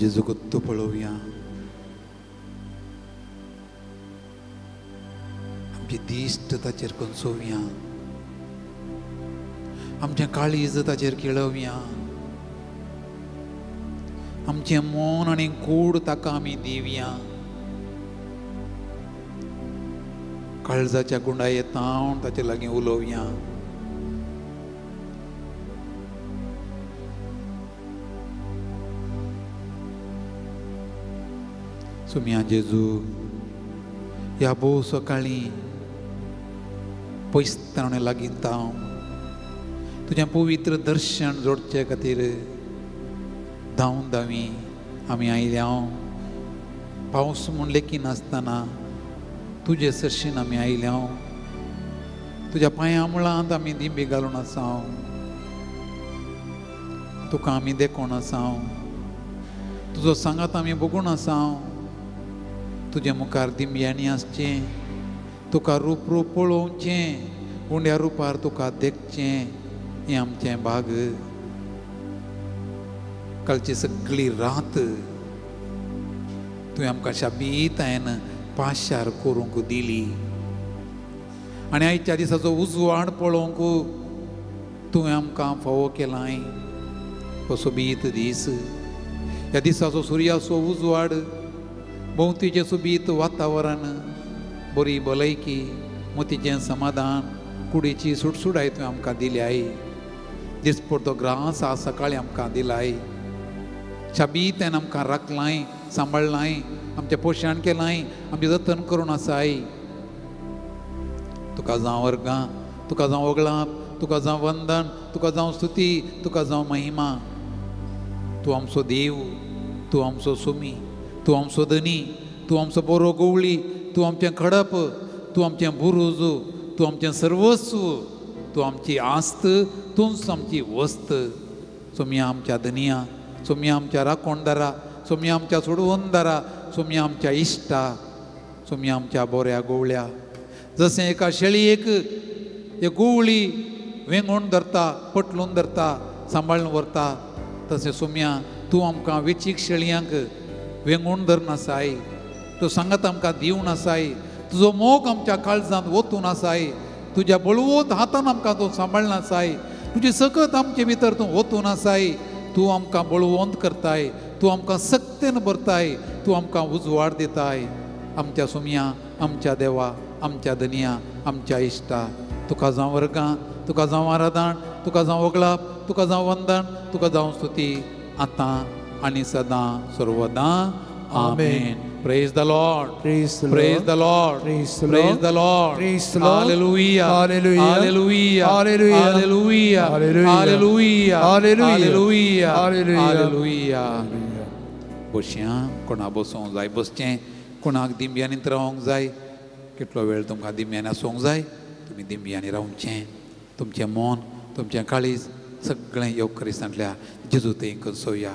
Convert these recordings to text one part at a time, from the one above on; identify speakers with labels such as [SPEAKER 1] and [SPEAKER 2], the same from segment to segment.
[SPEAKER 1] जेजू गुत्तो पळोवया, आमची दिश्ट ताचेर कोसोवया, आमचें काळीज ताचेर केळोवया, आमचें मन आनी कूड ताका आमी दिवया. काळजाच्या गुंडाये तावन ताचे लागीं उलोवया. सुम्या जेजू, ह्या भोव सकाळीं पयसताणे लागीं ताव तुजें पवित्र दर्शन जोडचे खातीर धांवन धांवी आमी आयल्या. पावस म्हूण लेखिनासतना तुजे सरशीन आमी आयल्या. तुज्या पांया मुळांत आमी दिंबी घालून आसा. तुका आमी देखून आसा. तुजो सांगात आमी बगून आसा. तुजे मुखार दिंब्यांनी आसचें, तुका रूप रूप पळोवचें, उंड्या रुपार तुका देखचें हें आमचें भाग. कालची सगळी रात तुवें आमकां शाबीतायेन पाशार करूंक दिली आनी आयच्या दिसाचो उजवाड पळोवंक तुवें आमकां फावो केलाय. हो सोबीत दीस, ह्या दिसाचो सुर्याचो उजवाड, भोंवतीचें सोबीत वातावरण, बरी भलायकी, मोतीचें समाधान, कुडीची सुटसुटाय तुवें आमकां दिल्याय. दिसपडतो ग्रास आज सकाळीं आमकां दिलाय. शाबीतायेन आमकां राखलाय, सांबाळ्ळाय, आमचें पोशण केलाय, आमचें जतन करून आसाय. तुका जावं वर्गां, तुका जावं वगळाप, तुका जावं वंदन, तुका जावं स्तुती, तुका जावं महिमा. तूं आमचो देव, तूं आमचो सुमी, तूं आमचो धनी, तूं आमचो बरो गवळी, तूं आमचें खडप, तूं आमचें बुरूज, तूं आमचें सर्वस्व, तूं आमची आस्त, तूंच आमची वस्त. सोमया आमच्या धनिया, सोमया आमच्या राखणदारा, सोमया आमच्या सोडवणदारा, सोमया आमच्या इश्टा, सोमया आमच्या बोऱ्या गोवळ्या. जशें एका शेळयेक एक गोवळी वेंगोवन धरता, पटलून धरता, सांबाळून व्हरता, तशें सोमया तूं आमकां वेचीक शेळयांक वेंगोवन धरून आसाय. तूं सांगात आमकां दिवन आसाय. तुजो मोग आमच्या काळजांत ओतून आसाय. तुज्या बळवंत हातान आमकां तूं सांबाळून आसाय. तुजी सकत आमचे भितर तूं ओतून आसाय. तूं आमकां बळवंत करताय, तूं आमकां सक्तेन भरताय, तूं आमकां उजवाड दिताय. आमच्या सुमया, आमच्या देवा, आमच्या धनिया, आमच्या इश्टा, तुका जावं वर्गां, तुका जावं आराधन, तुका जावं वगळाप, तुका जावं वंदन, तुका जावं स्तुती, आतां आनी सदां सर्वदां. आमेन. Praise the Lord.
[SPEAKER 2] Praise the Lord.
[SPEAKER 1] Praise the Lord.
[SPEAKER 2] Praise the
[SPEAKER 1] Praise
[SPEAKER 2] Lord.
[SPEAKER 1] the Lord.
[SPEAKER 2] Praise the Lord.
[SPEAKER 1] Hallelujah.
[SPEAKER 2] Hallelujah.
[SPEAKER 1] Hallelujah.
[SPEAKER 2] Hallelujah.
[SPEAKER 1] Hallelujah.
[SPEAKER 2] Hallelujah.
[SPEAKER 1] Hallelujah.
[SPEAKER 2] Hallelujah.
[SPEAKER 1] Hallelujah.
[SPEAKER 2] Hallelujah.
[SPEAKER 1] Hallelujah. बसया, कोणा बसूंक जाय बसचें, कोणाक दिंब्यांनी रावंक जाय, कितलो वेळ तुमकां दिंब्यांनी आसूंक जाय, तुमी दिंब्यांनी रावचें. तुमचें मन, तुमचें काळीज सगळें येवक्रिस्तांतल्या जेजू थंय कंसोवया.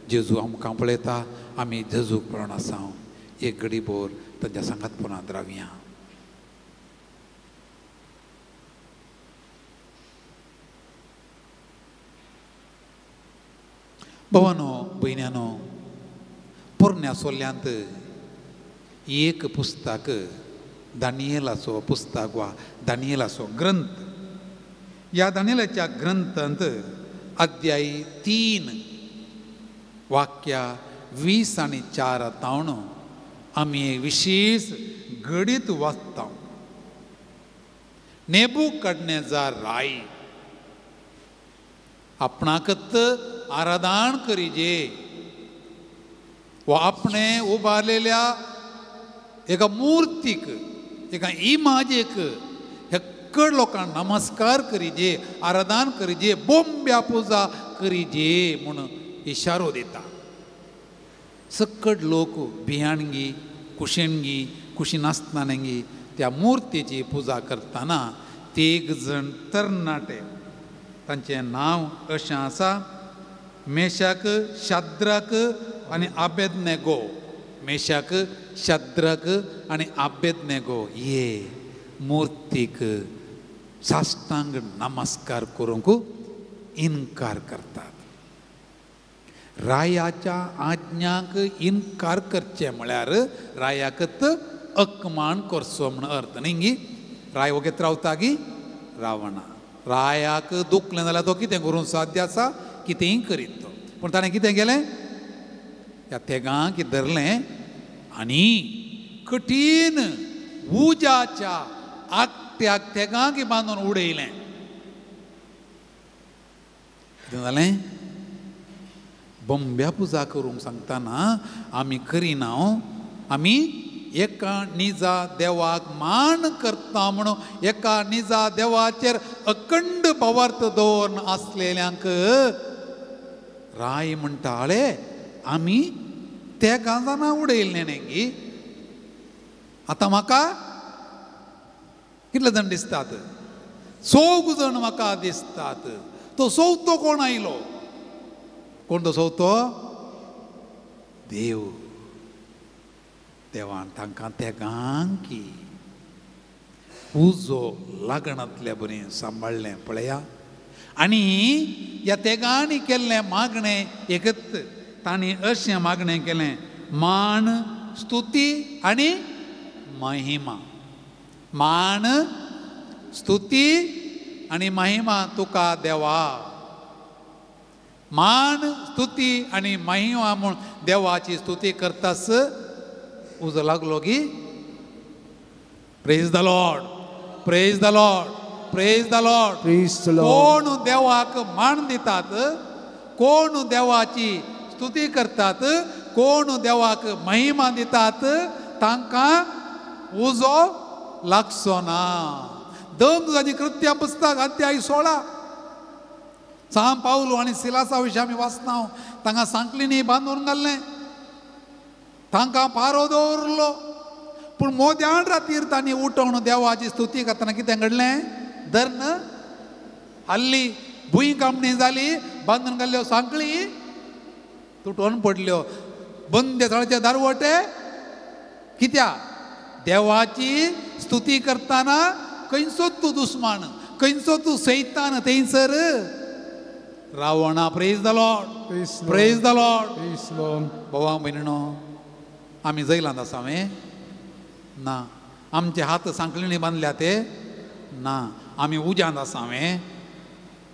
[SPEAKER 1] जेजू आमकां पळयता, आमी जेजूक पळोवन आसा. एक घडी भर तांच्या सांगात पुरांत रावया. भावानो भयण्यानो, पोरण्या सोल्यांत एक पुस्तक, दानियेलाचो पुस्तक वा दानियेलाचो ग्रंथ. ह्या दानियेलाच्या ग्रंथांत अध्याय 3 वाक्या 20 आनी 4 तावन आमी विशेष घडीत वाचता. नेबुकदनेजार राय आपणाकत आराधन करीजे वा आपणे उबारलेल्या एका मूर्तीक, एका इमाजेक हेक्कड लोकांक नमस्कार करीजे, आराधन करीजे, बोंब्या पुजा करीजे म्हूण इशारो दिता. सकट लोक भियाणगी, कुशेणगी, कुशी नासतनागी त्या मुर्तीची पुजा करतना तेग जण तरणाटे, तांचें नांव अशें आसा, मेशाक, शाद्राक आनी आबेदनेगो. मेशाक, शाद्राक आनी आबेदनेगो हे मुर्तीक साष्टांग नमस्कार करूंक इनकार करतात. रायाच्या आज्ञाक इनकार करचें म्हळ्यार रायाकत अकमान करचो म्हण अर्थ न्ही गी. राय वगेत रावता गी रावना. रायाक दुखलें जाल्यार तो कितें करूंक साध्य आसा, कितेंय करीत तो. पूण ताणें कितें केलें, ह्या तेगांक धरलें आनी कठीण उज्याच्या आकट्याक तेगांक बांदून उडयलें. कितें जालें, बंब्या पुजा करूंक सांगतना आमी करिना, आमी एका निजा देवाक मान करता म्हणून एका निजा देवाचेर अखंड भावार्थ दवरून आसलेल्यांक राय म्हणटाले आमी तेगां जाणां उडयल्लें न्ही गी. आतां म्हाका कितले जाण दिसतात, चौग जाण म्हाका दिसतात. तो चवथो कोण आयलो, कोण तो चवथो? देव. देवान तांकां तेगांकी उजो लागणांतल्या बरी सांबाळ्ळें पळया. आनी ह्या तेगांनी केल्लें मागणें एकच, तांणी अशें मागणें केलें, मान स्तुती आनी महिमा. मान स्तुती आनी महिमा तुका देवा. मान स्तुती आनी महिमा म्हूण देवाची स्तुती करतास उजो लागलो की. Praise the Lord, praise the Lord, praise the Lord. कोण देवाक मान दितात, कोण देवाची स्तुती करतात, कोण देवाक महिमा दितात, तांकां उजो लागचो ना. दम कृत्या पुस्तक अध्याय 16, सांव पावलो आनी सिलासा विशीं आमी वाचना. तांकां सांकलिनी बांदून घाल्लें, तांकां पारो दवरलो. पूण मोद्यान रातीर तांणी उठोवन देवाची स्तुती करतना कितें घडलें, धर्ण हाल्ली, भूंय कांपणी जाली, बांदून घाल्ल्यो सांकळी तुटोवन पडल्यो, बंद थळाचे दारवटे. कित्या देवाची स्तुती करतना खंयचो तूं दुस्मान, खंयचो तूं सैतान थंयसर रावणा. Praise the Lord, praise the Lord. भावा भयणीनो, आमी जैलांत आसा वे ना, आमचे हात सांकळींनी बांदल्या ते ना, आमी उज्यांत आसा वे,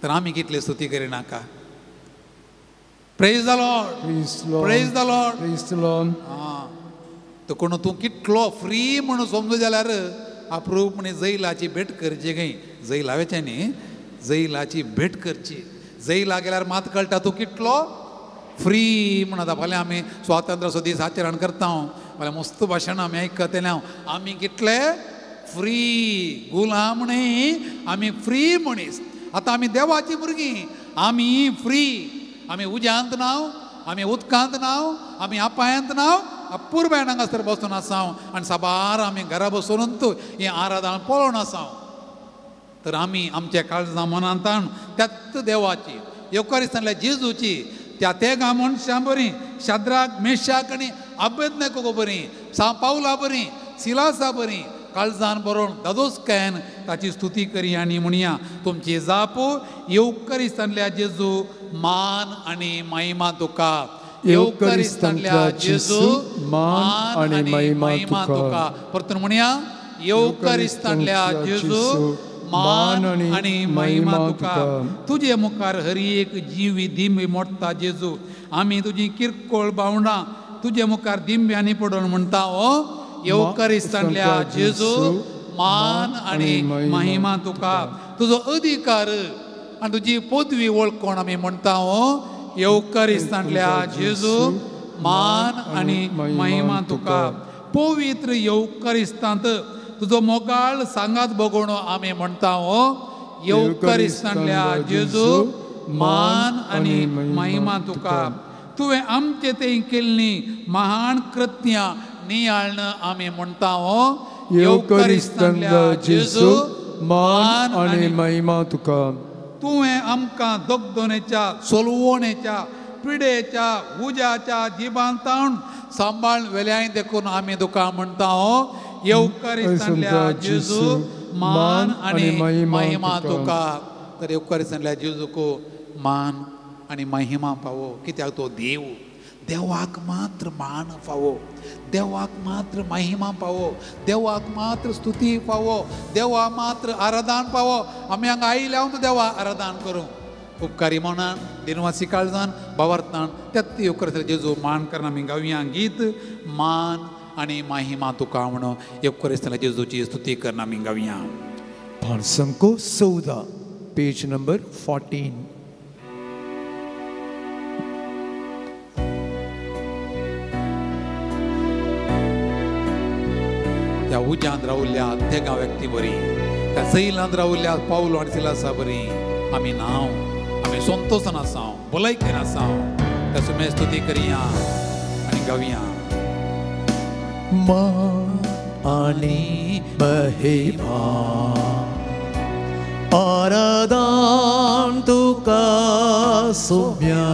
[SPEAKER 1] तर आमी कितली स्तुती करिनाका. Praise the Lord, praise the Lord. आं, तो कोण तूं कितलो फ्री म्हणून समजू जाल्यार अप्रूपणे जैलाची भेट करची. खंय जैला वेचें न्ही, जैलाची भेट करची. जैला गेल्यार मात कळटा तूं कितलो फ्री म्हण. आतां फाल्यां आमी स्वातंत्र्याचो दीस आचरण करता, फाल्यां मस्त भाशण आमी आयकतले. आमी कितले फ्री, गुलाम न्ही, आमी फ्री मनीस. आतां आमी देवाची भुरगीं, आमी फ्री. आमी उज्यांत नाव, आमी उदकांत नाव, आमी अपायांत नाव, अपुरबायन हांगासर बसून आसा आनी साबार आमी घरा बसून हें आराधन पळोवन आसा. तर आमी आमच्या काळजा मनांतान त्याच देवाची, येवकारिस्तांतल्या जेजूची, त्या तेगां मनशां बरी, शाद्राक मेशाक आनी अबेदनेको बरी, सांव पावला बरी, सिलासा बरी काळजान बरोवन दादोसकायन ताची स्तुती करी आनी म्हणया, तुमची जाप येवकारिस्तांतल्या जेजू मान आनी महिमा तुका. येवकारिस्तांतल्या जेजू मान आनी महिमा तुका. परतून म्हणया, येवकारिस्तांतल्या जेजू मान आनी महिमा तुका. तुजे मुखार हर एक जिवी दिंबी मोडटा जेजू, आमी तुजी किरकोळ भावंडां तुजे मुखार दिंब्यांनी पडून म्हणटा, हो येवकारिस्तांतल्या जेजू मान आनी महिमा तुका. तुजो अधिकार आनी तुजी पदवी वळखून आमी म्हणटा, हो येवकारिस्तांतल्या जेजू मान आनी महिमा तुका. पवित्र येवकारिस्तांत तुजो मोगाळ सांगात भोगोवणो आमी म्हणटा, हो येवकारिस्तांतल्या जेजू मान आनी महिमा तुका. तुवें आमचे थंय केल्लीं महान कृत्यां नियाळ्ण आमी म्हणटा, हो येवकारिस्तांतल्या जेजू मान आनी
[SPEAKER 2] महिमा तुका.
[SPEAKER 1] तुवें आमकां दगदोनेच्या, सोलवणेच्या, पिडेच्या, उज्याच्या जिबांतावन सांबाळ वेल्याय देखून आमी तुका म्हणटा, हो येवकारिस्तांतल्या जेजू मान आनी महिमा तुका. तर येवकारिस्तांतल्या जेजूक मान आनी महिमा फावो, कित्याक तो देव. देवाक मात्र मान फावो, देवाक मात्र महिमा फावो, देवाक मात्र स्तुती फावो, देवा मात्र आराधन फावो. आमी हांगा आयल्या तूं देवा आराधन करूं. उपकारी मनान दिनवासी काळजान भावार्थान त्यात येवकार जेजू मान करना. आमी गावया गीत मान आनी महिमा तुका म्हणून येवकार जेजूची स्तुती करना आमी गावया.
[SPEAKER 2] पांचसंको 14 पेज नंबर 14.
[SPEAKER 1] त्या उज्यांत रावल्या तेगा व्यक्ती बरी, त्या सैलांत रावल्या पावलो आनी सिलासा बरी आमी नांव आमी संतोशान आसाव, भलायकेन आसाव. त्या सुमे स्तुती करया आनी गावया.
[SPEAKER 2] मान आनी महिमा आराधन तुका सोम्या,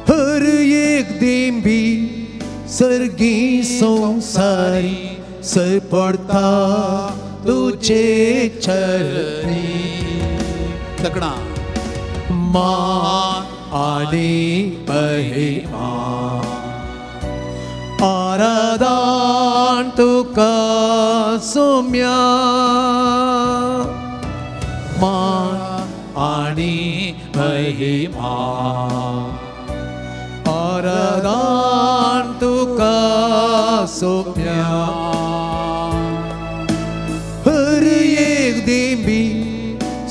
[SPEAKER 2] हर एक देंबी सर्गी संसारी सरपडता तुझे चरणी.
[SPEAKER 1] तकडा
[SPEAKER 2] मान आनी महिमा आराधन तुका सोम्या, मान आनी महिमा आराधन तुका सोम्या, हर एक देंबी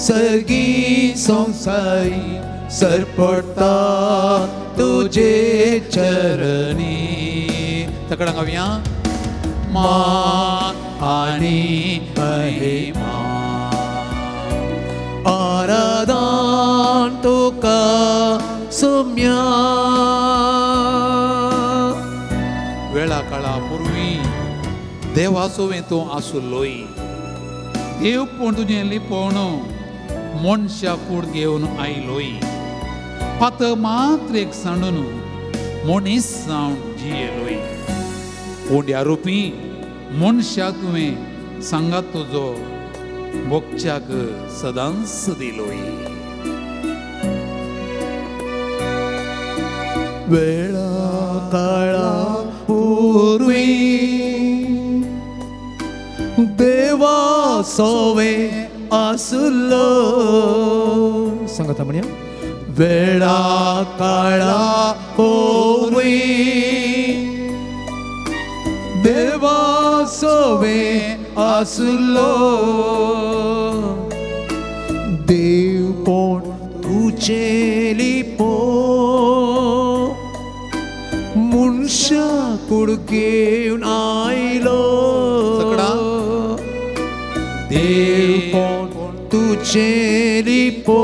[SPEAKER 2] सर्गी संसारी सरपडता तुझे चरणी.
[SPEAKER 1] तकडा गावया मान आनी महिमा
[SPEAKER 2] आराधन तुका सोम्या.
[SPEAKER 1] वेळा काळा पूर्वी देवासोवें तूं आसुल्लोय, देव पूण तुजें लिपोवन मनशा कूड घेवन आयलोय. पात मात्र एक सांडून मनीस जावन जियेलोय. उंड्या रुपी मनशा तुवें सांगात तुजो भोगच्याक सदांच दिलोय.
[SPEAKER 2] वेळा काळा पूर्वी देवा सोवे आसुल्लो, सांगता म्हणया. वेळा काळा पूर्वी देवा सोवे आसुल्लो, देव कोण तुझे लिपो मनशा कूड घेवन आयलो. देव कोण तुझे लिपो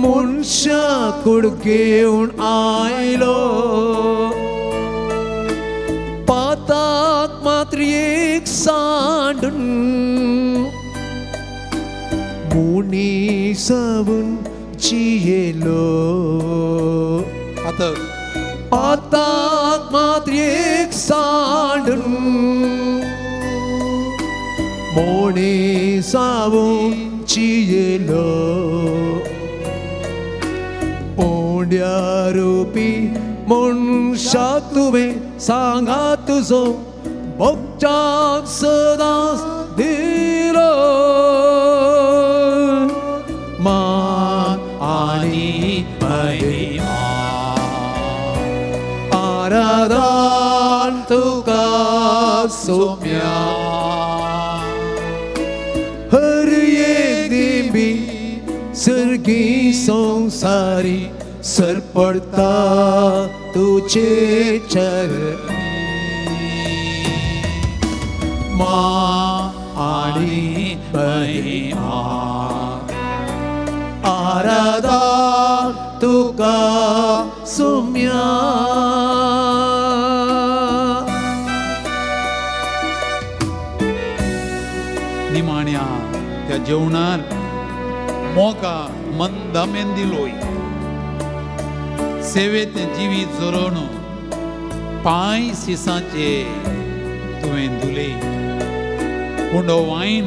[SPEAKER 2] मनशा कूड घेवन आयलो. पाताक मात्र एक सांडून मुनी सावन जियेलो. पाताक मात्र एक सांडून मोणी सावन जियेलो. ओंड्या रुपी मनशा तुवें सांगा तुजो भोगच्याक सदांच दिलो. मान आनी महिमा आराधन तुका सोम्या, हर एक देवी सर्गी संसारी सरपडता तुझे चरणी. मान आनी महिमा आराधन तुका सोम्या.
[SPEAKER 1] निमाण्या त्या जेवणार मोगा मंदमेन दिलोय, सेवेत जिवीत झरोवन पांय सिसाचे तुवें धुले. उंडो वायन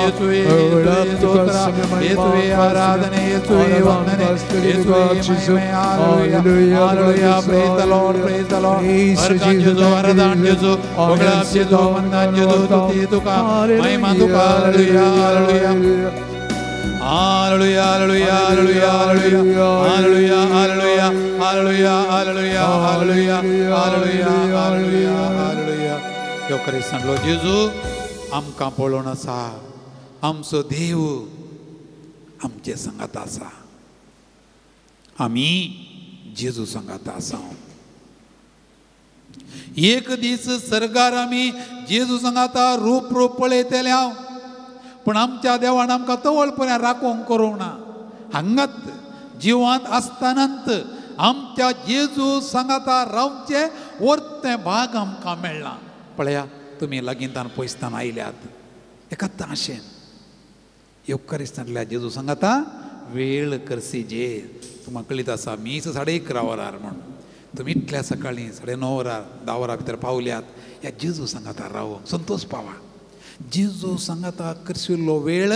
[SPEAKER 1] येसुवे स्तोत्र, येसुवे आराधने, येसुवे वंदने, येसुवे महिमे. Hallelujah, hallelujah. Praise the Lord, praise the Lord. अर्कान जेजू, आराधन जेजू, होगळाप जेजू, वंदन जेजू, स्तुती तुका, महिमा तुका. Hallelujah, hallelujah, hallelujah, hallelujah, hallelujah, hallelujah, hallelujah, hallelujah, hallelujah, hallelujah, hallelujah, hallelujah, hallelujah. येवकारिस्तांतलो जेजू आमकां पळोवन आसा, आमचो देव आमचे सांगात आसा, आमी जेजू सांगात आसा. एक दीस सर्गार आमी जेजू सांगाता रूप रूप पळयतले हांव, पूण आमच्या देवान आमकां तवळपणान राखूंक करूंक ना. हांगात जिवांत आसतनात आमच्या जेजू सांगाता रावचें वर्तें भाग आमकां मेळ्ळां. पळया तुमी लागींतान पयसतान आयल्यात एकाच आशेन येवकारिस्तांतल्या जेजू सांगाता वेळ करसी जे. तुमकां कळीत आसा मीस 11:30 वरार म्हूण, तुमी इतल्या सकाळीं 9:30 वरार 10 वरां भितर पावल्यात. ह्या जेजू सांगाता रावंक संतोश पावा. जेजू सांगाता करशिल्लो वेळ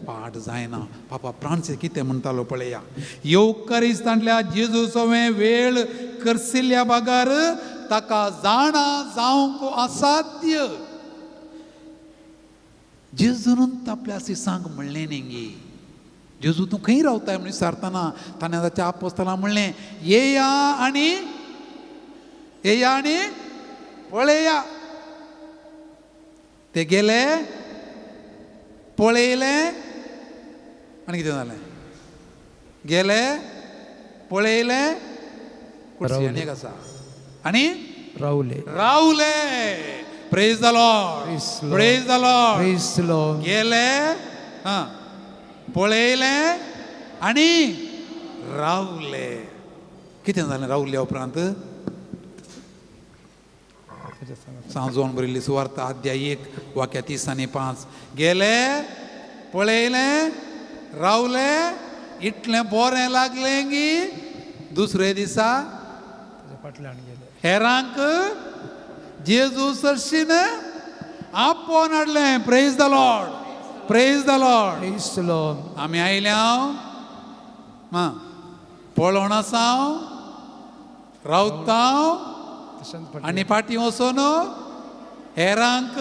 [SPEAKER 1] पाठ जायना. पापा फ्रांसीस कितें म्हणटालो पळया, येवकारिस्तांतल्या जेजू सवें वेळ करसिल्ल्या बागार ताका जाणा जावंक असाध्य. जेजून आपल्या सिसांक म्हणलें न्ही गी, जेजू तूं खंय रावताय म्हणून विचारतना ताणें ताच्या आपोस्तलां म्हणलें, येया आनी येया आनी पळया. ते गेले, पळयलें आनी कितें जालें? गेले, पळयलें, आनी एक आसा आनी
[SPEAKER 2] रावले,
[SPEAKER 1] रावले. Praise the Lord, praise the Lord.
[SPEAKER 2] Praise the Lord.
[SPEAKER 1] गेले, हां, पळयलें आनी रावले. कितें जालें रावल्या उपरांत? सांजोवन बरयल्ली सुवार्ता अध्याय 1 वाक्या 30 आनी 5. गेले, पळयलें, रावले, इतलें बरें लागलें की दुसरे दिसा
[SPEAKER 2] फाटल्यान गेले.
[SPEAKER 1] हेरांक जेजू सरशीन आपोवन हाडलें. Praise the Lord, praise the Lord.
[SPEAKER 2] Praise the Lord.
[SPEAKER 1] आमी आयल्या हांव पळोवन आसा, रावता आनी फाटीं वचून हेरांक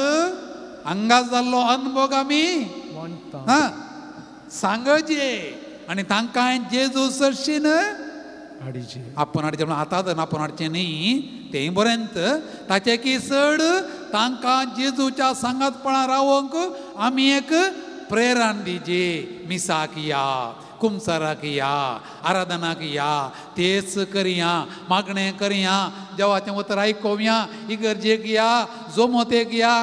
[SPEAKER 1] हांगा जाल्लो अनभोग आमी सांगचे आनी तांकां जेजू सरशीन आपोवन हाडचें. म्हणून आतां आपोवन हाडचें न्ही, तेंय बरेंत ताचें की चड तांकां जेजूच्या सांगातपणां रावंक आमी एक प्रेरण दिजे. मिसाक या, कुमसाराक या, आराधनाक या, तेच करया, मागणें करया, देवाचें उतर आयकोवया, इगर्जेक या, जोमोतेक या.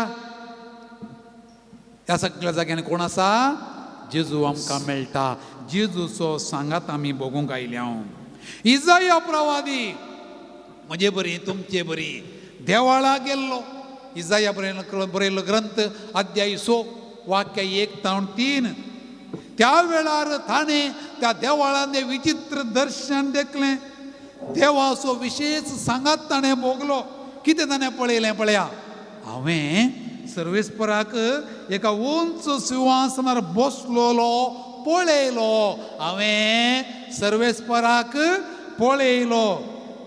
[SPEAKER 1] ह्या सगळ्या जाग्यांनी कोण आसा? जेजू आमकां मेळटा. जेजूचो सांगात आमी भोगूंक आयल्या. इजाया प्रवादी म्हजे बरी तुमचे बरी देवाळा गेल्लो. इजाया बरयल्लो ग्रंथ अध्याय 6 वाक्य 1 ते 3. त्या वेळार ताणें त्या देवळान विचित्र दर्शन देखलें. देवाचो विशेश सांगात ताणें भोगलो. कितें ताणें पळयलें? पळया, हांवें सर्वेस्पराक एका उंच सिंहासनार बसलोलो पळयलो. हांवें सर्वेस्पराक पळयलो.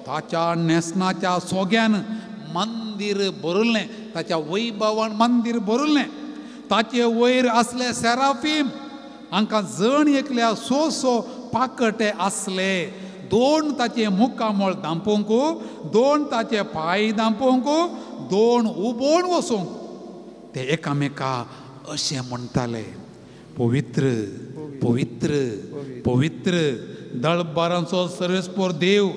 [SPEAKER 1] ताच्या न्हेसणाच्या सोग्यान मंदीर भरिल्लें, ताच्या वैभवान मंदीर भरिल्लें. ताचे वयर आसले सेराफीम, हांकां जण एकल्या 6 6 पाकटे आसले. 2 ताचे मुखामळ धांपूंक, 2 ताचे पांय धांपूंक, 2 उबोवन वचूंक. ते एकामेका अशें म्हणटाले, पवित्र पवित्र पवित्र दळबारांचो सर्वेस्पर देव,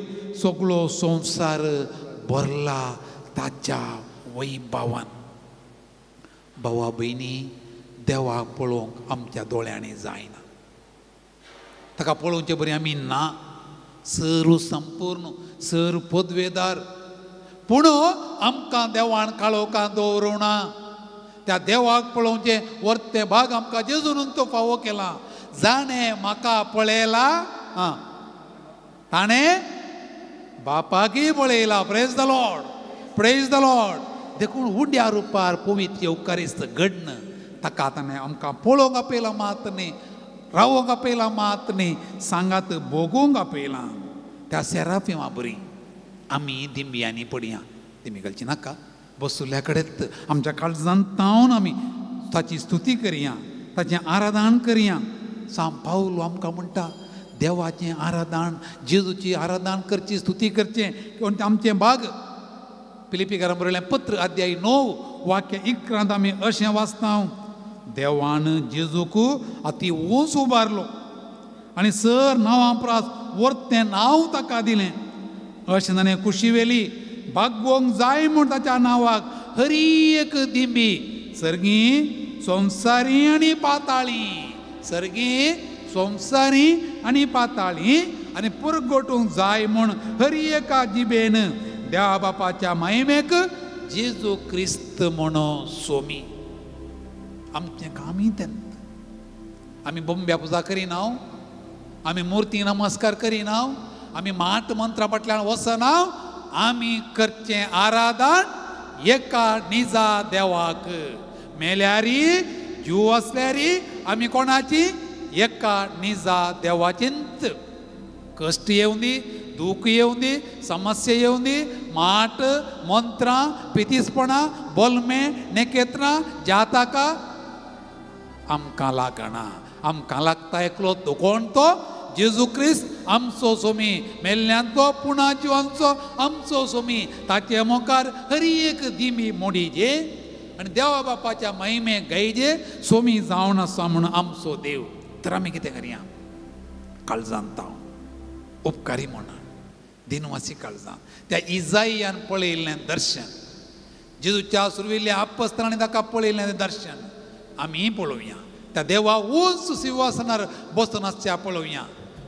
[SPEAKER 1] सगळो संवसार भरला ताच्या वैभवान. भावा भयणी, देवाक पळोवंक आमच्या दोळ्यांनी जायना, ताका पळोवचे बरी आमी ना. सर संपूर्ण, सर पदवेदार, पूण आमकां देवान काळोखां दवरूंक ना. त्या देवाक पळोवचें वर्तें भाग आमकां जेजून तो फावो केला. जाणें म्हाका पळयला, आं, ताणें बापाकय पळयला. Praise the Lord, praise the Lord. देखून उड्या रुपार पवित्र येवकारिस्त घडन ताका ताणें आमकां पळोवंक आपयलां मात न्ही, रावोंक आपयलां मात न्ही, सांगात भोगूंक आपयलां. त्या सेराफिमा बरी आमी दिंब्यांनी पडया. दिंबी घालची नाका, बसुल्ल्या कडेन आमच्या काळजान तावन आमी ताची स्तुती करया, ताचें आराधन करया. सांव पावलो आमकां म्हणटा देवाचें आराधन, जेजूची आराधन करची, स्तुती करचें किंवा आमचें भाग. फिलिप्पीकारां बरयलें पत्र अध्याय 9 वाक्य 11 आमी अशें वाचता, देवान जेजूक अती ऊंच उबारलो आनी सर नांवां प्रास वर्तें नांव ताका दिलें. अशें ताणें कुशी वेली बागोवंक जाय म्हूण ताच्या नांवाक हरी एक दिंबी सर्गी संवसारी आनी पाताळी, सर्गी संवसारी आनी पाताळी आनी पुरगोटूंक जाय म्हूण हरी एका जिबेन देवा बापाच्या महिमेक जेजू क्रिस्त म्हणो सोमी. आमचें कामय तेंच. आमी बोंब्या पुजा करिना, आमी मुर्ती नमस्कार करिना, आमी माट मंत्रा फाटल्यान वचना. आमी करचें आराधन एका निजा देवाक. मेल्यारी जीव आसल्यारी आमी कोणाची? एका निजा देवाचींच. कश्ट येवंदी, दूख येवंदी, समस्या येवंदी, माट मंत्रां, पितीसपणां, बोलमे, नेकेत्रां, जाताका आमकां लागना. आमकां लागता एकलो तो. कोण तो? जेजू क्रिस्त आमचो सोमी. मेल्ल्यान तो पुणा जिवांचो आमचो सोमी. ताचे मुखार हरी एक दिमी मोडीजे आनी देवा बापाच्या महिमे गायजे सोमी जावन आसा म्हूण आमचो देव. तर आमी कितें करया? काळजान ताव उपकारी म्हणा, दिनवासी काळजान. त्या इजाईयान पळयल्लें दर्शन, जेजूच्या सुरविल्ल्या आपस्त्रांनी ताका पळयल्लें दर्शन आमी पळोवया. त्या देवा ऊंच सिंहासनार बसून आसच्या पळोवया.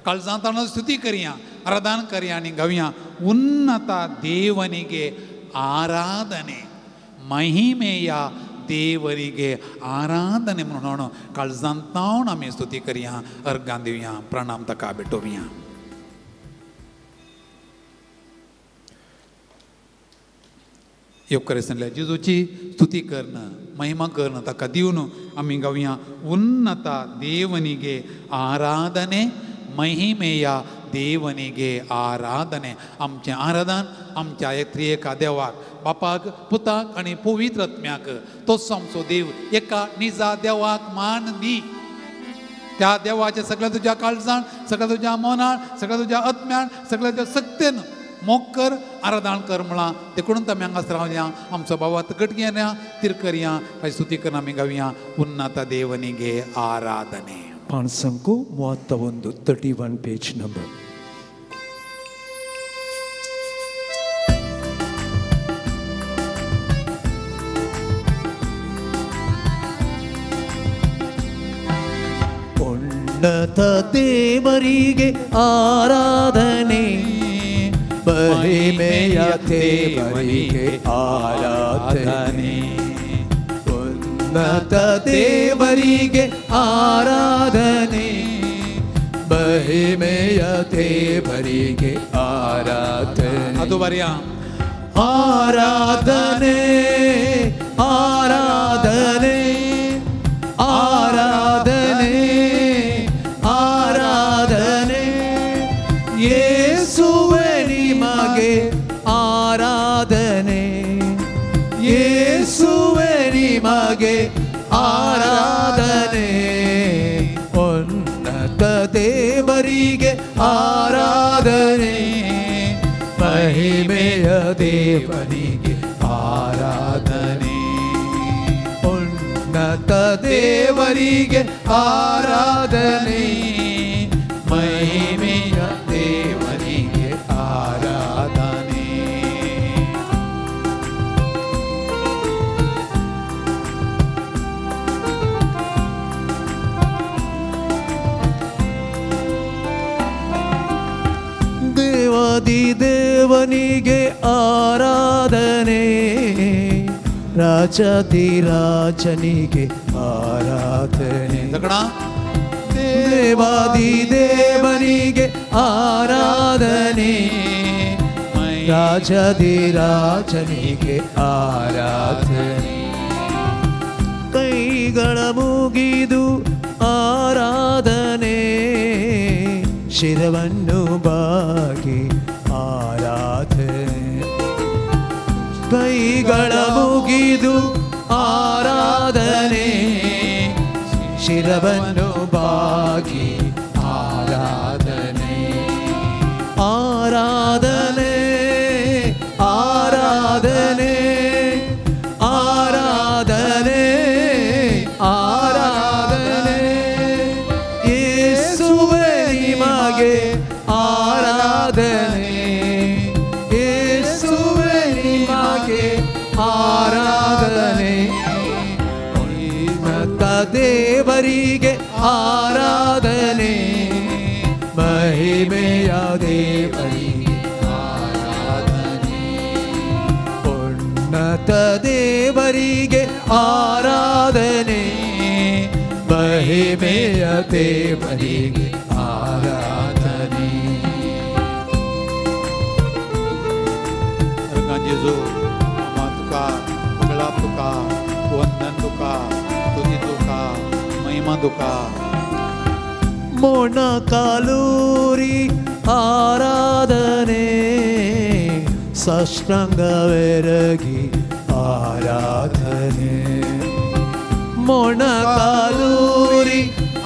[SPEAKER 1] काळजान ताणो स्तुती करया, आराधन करया आनी गावया उन्नता देवनिगे आराधने, महिमेया देवरिगे आराधने म्हणून काळजान तावन आमी स्तुती करया, अर्गां दिवया, प्रणाम ताका भेटोवया. येवकार जेजूची स्तुती करण, महिमा करण ताका दिवन आमी गावया उन्नता देवनिगे आराधने, महिमेया देवनिगे आराधने. आमचें आराधन आमच्या त्रिएका देवाक, बापाक, पुताक आनी पवित्र आत्म्याक. तोच आमचो देव एका निजा देवाक मान दी. त्या देवाचें सगळ्या तुज्या काळजान, सगळ्या तुज्या मनान, सगळ्या तुज्या आत्म्यान, सगळ्या तुज्या सक्तेन मोग कर, आराधन कर म्हळां. देखून आमी हांगासर रावया, आमचो बाबात घट घेवया, तीर करया, ताची स्तुती करून आमी गावया उन्नता देवनिगे आराधने.
[SPEAKER 2] ಪಾಣಸಂಕು 31 31 ಪೇಜ್ ನಂಬರ್. ಉನ್ನತ ದೇವರಿಗೆ ಆರಾಧನೆ, ಮಹಿಮೆಯ ದೇವರಿಗೆ ಆರಾಧನೆ. ಉನ್ನತ ದೇವರಿಗೆ ಆರಾಧನೆ, ಮಹಿಮೆಯ ದೇವರಿಗೆ ಆರಾಧನೆ.
[SPEAKER 1] ಅದು ಬರೆಯ
[SPEAKER 2] ಆರಾಧನೆ, ಆರಾಧನೆ, ಆರಾಧನೆ, ಆರಾಧನೆ. ಯೇಸುವೆ ನಿಮಗೆ ಆರಾಧನೆ, ಯೇಸುವೆ ನಿಮಗೆ ಆರಾಧನೆ. ಉನ್ನತ ದೇವರಿಗೆ ಆರಾಧನೆ, ಮಹಿಮೆಯ ದೇವರಿಗೆ ಆರಾಧನೆ. ಉನ್ನತ ದೇವರಿಗೆ ಆರಾಧನೆ, ಮಹಿಮೆಯ ದೇವರಿಗೆ ಆರಾಧನೆ. ದೇವಾದಿ ದೇವನಿಗೆ ಆರಾಧನೆ, ರಾಜಾದಿ ರಾಜನಿಗೆ ಆರಾಧನೆ. ದೇವಾದಿ ದೇವನಿಗೆ ಆರಾಧನೆ, ರಾಜಾದಿ ರಾಜನಿಗೆ ಆರಾಧನೆ. ಕೈಲಾಸವಾಸಿಯ ಕೈಗಳ ಮುಗಿದು ಆರಾಧನೆ, ಶಿರವನ್ನು ಬಾಗಿ ಆರಾಧನೆ. ಕೈಗಳ ಮುಗಿದು ಆರಾಧನೆ, ಶಿರವನ್ನು ಬಾಗಿ ಆರಾಧನೆ. ಆರಾಧನೆ ಆರಾಧನೆ ಆರಾಧನೆ ಆರಾಧನೆ, ಯೇಸುವೇ ನಿಮಗೆ ಆರಾಧನೆ, ಯೇಸುವೇ ನಿಮಗೆ ಆರಾಧನೆ. ಉನ್ನತ ದೇವರಿಗೆ ಆರಾಧನೆ, ಮಹಿಮೆಯ ದೇವರಿಗೆ ಆರಾಧನೆ. ಉನ್ನತ ದೇವರಿಗೆ ಆರಾಧನೆ, ಮಹಿಮೆಯ ದೇವರಿಗೆ ಆರಾಧನೆ.
[SPEAKER 1] जेजू आमा तुका मंगळाप तुका, वंदन तुका, स्तुती तुका, महिमा तुका.
[SPEAKER 2] ಮೊಣಕಾಲೂರಿ ಆರಾಧನೆ, ಸಾಷ್ಟಾಂಗವೆರಗಿ ಆರಾಧನೆ. ಮೊಣಕಾಲೂರಿ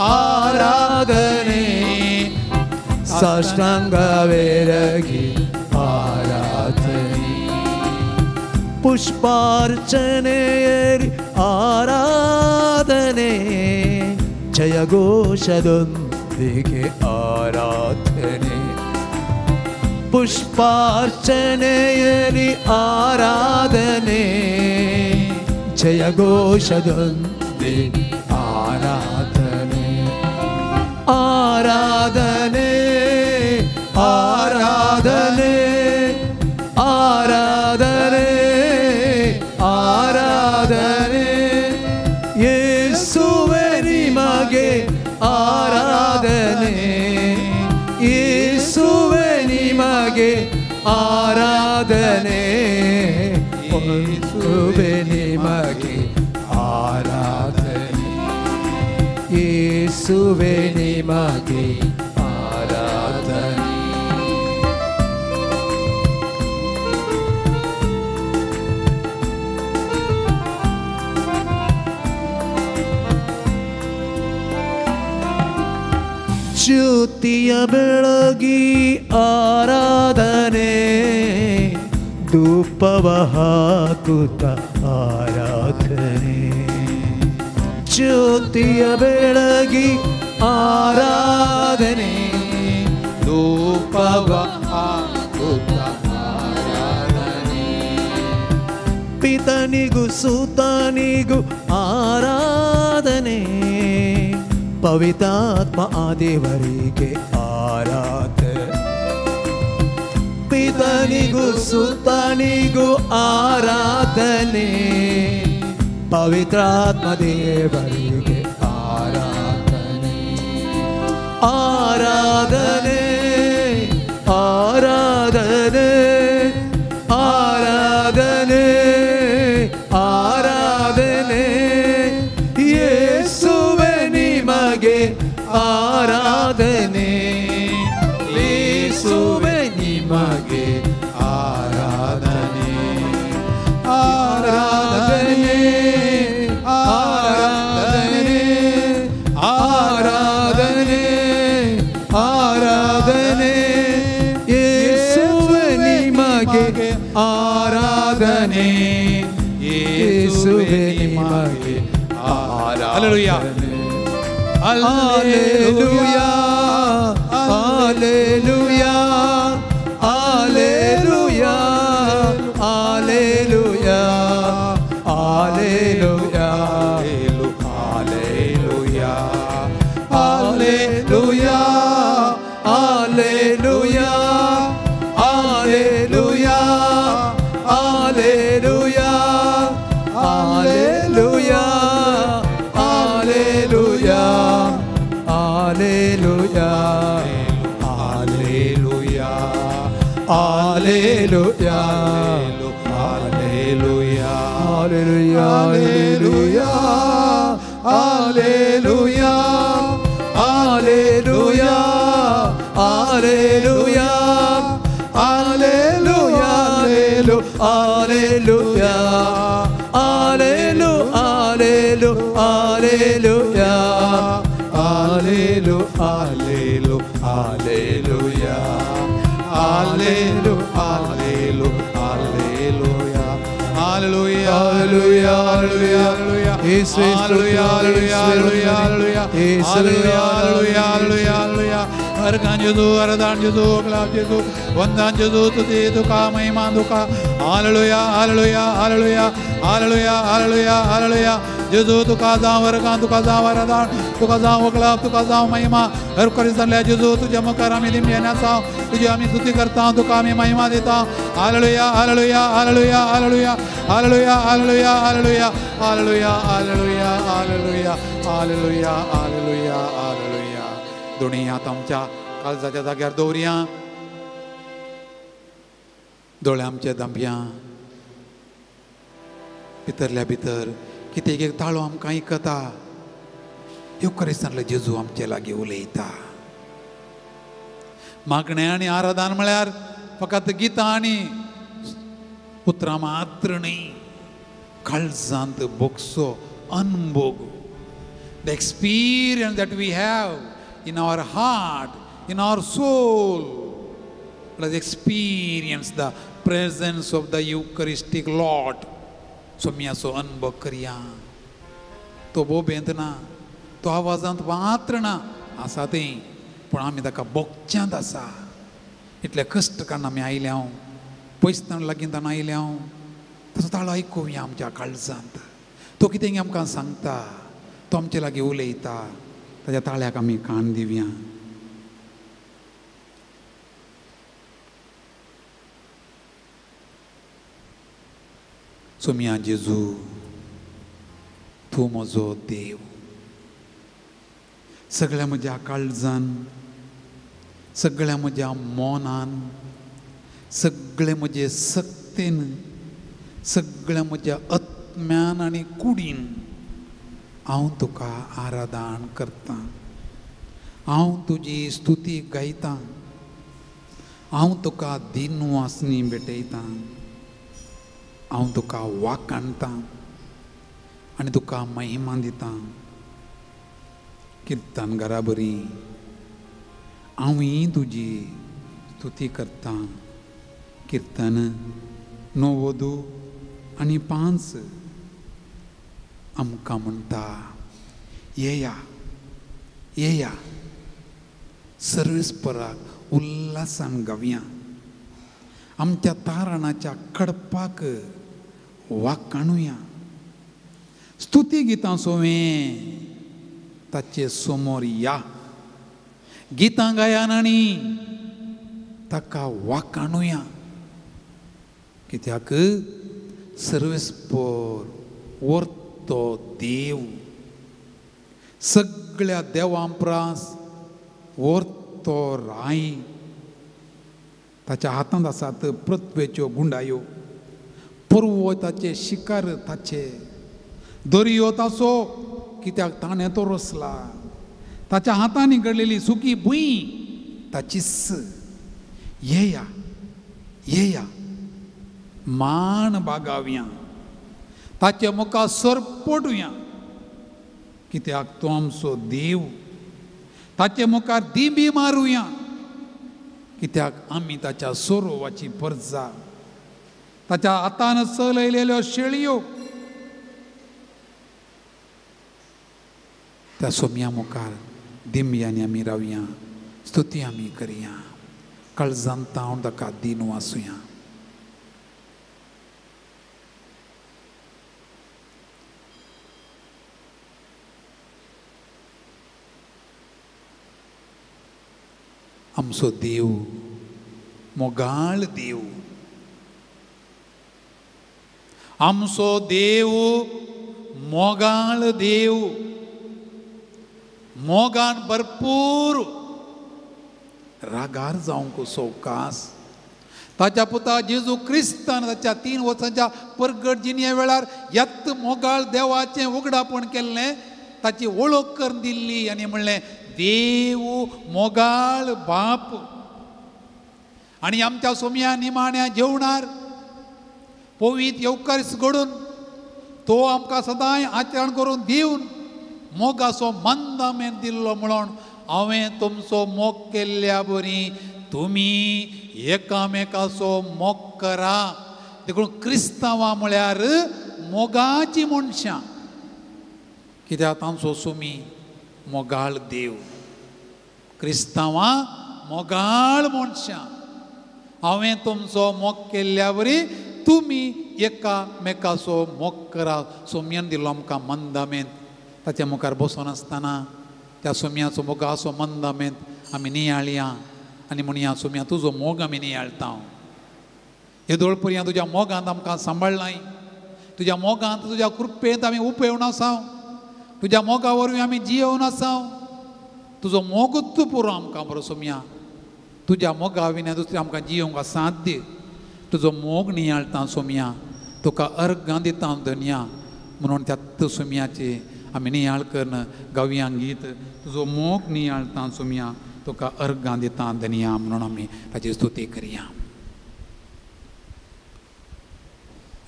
[SPEAKER 2] ಆರಾಧನೆ, ಸಾಷ್ಟಾಂಗವೆರಗಿ ಆರಾಧನೆ. ಪುಷ್ಪಾರ್ಚನೆಯರಿ ಆರಾಧನೆ, ಜಯಘೋಷದೊಂದಿಗೆ ಆರಾಧನೆ. ಪುಷ್ಪಾರ್ಚನೆಯರಿ ಆರಾಧನೆ, ಜಯಘೋಷದೊಂದಿಗೆ ಆರಾಧನೆ. ಆರಾಧನೆ ಆರಾಧನೆ ಆರಾಧನೆ ಆರಾಧನೆ, ಯೇಸುವೇ ನಿಮಗೆ ಆರಾಧನೆ, ಯೇಸುವೇ ನಿಮಗೆ ಆರಾಧನೆ, ಯೇಸುವೇ ನಿಮಗೆ ಆರಾಧನೆ, ಯೇಸುವೇ ನಿಮಗೆ ಆರಾಧನೆ. ಜ್ಯೋತಿಯ ಬೆಳಗಿ ಆರಾಧನೆ, ಧೂಪವ ಹಾಕುತ್ತ ಆರಾಧನೆ. ಜ್ಯೋತಿಯ ಬೆಳಗಿ ಆರಾಧನೆ,
[SPEAKER 1] ಧೂಪವ ಹಾಕುತ್ತ ಆರಾಧನೆ.
[SPEAKER 2] ಪಿತನಿಗೂ ಸುತನಿಗೂ ಆರಾಧನೆ, ಪವಿತ್ರಾತ್ಮ ಆ ದೇವರಿಗೆ ಆರಾಧನೆ. ಪಿತನಿಗೂ ಸುತನಿಗೂ ಆರಾಧನೆ, ಪವಿತ್ರಾತ್ಮ ದೇವರಿಗೆ ಆರಾಧನೆ. ಆರಾಧನೆ ಆರಾಧನೆ ಆರಾಧನೆ ಆರಾಧನೆ, ಯೇಸುವೇ ನಿಮಗೆ ಆರಾಧನೆ, ಯೇಸುವೇ ನಿಮಗೆ
[SPEAKER 1] ಆರಾಧನೆ. ಆರಾಧನೆ ಆರಾಧನೆ
[SPEAKER 2] ಆರಾಧನೆ ಆರಾಧನೆ, ಯೇಸುವೇ ನಿಮಗೆ ಆರಾಧನೆ, ಯೇಸುವೇ ನಿಮಗೆ
[SPEAKER 1] Hallelujah.
[SPEAKER 2] Hallelujah, hallelujah, hallelujah, hallelujah, hallelujah,
[SPEAKER 1] hallelujah,
[SPEAKER 2] hallelujah, hallelujah, hallelujah, hallelujah, hallelujah, hallelujah, hallelujah,
[SPEAKER 1] hallelujah,
[SPEAKER 2] hallelujah,
[SPEAKER 1] hallelujah,
[SPEAKER 2] hallelujah, Hallelujah, hallelujah, hallelujah, hallelujah, hallelujah, hallelujah, hallelujah, hallelujah, hallelujah, hallelujah, hallelujah, hallelujah, hallelujah, hallelujah, hallelujah, hallelujah, hallelujah, hallelujah, hallelujah. अर्घान जेजू, आराधन जेजू, clap जेजू, वंदन जेजू, तुझी तुका महिमा तुका. Hallelujah, hallelujah, hallelujah, hallelujah, hallelujah, hallelujah. जेजू तुका जावं अर्घान, तुका जावं आराधन, तुका जावं क्लाप, तुका जावं महिमा. हर करिसले जेजू तुझ्या मुखार आमी दिमल्यान आसा, तुजी आमी स्तुती करता, तुका आमी महिमा दिता. Hallelujah, hallelujah, hallelujah, hallelujah, hallelujah, hallelujah, hallelujah, hallelujah, hallelujah, hallelujah, hallelujah, hallelujah, hallelujah. दोणी हात आमच्या काळजाच्या जाग्यार दवरया, दोळे आमचे दांपया. भितरल्या भितर कितें एक ताळो आमकां आयकता. येवकरिस्तांतले जेजू आमचे लागीं उलयता. मागणें आनी आराधन म्हळ्यार फकत गितां आनी उतरां मात्र न्हय, काळजांत भोगसो अनभोग, the experience that we have in our heart, in our soul. Let us experience the presence of the Eucharistic Lord. सोम्याचो अनुभव करया. तो बोबेंत ना, तो आवाजांत मात्र ना आसा तें, पूण आमी ताका बोगच्यांत आसा. इतले कश्ट काडून आमी आयल्या, पयसतान लागीं ताण आयल्या, ताचो ताळो आयकुया आमच्या काळजांत. तो कितें आमकां सांगता, तो आमचे लागीं उलयता, ताच्या ताळ्याक आमी कान दिवया. सोम्या जेजू, तूं म्हजो देव. सगळ्या म्हज्या काळजान, सगळ्या म्हज्या मनान, सगळे म्हजे सक्तेन, सगळ्या म्हज्या आत्म्यान आनी कुडीन हांव तुका आराधन करतां. हांव तुजी स्तुती गायतां. हांव तुका दिनवासनी भेटयतां. हांव तुका वाखाणतां आनी तुका महिमा दितां. किर्तन घरा बरी हांवूय तुजी स्तुती करतां. किर्तन 95 आमकां म्हणटा, येया येया सर्वेस्पराक उल्हासान गावया, आमच्या तारणाच्या कडपाक वाखाणुया, स्तुती गितां सोवें ताचे समोर या, गितां गायान आनी ताका वाखाणुया. कित्याक सर्वेस्पर वर्तो देव, सगळ्या देवां प्रास वर्तो राय. ताच्या हातांत आसात पृथ्वेच्यो गुंडायो, पुर्वो ताचे शिकार ताचे, दर्यो ताचो कित्याक ताणें तो रचला, ताच्या हातांनी घडलेली सुकी भूंय ताचीच. येया येया मान बागावया, ताचे मुखार सरपटुया, कित्याक तो आमचो देव. ताचे मुखार दिंबी मारुया, कित्याक आमी ताच्या सोरोवाची परजा, ताच्या हातान चलयलेल्यो शेळयो. त्या सोम्या मुखार दिंब्यांनी आमी रावया, स्तुती आमी करया, काळजांत तावन ताका दिन वासुया. आमचो देव मोगाळ देव, आमचो देव मोगाळ देव, मोगान भरपूर रागार जावंक सवकास. ताच्या पुता जेजू क्रिस्तान ताच्या 3 वर्सांच्या परगट जिणये वेळार यत्त मोगाळ देवाचें उगडापण केल्लें
[SPEAKER 1] ताची वळख करून दिल्ली आनी म्हणलें देव मोगाळ बाप. आनी आमच्या सोम्या निमाण्या जेवणार पवित्र येवकारीस घडून तो आमकां सदांय आचरण करून दिवन मोगाचो मंदामेन दिल्लो म्हणून हांवें तुमचो मोग केल्ल्या बरी तुमी एकामेकाचो मोग करा. देखून क्रिस्तांवां म्हळ्यार मोगाची मनशां, कित्याक तांचो सुमी मोगाळ देव. क्रिस्तांवां मोगाळ मनशां, हांवें तुमचो मोग केल्ल्या बरी तुमी एकामेकाचो मोग करा. सोम्यान दिलो आमकां मंदामेंत. ताच्या मुखार बसून आसतना त्या सोम्याचो मोगाचो मंदामेंत आमी नियाळया आनी म्हणया सोम्या तुजो मोग आमी नियाळता. येदोळ पर्यंत तुज्या मोगांत आमकां सांबाळ्ळाय, तुज्या मोगांत तुज्या कृपेंत आमी उपेवन आसाव, तुज्या मोगा वरवीं आमी जियेवन आसाव. तुजो मोगूच पुरो आमकां बरो सोम्या, तुज्या मोगा विना दुसरें आमकां जियोवंक असाध्य. तुजो मोग नियाळटा सोम्या, तुका अर्गां दिता धनया. म्हणून त्या सोम्याचे आमी नियाळ करून गावया गीत, तुजो मोग नियाळटा सोम्या, तुका अर्गां दिता धनया म्हणून आमी ताची स्तुती करया.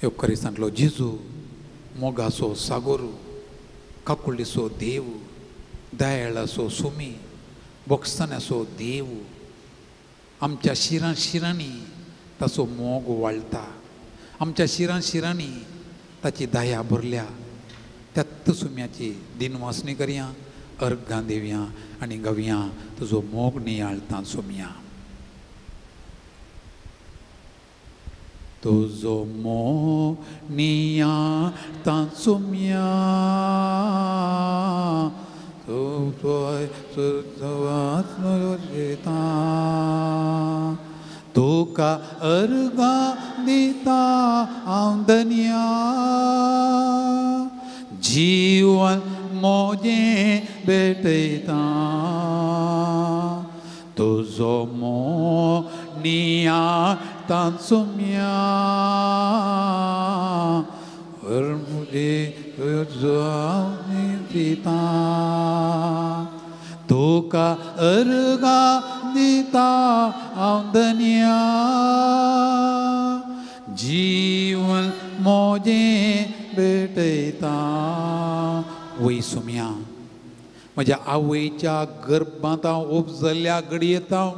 [SPEAKER 1] येवकारिस्तांतलो जेजू मोगाचो सागोरू, काकुळीचो देव, दयाळाचो सुमी, बोगसण्याचो देव, आमच्या शिरां शिरांनी ताचो मोग वाळटा, आमच्या शिरां शिरांनी ताची दया भरल्या. त्याच सुम्याची दिनवासणी करया, अर्गां दिवया आनी गावया तुजो मोग नियाळटा सोम्या. तुजो मोग नियाळटा सोम्या, तुका अर्गां दिता हांव धनया, जीवन मोजें भेटयता. तुजो मोग नियाळटा सोम्या, दिता, तुका अर्गां दिता हांव धनया, जीवन मोजें भेटयता. वय सोम्या, म्हज्या आवयच्या गर्भांत हांव उपजल्ल्या घडयेत हांव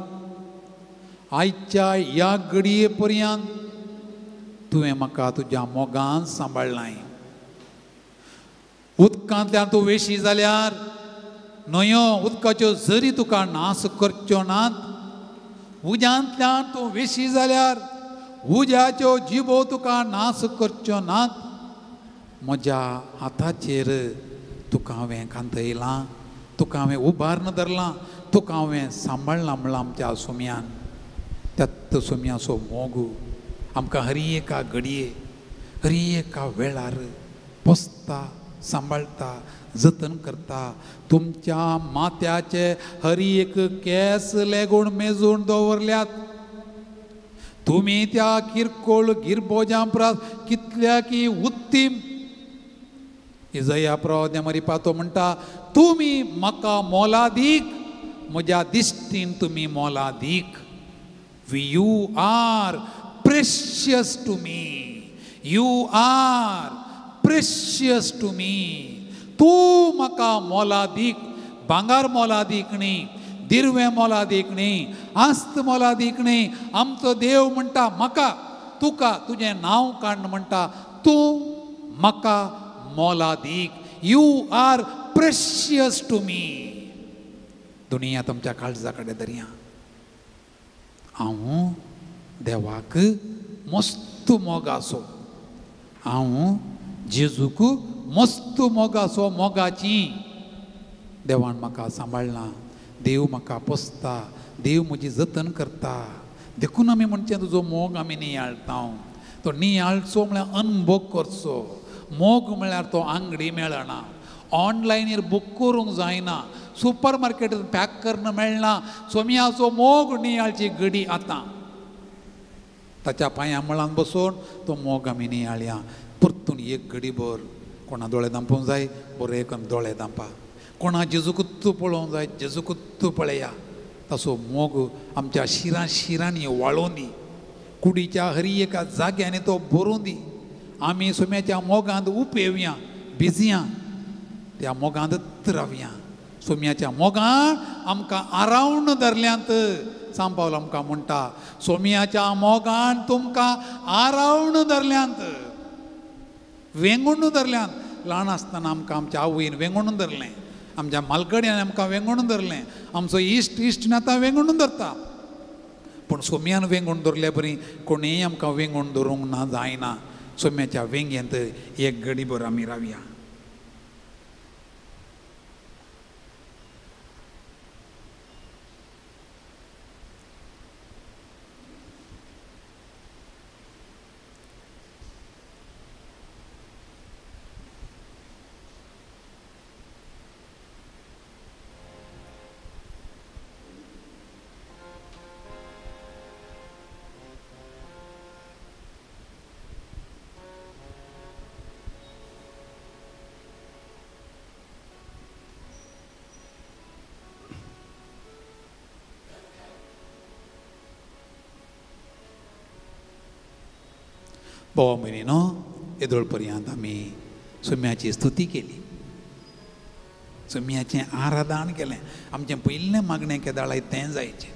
[SPEAKER 1] आयच्या ह्या घडये पर्यंत तुवें म्हाका तुज्या मोगान सांबाळ्ळाय. उदकांतल्यान तूं वेशी जाल्यार न्हंयो उदकाच्यो जरी तुका नास करच्यो नात, उज्यांतल्यान तूं वेशी जाल्यार उज्याच्यो जिबो तुका नास करच्यो नात. म्हज्या हाताचेर तुका हांवें कांतयलां, तुका हांवें उबारून धरलां, तुका हांवें सांबाळ्ळां म्हणलां आमच्या सोम्यान. त्याच सोम्याचो मोग आमकां हरी एका घडये, हरी एका वेळार पोसता, सांबाळटा, जतन करता. तुमच्या माथ्याचे हरी एक केंस लेगून मेजून दवरल्यात. तुमी त्या किरकोळ गिरबोजां परस कितल्या की उत्तीम. इजया प्रवाद्या मरिपातो म्हणटा, तुमी म्हाका मोलादीक, म्हज्या दिश्टीन तुमी मोलादीक. You are precious to me, you are precious to me. तूं म्हाका मोलादीक, भांगर मोलादीक न्ही, दिरवें मोलादीक न्ही, आस्त मोलादीक न्ही. आमचो देव म्हणटा म्हाका, तुका तुजें नांव काडून म्हणटा, तूं म्हाका मोलादीक. You are precious to me. दुनिया तुमच्या काळजा कडेन धरया. हांव देवाक मस्त मोगाचो, हांव जेजूक मस्त मोगाचो, मोगाची. देवान म्हाका सांबाळ्ळां, देव म्हाका पोसता, देव म्हजी जतन करता. देखून आमी म्हणचें तुजो मोग आमी नियाळटा. तो नियाळचो म्हळ्यार अनभोग करचो. मोग म्हळ्यार तो आंगडी मेळना, ऑनलायनीर बूक करूंक जायना, सुपर मार्केटान पॅक करून मेळना. सोम्याचो मोग नियाळची घडी आतां. ताच्या पांया मुळान बसून तो मोग आमी नियाळया. परतून एक घडीभर कोणा दोळे दांपूंक जाय बरें करून दोळे दांपा, कोणा जेजूकुत्तू पळोवंक जाय जेजूकुत्तू पळया। ताचो मोग आमच्या शिरां शिरांनी वाळोवन दी, कुडीच्या हरी एका जाग्यांनी तो भरून दी। आमी सोम्याच्या मोगांत उपेवया, भिजया, त्या मोगांतच रावया। सोम्याच्या मोगान आमकां आरावन धरल्यांत। सांव पावल आमकां म्हणटा सोम्याच्या मोगान तुमकां आरावन धरल्यांत, वेंगोवन धरल्यांत। ल्हान आसतना आमकां आमच्या आवयन वेंगोवन धरलें, आमच्या मालगड्यान आमकां वेंगोवन धरलें, आमचो इश्ट इश्ट आतां वेंगोवन धरता। पूण सोम्यान वेंगोवन धरले बरी कोणीय आमकां वेंगोवन धरूंक ना जायना। सोम्याच्या वेंगेंत एक घडीभर आमी रावया। भावा भयणीनो, येदोळ पर्यंत आमी सोम्याची स्तुती केली, सोम्याचें आराधन केलें। आमचें पयलें मागणें केदाळाय तें जायचें।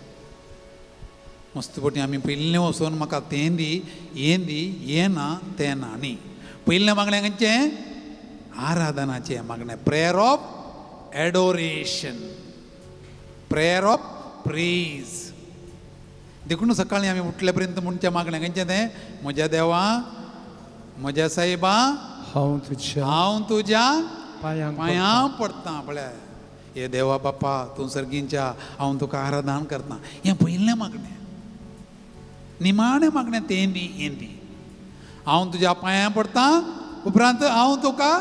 [SPEAKER 1] मस्त पटी आमी पयलें वचून म्हाका तें दी, हें दी, हें ना तें ना न्ही। पयलें मागणें खंयचें? आराधनाचें मागणें, prayer of adoration, prayer of praise. देखून सकाळीं आमी उठले पर्यंत म्हणचें मागणें खंयचें तें? म्हज्या देवा, म्हज्या सायबा, हांव तुज्या पांयां पडटा। पळय हे देवा बापा, तूं सर्गींच्या, हांव तुका आराधन करता। हें पयलें मागणें। निमाणें मागणें तें दी, हें दी। हांव तुज्या पांयां पडटा, उपरांत हांव तुका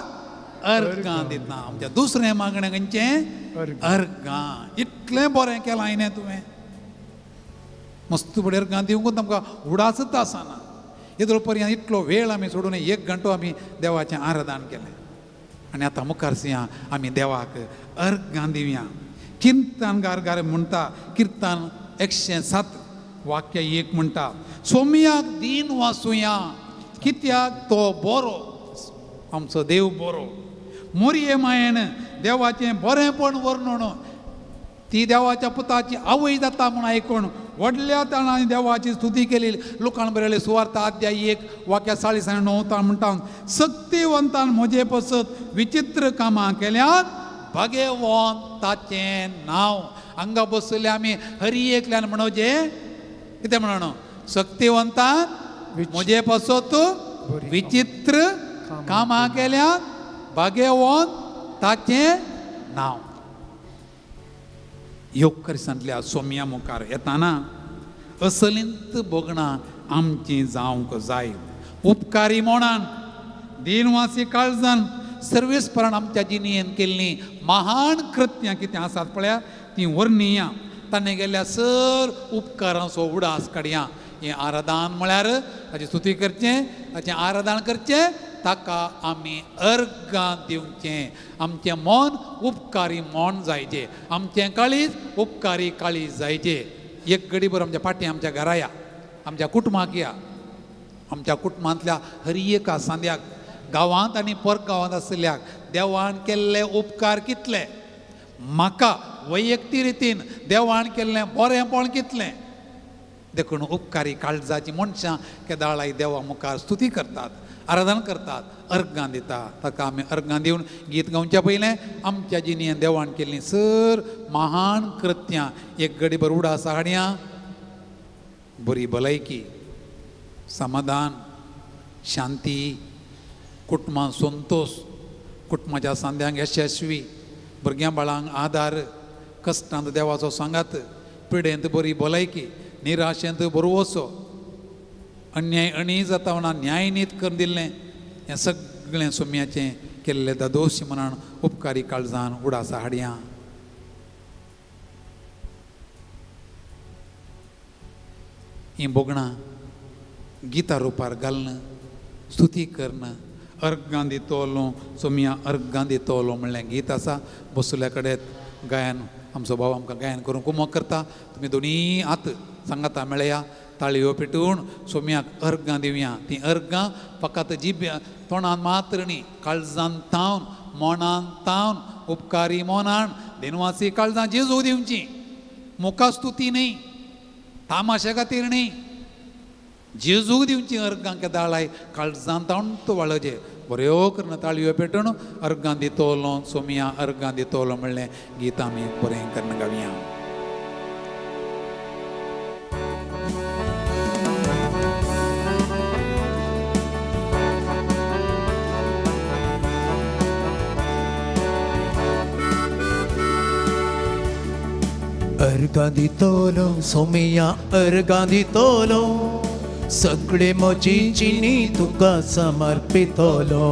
[SPEAKER 1] अर्गां दिता। आमच्या दुसरें मागणें खंयचें? अर्गां। इतलें बरें केलां हांवें तुवें, मस्त बरें अर्गां दिवंकूच आमकां उडासच आसना। येदोळ पर्यंत इतलो वेळ आमी सोडून एक घंटो आमी देवाचें आराधन केलें आनी आतां मुखार सिया आमी देवाक अर्गां दिवया। किर्तन गार म्हणटा, किर्तन 107 वाक्य 1 म्हणटा, सोम्याक दीन वासुया कित्याक तो बरो, आमचो देव बरो। मोरये मायेन देवाचें बरेंपण वर्णन, ती देवाच्या पुताची आवय जाता म्हूण आयकून व्हडल्या ताणांनी देवाची स्तुती केली। लोकांक बरयले सुवार्ता अध्याय 1 वाक्य 40 आनी 9 म्हणटा, सक्तिवंतान म्हजे पसत विचित्र कामां केल्यात, भगेवंत ताचें नांव। हांगा बसले आमी हरी एकल्यान म्हणोवचें कितें म्हणून? सक्तिवंतान म्हजे पसत विचित्र कामां केल्यात, भगेवंत ताचें नांव। योगकर्सांतल्या सोम्या मुखार येताना असलींत भोगणां आमचीं जावंक जाय। उपकारी मोणान, दिनवासी काळजान, सर्वेस्परान आमच्या जिणेन केल्लीं महान कृत्यां कितें आसात पळया तीं वर्णिया। ताणें गेल्ल्या सर उपकारांचो उडास काडया। हें आराधन म्हळ्यार ताची स्तुती करचें, ताचें आराधन करचें, ताका आमी अर्गां दिवचें। आमचें मन उपकारी मन जायचें, आमचें काळीज उपकारी काळीज जायचें। एक घडीभर आमच्या फाटीं आमच्या घरा या, आमच्या कुटुंबाक या, आमच्या कुटुंबांतल्या हर एका सांद्याक, गांवांत आनी परगांवांत आशिल्ल्याक देवान केल्ले उपकार कितले, म्हाका वैयक्तीक रितीन देवान केल्लें बरेंपण कितलें। देखून उपकारी काळजाची मनशां केदाळाय देवा मुखार स्तुती करतात, आराधन करतात, अर्गां दिता। ताका आमी अर्गां दिवन गीत गावच्या पयलें आमच्या जिणेन देवान केल्लीं सर महान कृत्यां एक घडीभर उडास हाडया। बरी भलायकी, समाधान, शांती, कुटुंबान संतोश, कुटुंबाच्या सांद्यांक यशस्वी, भुरग्यां बाळांक आदार, कश्टांत देवाचो सांगात, पिडेंत बरी भलायकी, निराशेंत बरवसो, अन्याय अणी जाता म्हणून न्यायनीत करून दिल्लें, हें सगळें सोम्याचें केल्लें दादोशी म्हणान उपकारी काळजान उडासा हाडया। हीं भोगणां गिता रुपार घालून स्तुती करून अर्गां दितलो सोमिया अर्गां दितलो म्हणलें गीत आसा. बसुल्या कडेन गायन आमचो भाव आमकां गायन करूंक कुमक करता. तुमी दोनी हात सांगाता मेळया, ताळयो पेटून सोम्याक अर्गां दिवया. तीं अर्गां फकत जिब्या तोंडान मात्र न्ही, काळजान तावन मोनान तावन उपकारी मोनान देनवासी काळजां जेजू दिवची. मुखास्तुती न्ही, तामाशे खातीर न्ही, जेजू दिवची अर्गां केदाळाय काळजान तावन तो वाळजे बऱ्यो करून ताळयो पेटून अर्गां दितलो सोमिया अर्गां दितलो म्हणलें गीत आमी बरें करून गावया.
[SPEAKER 3] अर्गां दितलो सोमिया अर्गां दितलो, सगळे म्हजी जिणी तुका समर्पितलो.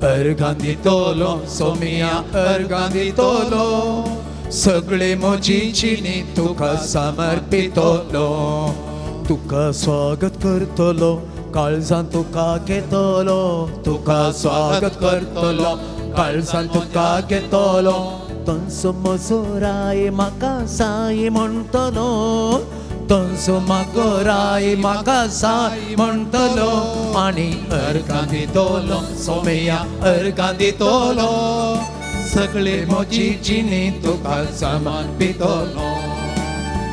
[SPEAKER 3] अर्गां दितलो सोमिया अर्गां दितलो, सगळे म्हजी जिणी तुका समर्पितलो. तुका स्वागत करतलो काळजान तुका घेतलो, तुका स्वागत करतलो काळजान तुका घेतलो. तंसो म्हजो राय म्हाका साय म्हणटलो, तंसो म्हाका राय म्हाका साय म्हणटलो. आनी अर्गां दितलो सोमया अर्गां दितलो, सगळे म्हजी जिणी तुका समर्पितलो.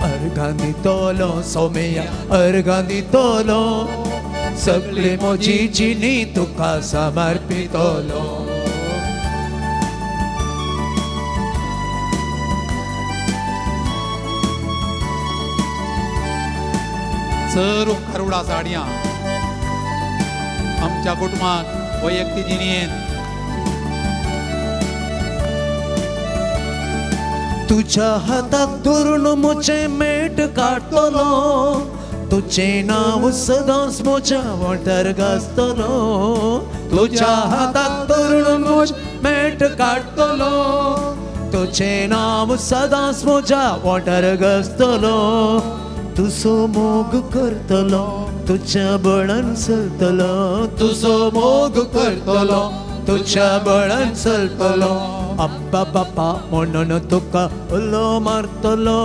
[SPEAKER 3] अर्गां दितलो सोमया अर्गां दितलो, सगळे म्हजी जिणी तुका समर्पितलो.
[SPEAKER 1] सर उपकार उडा साडयां आमच्या कुटुंबाक वैयक्तीक जिणेंत.
[SPEAKER 3] तुज्या हाताक धरून म्हजें मेट काडटलो, तुजें नांव सदांच म्हज्या वोंठार गाजतलो. तुज्या हाताक धरून म्हजें मेट काडटलो, तुजें नांव सदांच म्हज्या वोंठार गाजतलो. तुजो मोग करतलो तुज्या बळान चलतलो, तुजो मोग करतलो तुज्या बळान चलतलो. अब्बा बापा म्हणून तुका उलो मारतलो,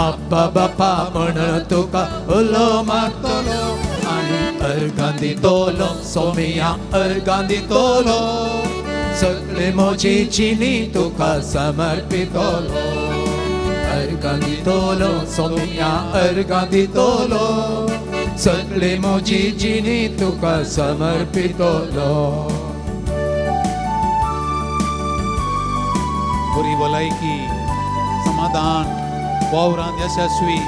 [SPEAKER 3] अब्बा बापा म्हणून तुका उलो मारतलो. आनी अर्गां दितलो सोमिया अर्गां दितलो, सगळे म्हजी जिणी तुका समर्पितलो. अर्गां दितलो सोमिया अर्गां दितलो, सगळे म्हजी जिणी तुका समर्पितलो.
[SPEAKER 1] बरी भलायकी, समाधान, वावरान यशस्वी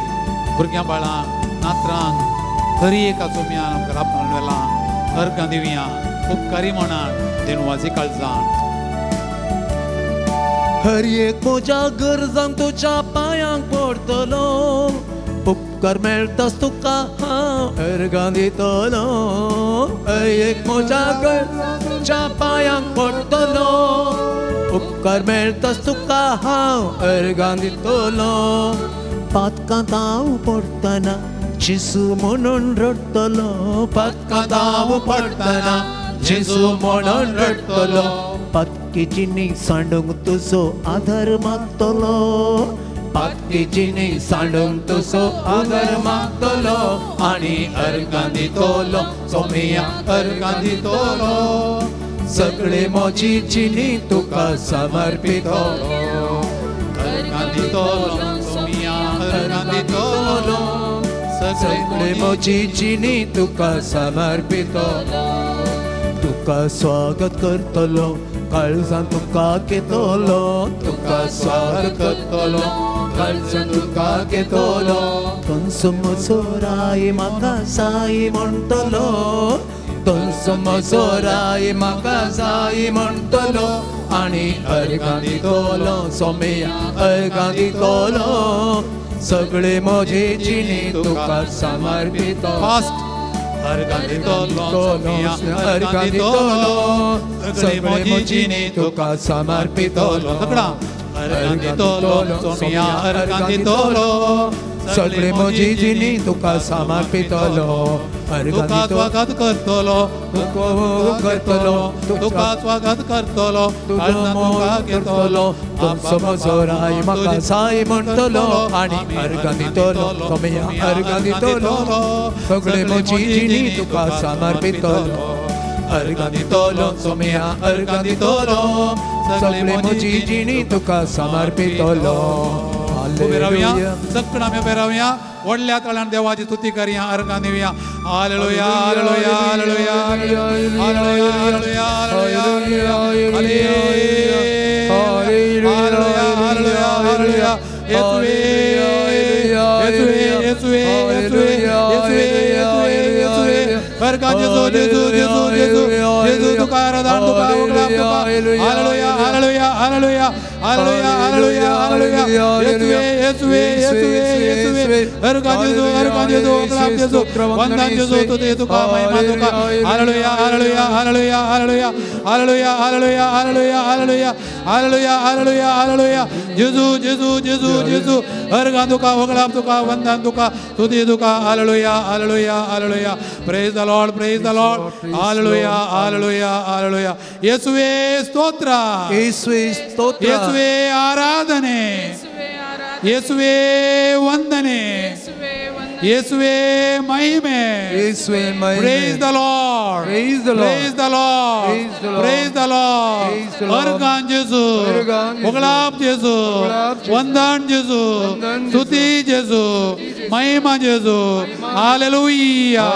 [SPEAKER 1] भुरग्यां बाळांक नातरांक हरी एका सोम्यान आमकां राखण वेलां अर्गां दिवया उपकारी म्हणान देनवासी काळजान.
[SPEAKER 3] हर एक म्हज्या गरजांक तुज्या पांयांक पडटलो, उपकार मेळटाच तुका हांव अर्गां दितलो. हर एक म्हज्या गरजांक तुज्या पांयांक पडटलो, उपकार मेळटाच तुका हांव अर्गां दितलो. पातकांत हांव पडटना जेजू म्हणून रडटलो, पातकांत हांव पडटना जेजू म्हणून रडटलो. पातकी जिणी सांडूंक तुजो आधार मागतलो, पातकी जिणी सांडूंक तुजो आधार मागतलो. आनी अर्गां दितलो सोमिया अर्गां दितलो, सगळे म्हजी जिणी तुका समर्पितलो.
[SPEAKER 1] अर्गां दितलो सोमिया अर्गां दितलो,
[SPEAKER 3] सगळे म्हजी जिणी तुका समर्पितलो. तुका स्वागत करतलो काळजान तुका घेतलो, तुका स्वागत करतलो काळजान तुका घेतलो. तंसो म्हजो राय म्हाका साय म्हणटलो, तंसो म्हजो राय म्हाका साय म्हणटलो. आनी अर्गां दितलो सोमिया अर्गां दितलो, सगळे म्हजी जिणी तुका समर्पितलो.
[SPEAKER 1] अर्गां दितलो सोमिया अर्गां दितलो, सगळे म्हजी जिणी तुका समर्पितलो. अर्गां दितलो सोमिया अर्गां दितलो,
[SPEAKER 3] सगळे म्हजी जिणी तुका समर्पितलो.
[SPEAKER 2] तुका स्वागत करतलो, करतलो, तुका स्वागत करतलो, तुका घेतलो,
[SPEAKER 3] तुमचो म्हजो राय म्हाका जाय म्हणटलो आनी अर्गां दितलो, सोमया अर्गां दितलो, सगळे म्हजी जिणी तुका समर्पितलो, अर्गां दितलो, सोमया अर्गां दितलो, सगळे म्हजी जिणी तुका समर्पितलो.
[SPEAKER 2] उबे रावया, सगळं आमी उबे रावया, व्हडल्या तळान देवाची स्तुती करया, अर्गां दिवया. Hallelujah, hallelujah, hallelujah, hallelujah, hallelujah, hallelujah, hallelujah, hallelujah, hallelujah. येसुवे, येसुवे, येसुवे, येसुवे, येसुवे, येसुवे, येसुवे. अर्गां जेजू, जेजू, जेजू, जेजू, जेजू, तुका आराधन, तुका उगडाप, तुका. Hallelujah, hallelujah, hallelujah, hallelujah, hallelujah, hallelujah. येसुवे, येसुवे, येसुवे, येसुवे. अर्गां जेजू, अर्गां जेजू, उगडाप जेजू, वंदन जेजू, तुझे तुका महिमा तुका. Hallelujah, hallelujah, hallelujah, hallelujah, hallelujah, hallelujah, hallelujah, hallelujah, hallelujah, hallelujah, hallelujah. जेजू, जेजू, जेजू, जेजू. अर्गां तुका, उगडाप तुका, वंदन तुका, तुझे तुका. Hallelujah, hallelujah, hallelujah. Praise the Lord, praise the Lord. Hallelujah, hallelujah, hallelujah. येसुवे स्तोत्र,
[SPEAKER 3] येसुवे स्तोत्र,
[SPEAKER 2] येसुवे आराधने, येसुवे वंदने, येसुवे महिमे,
[SPEAKER 3] येसुवे महिमे.
[SPEAKER 2] Praise the Lord,
[SPEAKER 3] praise the Lord,
[SPEAKER 2] praise the Lord, praise the Lord. अर्गां जेजू, उगडाप जेजू, वंदन जेजू, स्तुती जेजू, महिमा जेजू. Hallelujah,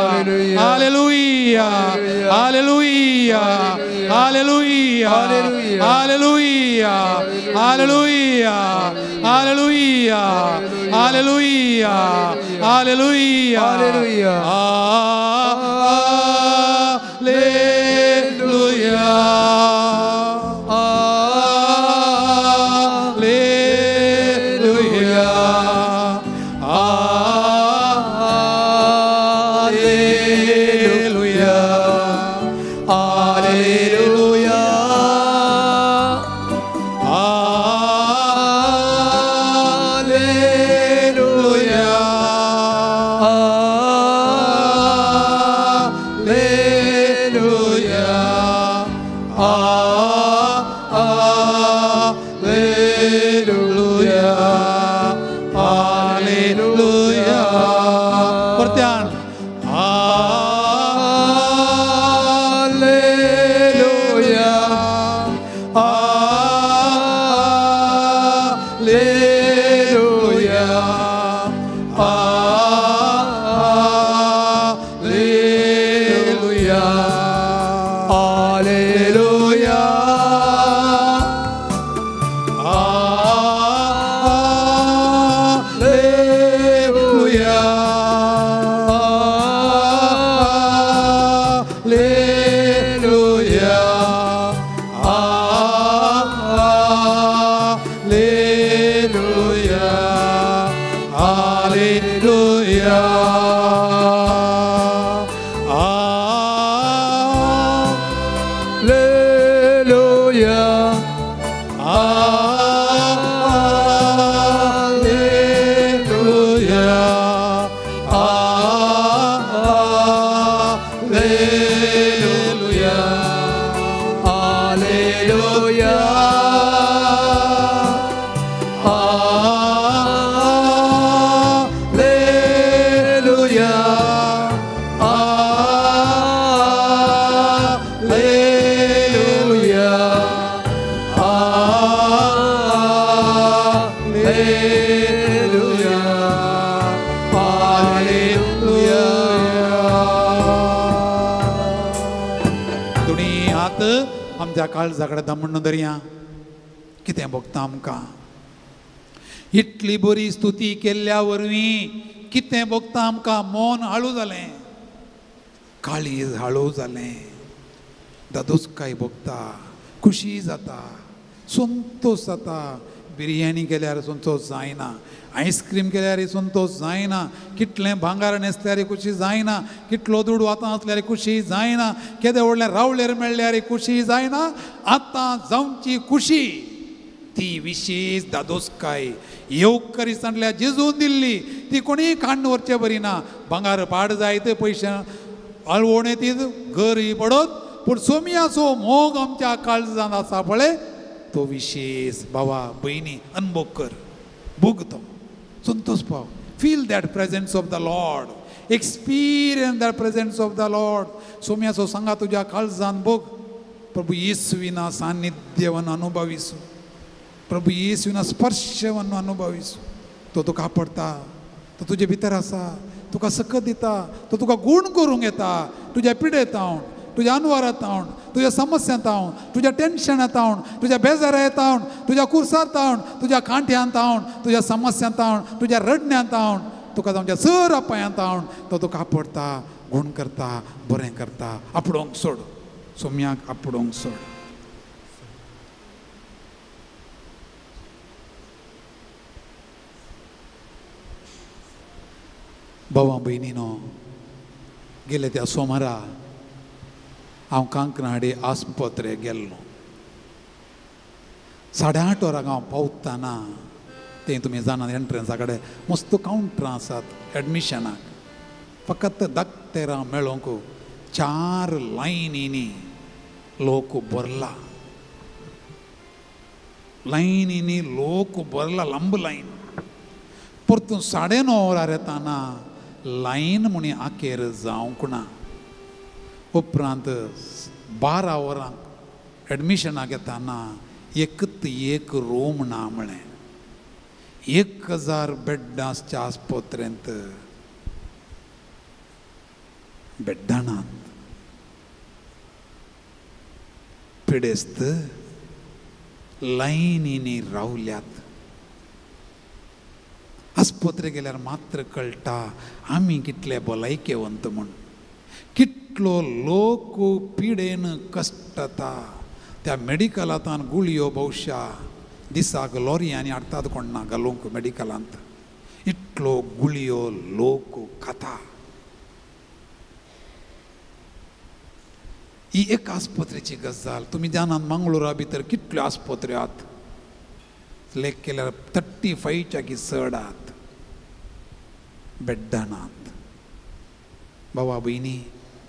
[SPEAKER 2] hallelujah, hallelujah, hallelujah, hallelujah, hallelujah, hallelujah, hallelujah, hallelujah,
[SPEAKER 3] hallelujah.
[SPEAKER 2] Hallelujah, hallelujah, hallelujah,
[SPEAKER 3] hallelujah,
[SPEAKER 2] hallelujah, hallelujah, hallelujah, hallelujah. परत्यान
[SPEAKER 3] hallelujah, hallelujah,
[SPEAKER 2] hallelujah,
[SPEAKER 3] hallelujah,
[SPEAKER 2] hallelujah, hallelujah, hallelujah, hallelujah.
[SPEAKER 3] Hallelujah,
[SPEAKER 2] hallelujah, hallelujah,
[SPEAKER 3] hallelujah,
[SPEAKER 2] hallelujah, hallelujah, hallelujah, hallelujah. दोनी हात आमच्या काळजा कडेन दमण धरया. कितें भोगता आमकां इतली बरी स्तुती केल्ल्या वरवीं कितें भोगता आमकां? मन हाळू जालें, काळीज हाळू जालें, दादोसकाय भोगता, खुशी जाता, संतोश जाता. बिरयानी केल्यार संतोश जायना, आयस्क्रीम केल्यार संतोश जायना, कितलें भांगार न्हेसल्यार खुशी जायना, कितलो दुडू आतां आसल्यार खुशी जायना, केदे व्हडलें रावळेर मेळ्ळ्यार खुशी जायना. आतां जावची खुशी ती विशेष दादोसकाय येवकरी सांडल्या जेजून दिल्ली, ती कोणीय काण्ण व्हरचे बरी ना. भांगार पाड जायत, पयशे आळवण येतीत गरी पडत, पूण सोमयाचो मोग आमच्या काळजांत आसा पळय तो विशेष. बाबा भयणी अनभोग कर, भोग तो, संतोष पाव. Feel that presence of the Lord, experience that presence of the Lord. सोमयाचो सांगा तुज्या काळजान भोग. प्रभु येसुविना सान्निध्यವನ್ನು ಅನುಭವಿಸು, प्रभु येसुविना स्पर्शವನ್ನು ಅನುಭವಿಸು. तो तुका आपडता, तो तुजे भितर आसा, तुका सकत दिता, तो तुका गूण करूंक येता. तुज्या पिडेत हांव, तुज्या अनवारात हांव, तुज्या समस्यांत हांव, तुज्या टेन्शनांत हांव, तुज्या बेजारांत हांव, तुज्या कुर्सांत हांव, तुज्या कांट्यांत हांव, तुज्या समस्यांत हांव, तुज्या रडण्यांत हांव, तुका तुमच्या सर अपायांत हांव, तो तुका आपडता, गूण करता, बरें करता. आपडोंक सोड, सोम्याक आपडोंक सोड. भावा भयणीनो, गेले त्या सोमारा हांव कांकणाडे आस्पत्रे गेल्लो. 8:30 वरांक हांव पावतना तें तुमी जाणात एंट्रन्सा कडेन मस्त कावंटरां आसात एडमिशनाक. फकत दाक्तेरां मेळोंक 4 लायनींनी लोक भरला, लायनींनी लोक भरला, लांब लायन. परतून 9:30 वरार येताना लायन म्हणी आखेर जावंक ना. उपरांत 12 वरांक एडमिशनाक येताना एकत एक रूम ना म्हळें. 1000 बेड्डां आसच्या आस्पत्रेंत बेड्डां नात. पिडेस्त लायनींनी रावल्यात. आस्पत्रे गेल्यार मात्र कळटा आमी कितले भलायकेवंत म्हूण, कितलो लोक पिडेन कश्टता. त्या मेडिकलांत गुळयो भोवशा दिसाक लॉरियांनी हाडटात कोण ना घालूंक मेडिकलांत, इतलो गुळयो लोक खाता. ही एक आस्पत्रेची गजाल. तुमी जाणात मंगळुरा भितर कितल्यो आस्पत्र्यो आहात, लेख केल्यार 35 की चड आहात, बेड्डां नात. बाबा भयणी,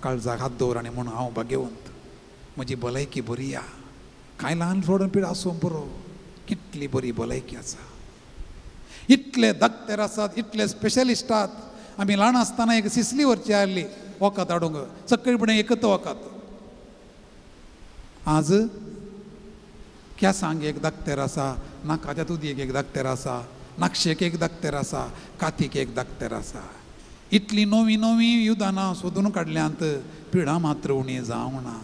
[SPEAKER 2] काळजाक हात दवर आनी म्हूण हांव भाग्यवंत, म्हजी भलायकी बरी आहा. कांय ल्हान सोडून पिड आसूं पुरो, कितली बरी भलायकी आसा. इतले दाक्तेर आसात, इतले स्पेशलिस्ट आहात. आमी ल्हान आसतना एक सिसली व्हरची आसली वखद हाडूंक, सकाळी फुडें एकच वखद. आज केंसांक एक दाक्तेर आसा, नाकाच्या तुदयेक एक दाक्तेर आसा, नाक्षेक एक दाक्तेर आसा, कातीक एक दाक्तेर आसा. इतली नवी नवी युदानां सोदून काडल्यांत, पिडां मात्र उणी जावंक ना.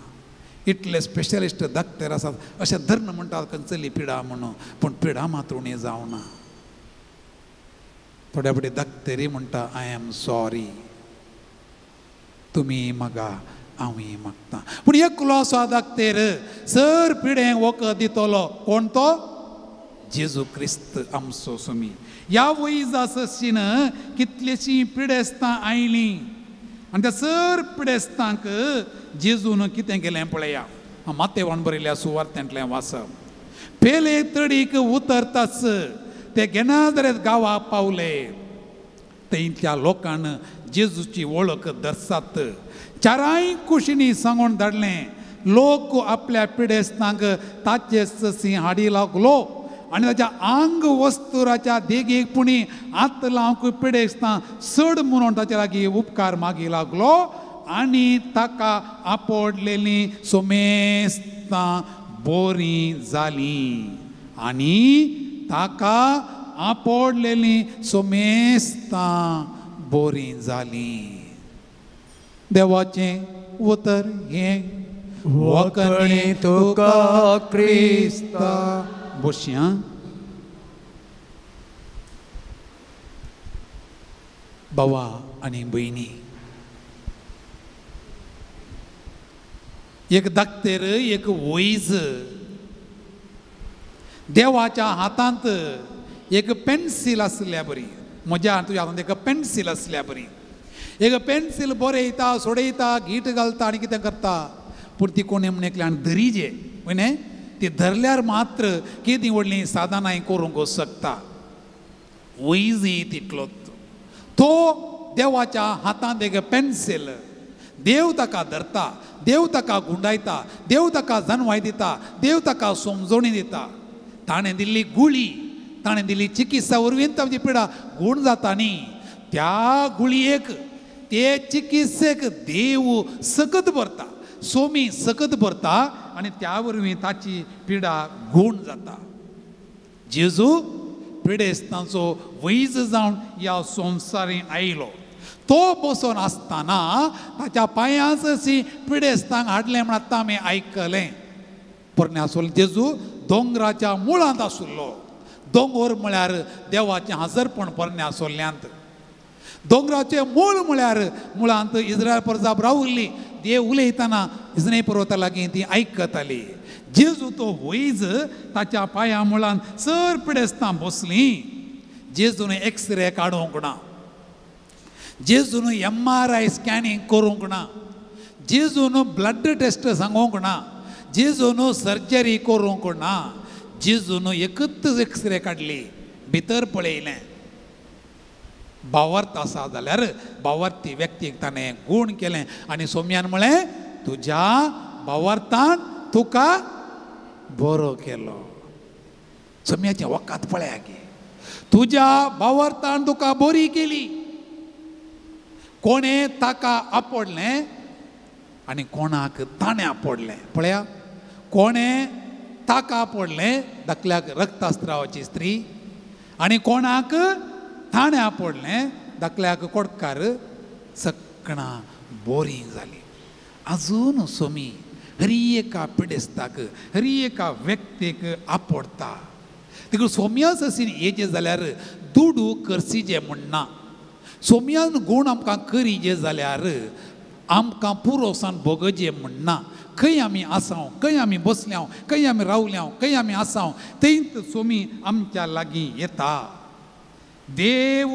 [SPEAKER 2] इतले स्पेशलिस्ट दाक्तेर आसात, अशें धर्ण म्हणटात खंयचली पिडा म्हणून, पूण पिडां मात्र उणी जावंक ना. थोड्या फावटी दाक्तेरी म्हणटा I am sorry, तुमी म्हाका हांवूय मागता. पूण एकलो आसा दाक्तेर सर पिडें वखद दितलो, कोण तो? जेजू क्रिस्त आमचो सुमी. ह्या वयजा सशीन कितलीशीं पिडेस्तां आयलीं आनी त्या सर पिडेस्तांक जेजून कितें केलें पळया. मातेवान बरयल्या सुवार्तेंतलें वाचप. पेले तडीक उतरताच ते गेनाजरेत गांवाक पावले. थंयच्या लोकान जेजूची वळख दर्सात. चारांय कुशींनी सांगून धाडलें, लोक आपल्या पिडेस्तांक ताचे ससी हाडी लागलो आनी ताच्या आंग वस्तुराच्या देगेक पुणी हात लावंक पिडेस्तां चड म्हणून ताच्या लागीं उपकार मागी लागलो आनी ताका आपडलेलीं सोमेस्तां बोरीं जालीं. आनी ताका आपडलेलीं सोमेस्तां बोरीं जालीं. देवाचें उतर हें
[SPEAKER 3] वखणी तुका क्रिस्ता.
[SPEAKER 2] बसया. बाबा आनी भयणी, एक दाक्तेर एक वैज देवाच्या हातांत एक पेन्सील आसल्या बरी, म्हज्या तुज्या हातांत एक पेन्सील आसल्या बरी. एक पेन्सील बरयता, सोडयता, गीट घालता आनी कितें करता, पूण ती कोणी म्हण एकल्यान धरीजे न्हय, ती धरल्यार मात्र केदी व्हडलीं साधनांय करूंक शकता. वैजय तितलो तो देवाच्या हातांत एक पेन्सील, देव ताका धरता, देव ताका गुंडायता, देव ताका जानवाय दिता, देव ताका समजोणी दिता. ताणें दिल्ली गुळी, ताणें दिल्ली चिकित्सा वरवीं ताची पिडा गूण जाता न्ही. त्या गुळयेक, ते चिकित्सेक देव सकत भरता, सोमी सकत भरता आनी त्या वरवीं ताची पिडा गूण जाता. जेजू पिडेस्तांचो वैज जावन ह्या संवसारीं आयलो. तो बसून आसतना ताच्या पांयांच अशी पिडेस्तांक हाडलें म्हण आतां आमी आयकलें. पोरणे आसलो जेजू दोंगराच्या मुळांत आशिल्लो. दोंगर म्हळ्यार देवाचें हाजरपण पोरणे आसल्ल्यांत. दोंगराचें मूळ म्हळ्यार मुळांत इस्रायल परजाप रावल्ली. देव उलयतना इजने पर्वता लागीं ती आयकताली. जेजू तो वैज ताच्या पांया मुळांत सर पिडेस्तां बसलीं. जेजून एक्सरे काडूंक ना, जेजून MRI scanning करूंक ना, जेजून ब्लड टेस्ट सांगूंक ना, जेजून सर्जरी करूंक ना. जेजून एकच एक्सरे काडली, भितर पळयलें. भावार्थ आसा जाल्यार भावार्थी व्यक्तीक ताणें गूण केलें आनी सोम्यान म्हळें तुज्या भावार्थान तुका बरो केलो. सोम्याचें वखद पळया की तुज्या भावार्थान तुका बरी केली. कोणें ताका आपडलें आनी कोणाक ताणें आपडलें. पळया, कोणें ताका आपडलें धाकल्याक रक्तस्त्रावाची स्त्री, आनी कोणाक ताणें आपडलें धाकल्याक कोडकार. सगळां बोरी जाली. आजून सोमी हरी एका पिडेस्ताक, हरी एका व्यक्तीक आपडटा. देखून सोम्याच अशी येचे जाल्यार दुडू करसीजे म्हणना. सोम्यान गूण आमकां करीजे जाल्यार आमकां पुरोसान भोगजे म्हणना. खंय आमी आसाव, खंय आमी बसल्याव, खंय आमी रावल्याव, खंय आमी आसाव, थंयच सोमी आमच्या लागीं येता. देव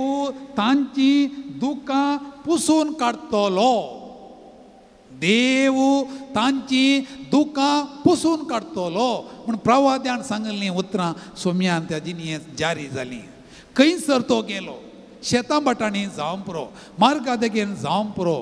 [SPEAKER 2] तांची दुकां पुसून काडटलो. देव तांची दुकां पुसून काडटलो म्हूण प्रवाद्यान सांगिल्लीं उतरां सोम्यान त्या जिणेंत जारी जालीं. खंयसर तो गेलो, शेतां भाटांनी जावं पुरो, मार्गा देगेन जावं पुरो,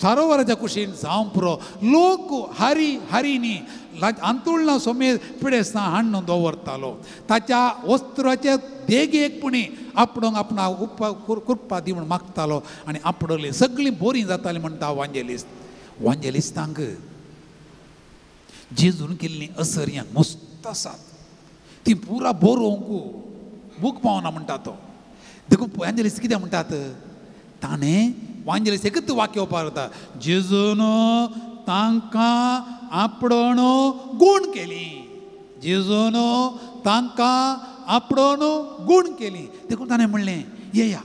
[SPEAKER 2] सरोवराच्या कुशीन जावं पुरो, लोक हारी हारीनी आंतुळना सोमे पिडेस्तां हाडून दवरतालो. ताच्या वस्त्राचे देगेक पुणी आपणोंक आपणाक उपा कृपा दी म्हूण मागतालो आनी आपडली सगळीं बोरीं जातालीं म्हणटा वांजेलिस्त. वांजेलिस्तांक जेजून केल्लीं असर्यां मस्त आसात, ती पुरा बरोवंक बूक पावना म्हणटा तो. देखून वांजेलिस्त कितें म्हणटात, ताणें वांजेलिस्त एकच वाक्य वापरता, जेजून तांकां आपडोन गूण केली. जेजून तांकां आपडोन गूण केली. देखून ताणें म्हणलें येया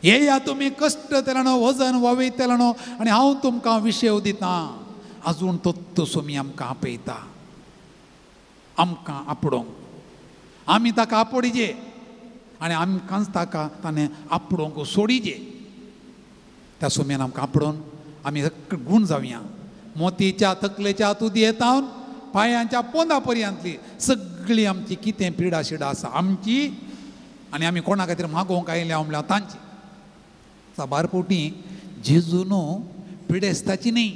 [SPEAKER 2] येया तुमी कश्ट तेलानो, वजन वावयतेलानो आनी हांव तुमकां विशेव दितां. आजून तत्तो सोमी आमकां आपयता, आमकां आपडोंक. आमी ताका आपडीजे आनी आमकांच ताका ताणें आपडोंक सोडीजे. त्या सोम्यान आमकां आपडोवन आमी गूण जावया. मोतीच्या तकलेच्या तुदयेतावन पांयांच्या पोंदा पर्यंतली सगळी आमची कितें पिडा शिडा आसा आमची, आनी आमी कोणा खातीर मागोवंक आयल्या म्हणल्यार तांची. साबार फावटी जेजून पिडेस्ताची न्ही,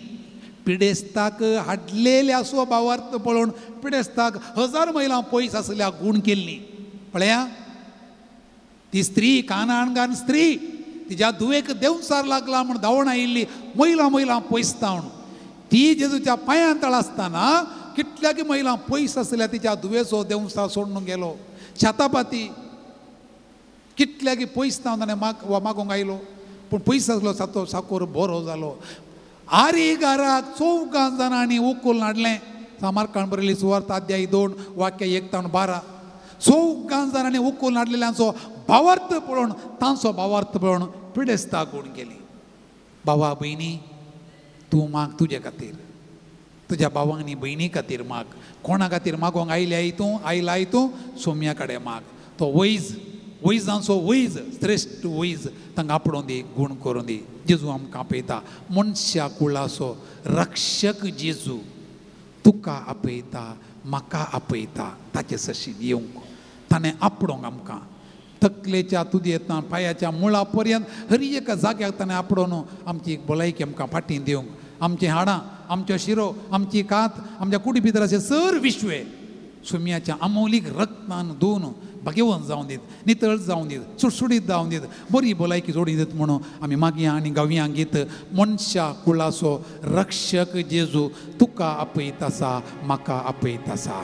[SPEAKER 2] पिडेस्ताक हाडलेल्या स्वभावार्थ पळोवन पिडेस्ताक 1000 मैलां पयस आसल्या गूण केल्ली. पळया, ती स्त्री कानाणगान स्त्री तिज्या धुवेक देंवचार लागला म्हूण धांवण आयिल्ली मैलां मैलां पयस तावन. ती जेजूच्या पांयां तळ आसतना कितल्याकी मैलां पयस आसल्या तिच्या धुवेचो देंवचार सोडून गेलो. छातापाती कितल्याकी पयस तावन ताणें मागोंक आयलो, पूण पयस आसलो सातो साकोर बरो जालो. आरी घराक 4 जाणांनी उखलून हाडलें. सामारकाण बरयली सुवार्थ अध्याय 2 वाक्य 1 ते 12. 4 जाणांनी उखलून हाडलेल्यांचो भावार्थ पळोवन, तांचो भावार्थ पळोवन पिडेस्ता गूण केली. भावा भयणी, तूं माग तुजे खातीर, तुज्या भावांक आनी भयणी खातीर माग. कोणा खातीर मागोंक आयल्याय तूं, आयलाय तूं, सोम्या कडेन माग. तो वैज, वैजांचो वैज, श्रेश्ठ वैज, तांकां आपडोवन दी, गूण करून दी. जेजू आमकां आपयता, मनशा कुळाचो रक्षक जेजू तुका आपयता, म्हाका आपयता. ताचे सशीन येवंक ताणें आपडोंक आमकां. तकलेच्या तुदयेंतल्यान पांयाच्या मुळा पर्यंत हर एका जाग्याक ताणें आपडोवन आमची भलायकी आमकां फाटीं दिवंक, आमचीं हाडां, आमच्यो शिरो, आमची कात, आमच्या कुडी भितर अशें सर विश्वे सुम्याच्या अमोलीक रक्तान धुवन भाग्यवंत जावन दीत, नितळ जावन दीत, सुटसुटीत जावन दीत, बरी भलायकी जोडून दीत म्हणून आमी मागया आनी गावया गीत मनशा कुळाचो रक्षक जेजू तुका आपयत आसा, म्हाका आपयत आसा.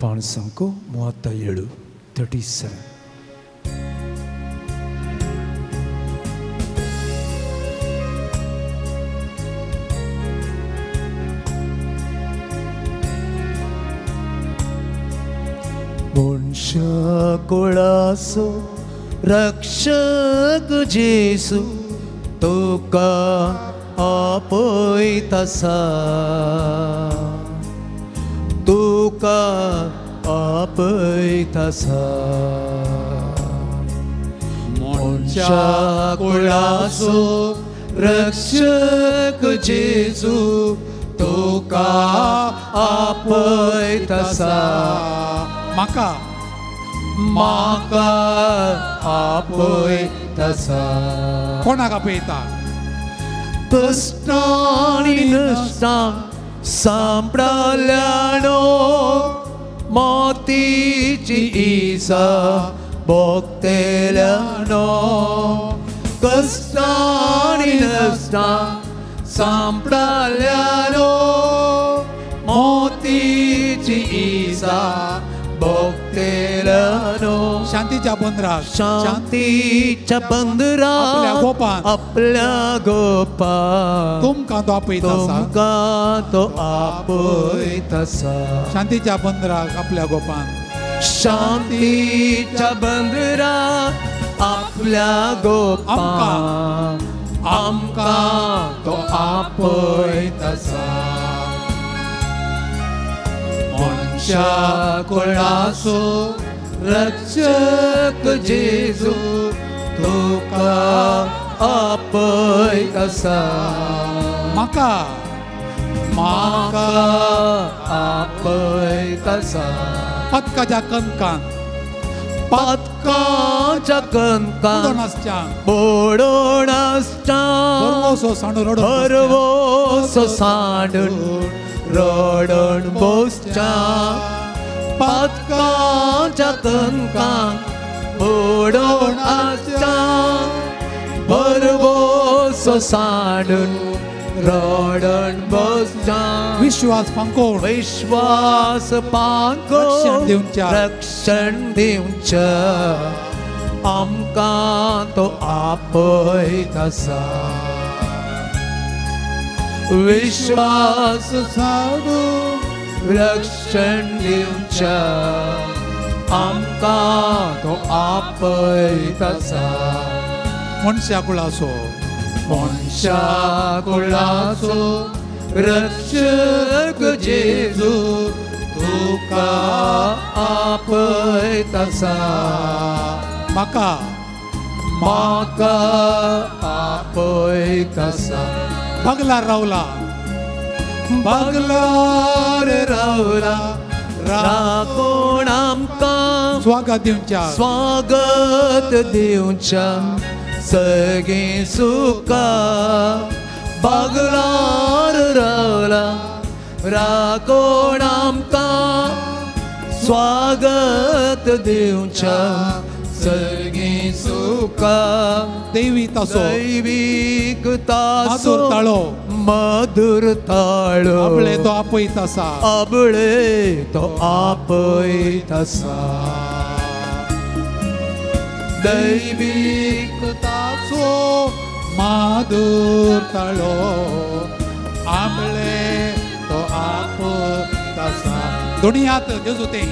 [SPEAKER 3] पाणसांको 37 37. मनशा कुळाचो रक्षक जेजू तुका आपयत आसा, तुका आपयत आसा. मनशा कुळाचो रक्षक जेजू तुका आपयत आसा,
[SPEAKER 2] म्हाका
[SPEAKER 3] म्हाका आपयत आसा.
[SPEAKER 2] कोणाक आपयता?
[SPEAKER 3] कश्टां नश्टां सांपडाल्यानो मोतीची इसा भोगतेल्यानो, कश्टां नश्टां सांपडाल्यानो मोतीची इसा भोगतेल्यानो.
[SPEAKER 2] शांतीच्या बंदराक,
[SPEAKER 3] शांतीच्या बंदराक आपल्या गोपान
[SPEAKER 2] तुमकां तो आपयत आसा,
[SPEAKER 3] तुमकां तो आपयत आसा.
[SPEAKER 2] शांतीच्या बंदराक आपल्या गोपान,
[SPEAKER 3] शांतीच्या बंदराक आपल्या गोपान आमकां तो आपयत आसा. मनशा कुळाचो रक्षक जेजू तुका आपयत आसा,
[SPEAKER 2] म्हाका
[SPEAKER 3] म्हाका आपयत आसा.
[SPEAKER 2] पदकाच्या कणकान,
[SPEAKER 3] पातकाच्या कणकान बुडोवन आसच्या, भरवसो सांडून रडून बसच्या, पातकाच्या कणकान बुडोवन आसच्या, भरवसो सांडून रडून बसच्या.
[SPEAKER 2] विश्वास पांकोवन,
[SPEAKER 3] विश्वास पांकोवन रक्षण दिवच्या आमकां तो आपयत आसा. विश्वास
[SPEAKER 2] सांडून
[SPEAKER 3] रक्षण दिवच्या आमकां तो आपयत आसा.
[SPEAKER 2] मनशा कुळाचो,
[SPEAKER 3] मनशा कुळाचो रक्षक जेजू तुका आपयत आसा,
[SPEAKER 2] म्हाका
[SPEAKER 3] म्हाका आपयत आसा.
[SPEAKER 2] बगलार रावला,
[SPEAKER 3] बगलार रावला राखून आमकां
[SPEAKER 2] स्वागत दिवच्या,
[SPEAKER 3] स्वागत दिवच्या सगळीं सुखा. बगलार रावला राखून आमकां स्वागत दिवच्या सगळीं सुखा.
[SPEAKER 2] दैवी तासो,
[SPEAKER 3] दैवीक तासो,
[SPEAKER 2] मधुर ताळो,
[SPEAKER 3] मधुर ताळो
[SPEAKER 2] आबळे तो आपयत आसा,
[SPEAKER 3] आबळे तो आपयत आसा.
[SPEAKER 2] दैवीक तासो मधुर ताळो आबळे तो आपयत आसा. दोनी हात जेजू ते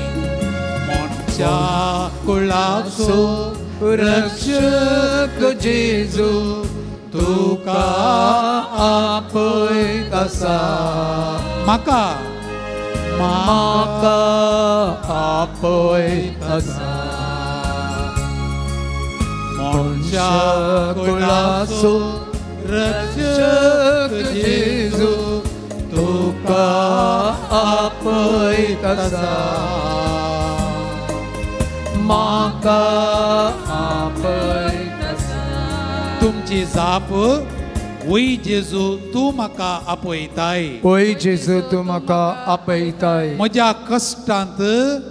[SPEAKER 2] मनशा कुळाचो
[SPEAKER 3] रक्षक जेजू तुका आपयत आसा,
[SPEAKER 2] म्हाका
[SPEAKER 3] म्हाका आपयत आसा. मनशा कुळाचो रक्षक जेजू तुका आपयत आसा, म्हाका आपयता.
[SPEAKER 1] तुमची जाप वय जेजू तूं म्हाका आपयताय.
[SPEAKER 3] वय जेजू तूं म्हाका आपयताय.
[SPEAKER 1] म्हज्या कश्टांत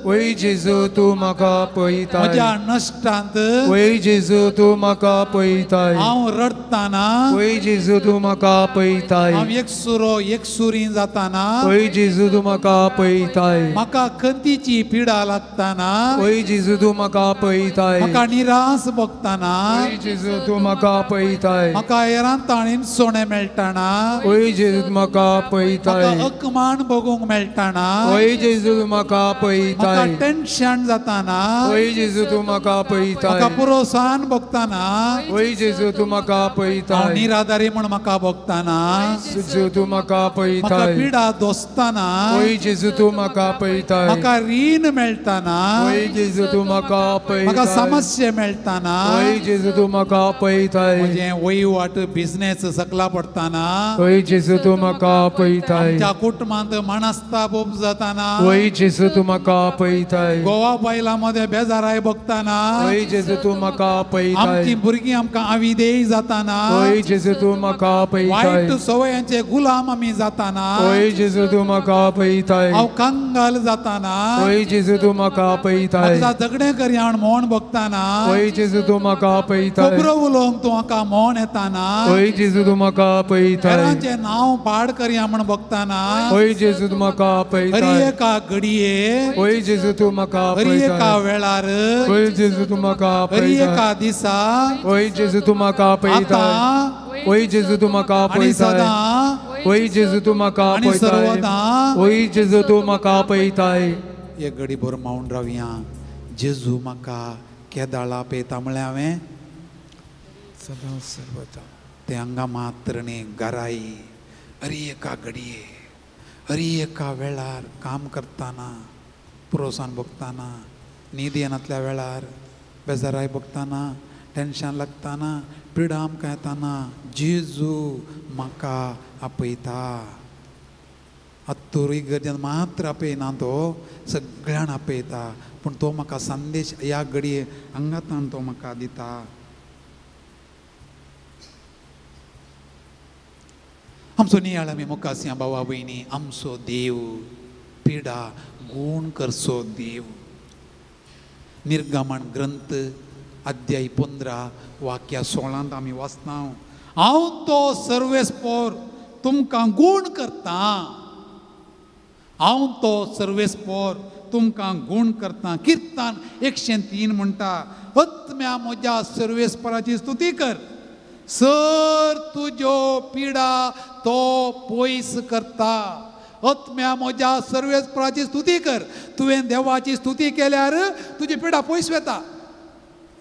[SPEAKER 3] वय जेजू तूं म्हाका आपयताय.
[SPEAKER 1] म्हज्या नश्टांत
[SPEAKER 3] वय जेजू तूं म्हाका आपयताय.
[SPEAKER 1] हांव रडटाना
[SPEAKER 3] वय जेजू तूं म्हाका आपयताय.
[SPEAKER 1] हांव एकसुरो एकसुरी जाताना
[SPEAKER 3] वय जेजू तूं म्हाका आपयताय.
[SPEAKER 1] म्हाका खंतीची पिडा लागताना
[SPEAKER 3] वय जेजू तूं म्हाका आपयताय.
[SPEAKER 1] म्हाका निराश भोगताना
[SPEAKER 3] वय जेजू तूं म्हाका आपयताय.
[SPEAKER 1] म्हाका हेरांताणीन सोणें मेळटाना
[SPEAKER 3] वय जेजू तूं म्हाका आपयताय.
[SPEAKER 1] म्हाका अकमान भोगूंक मेळटाना
[SPEAKER 3] वय जेजू तूं म्हाका आपयताय.
[SPEAKER 1] म्हाका टेन्शन जाताना
[SPEAKER 3] वय जेजू तूं म्हाका आपयताय.
[SPEAKER 1] म्हाका पुरोसान भोगताना
[SPEAKER 3] वय जेजू तूं म्हाका आपयताय.
[SPEAKER 1] हांव निराधारी म्हूण म्हाका भोगताना
[SPEAKER 3] जेजू तूं म्हाका आपयताय.
[SPEAKER 1] म्हाका पिडा दोसताना
[SPEAKER 3] वय जेजू तूं म्हाका आपयताय.
[SPEAKER 1] म्हाका रीण मेळटाना
[SPEAKER 3] वय जेजू तूं म्हाका आपयताय.
[SPEAKER 1] म्हाका समस्या मेळटाना
[SPEAKER 3] वय जेजू तूं म्हाका आपयताय.
[SPEAKER 1] म्हजें वहिवाट बिझनेस सकला पडटाना
[SPEAKER 3] वय जेजू तूं म्हाका आपयताय.
[SPEAKER 1] आमच्या कुटुंबांत मानस्ताप उपजताना
[SPEAKER 3] वय जेजू तूं म्हाका आपयताय.
[SPEAKER 1] गोवा बायलां मदें बेजाराय भोगताना
[SPEAKER 3] वय जेजू तूं म्हाका आपयताय.
[SPEAKER 1] आमची भुरगीं आमकां आविदेय जाताना
[SPEAKER 3] वय जेजू तूं म्हाका आपयताय.
[SPEAKER 1] वायट सवयांचे गुलाम आमी जाताना
[SPEAKER 3] वय जेजू तूं म्हाका आपयताय.
[SPEAKER 1] हांव कंगाल जाताना
[SPEAKER 3] वय जेजू तूं म्हाका आपयताय.
[SPEAKER 1] म्हाका झगडें करया म्हूण मोन भोगताना
[SPEAKER 3] वय जेजू तूं म्हाका आपयताय.
[SPEAKER 1] खबरो उलोवंक तूं म्हाका मोन येताना
[SPEAKER 3] वय जेजू तूं म्हाका आपयताय.
[SPEAKER 1] हेरांचें नांव पाड करया म्हूण भोगताना
[SPEAKER 3] वय जेजू तूं म्हाका आपयताय.
[SPEAKER 1] हर एका घडये
[SPEAKER 3] वय जेजू तूं म्हाका
[SPEAKER 1] हर
[SPEAKER 3] आपयताय.
[SPEAKER 1] एका वेळार
[SPEAKER 3] वय जेजू तूं म्हाका
[SPEAKER 1] हर
[SPEAKER 3] आपयताय.
[SPEAKER 1] एका दिसा
[SPEAKER 3] वय जेजू तूं म्हाका आपयताय. वय जेजू तूं म्हाका
[SPEAKER 1] आनी
[SPEAKER 3] आपयताय.
[SPEAKER 1] सदां
[SPEAKER 3] वय जेजू तूं म्हाका
[SPEAKER 1] आनी
[SPEAKER 3] आपयताय.
[SPEAKER 1] सर्वदां
[SPEAKER 3] वय जेजू तूं म्हाका आपयताय.
[SPEAKER 1] एक घडी भर मावन रावया. जेजू म्हाका केदाळ आपयता म्हळ्यार हांवें
[SPEAKER 3] सदां सर्वदा
[SPEAKER 1] ते हांगा मात्र न्ही घराय हर एका घडये हर एका वेळार काम करतना पुरोसान भोगताना न्हीद येनातल्या वेळार बेजाराय भोगताना टेन्शन लागताना पिडा आमकां येताना जेजू म्हाका आपयता. आत्तूर इगर्जेन मात्र आपयना तो सगळ्यान आपयता पूण तो म्हाका संदेश ह्या घडये हांगातान तो म्हाका दिता. आमचो नियाळ आमी मुखार भावा भयणी आमचो देव पिडा गूण करचो देव. निर्गमन ग्रंथ अध्याय 15 वाक्या 16 आमी वाचता. हांव तो सर्वेस्पोर तुमकां गूण करता. हांव तो सर्वेस्पोर तुमकां गूण करता. किर्तन 103 म्हणटा आत्म्या म्हज्या सर्वेस्पोराची स्तुती कर सर तुज्यो पिडा तो पयस करता. आत्म्या म्हज्या सर्वेस्पोराची स्तुती कर. तुवें देवाची स्तुती केल्यार तुजी पिडा पयस वता.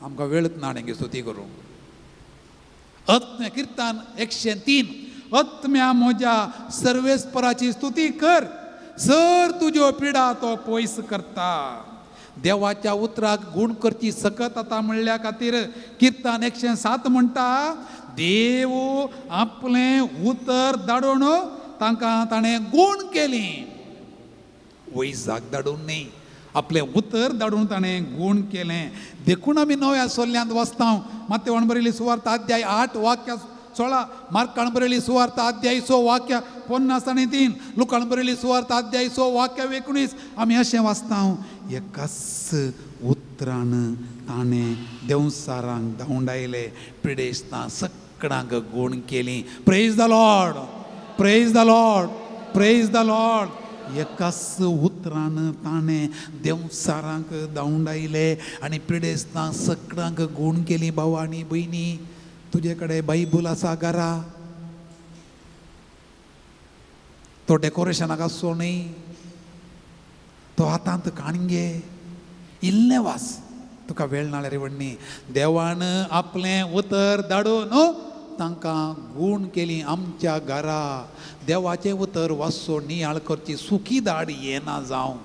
[SPEAKER 1] आमकां वेळच ना आनी स्तुती करूंक. आत्म्या किर्तन 103 आत्म्या म्हज्या सर्वेस्पोराची स्तुती कर सर तुज्यो पिडा तो पयस करता. देवाच्या उतराक गूण करची सकत आतां म्हणल्या खातीर किर्तन 107 म्हणटा देव आपलें उतर धाडून तांकां ताणें गूण केली. वैजाक धाडून न्ही आपलें उतर धाडून ताणें गूण केलें. देखून आमी नव्या सोल्ल्यांत वाचता. मात्तेवान बरयली सुवार्ता अध्याय 8 वाक्य 16 मार्कान बरयली सुवार्ता अध्याय 6 वाक्य 53 लुकान बरयली सुवार्ता अध्याय 6 वाक्य 19 आमी अशें वाचता. एकाच उतरान ताणें देंवचारांक धांवडायले पिडेस्तां सगळ्यांक गूण केली. Praise the Lord, praise the Lord, praise the Lord. एकाच उतरान ताणें देंवचारांक धांवडायले आनी पिडेस्तां सगळ्यांक गूण केली. भाव आनी भयणी तुजे कडेन बायबल आसा घरा तो डेकोरेशनाक आसचो न्ही तो हातांत काणगे इल्लें वास तुका वेळ ना रे व्हडनी. देवान आपलें उतर धाडून तांकां गूण केली. आमच्या घरा देवाचें उतर वाचचो नियाळ करची. सुकी दाड येना जावं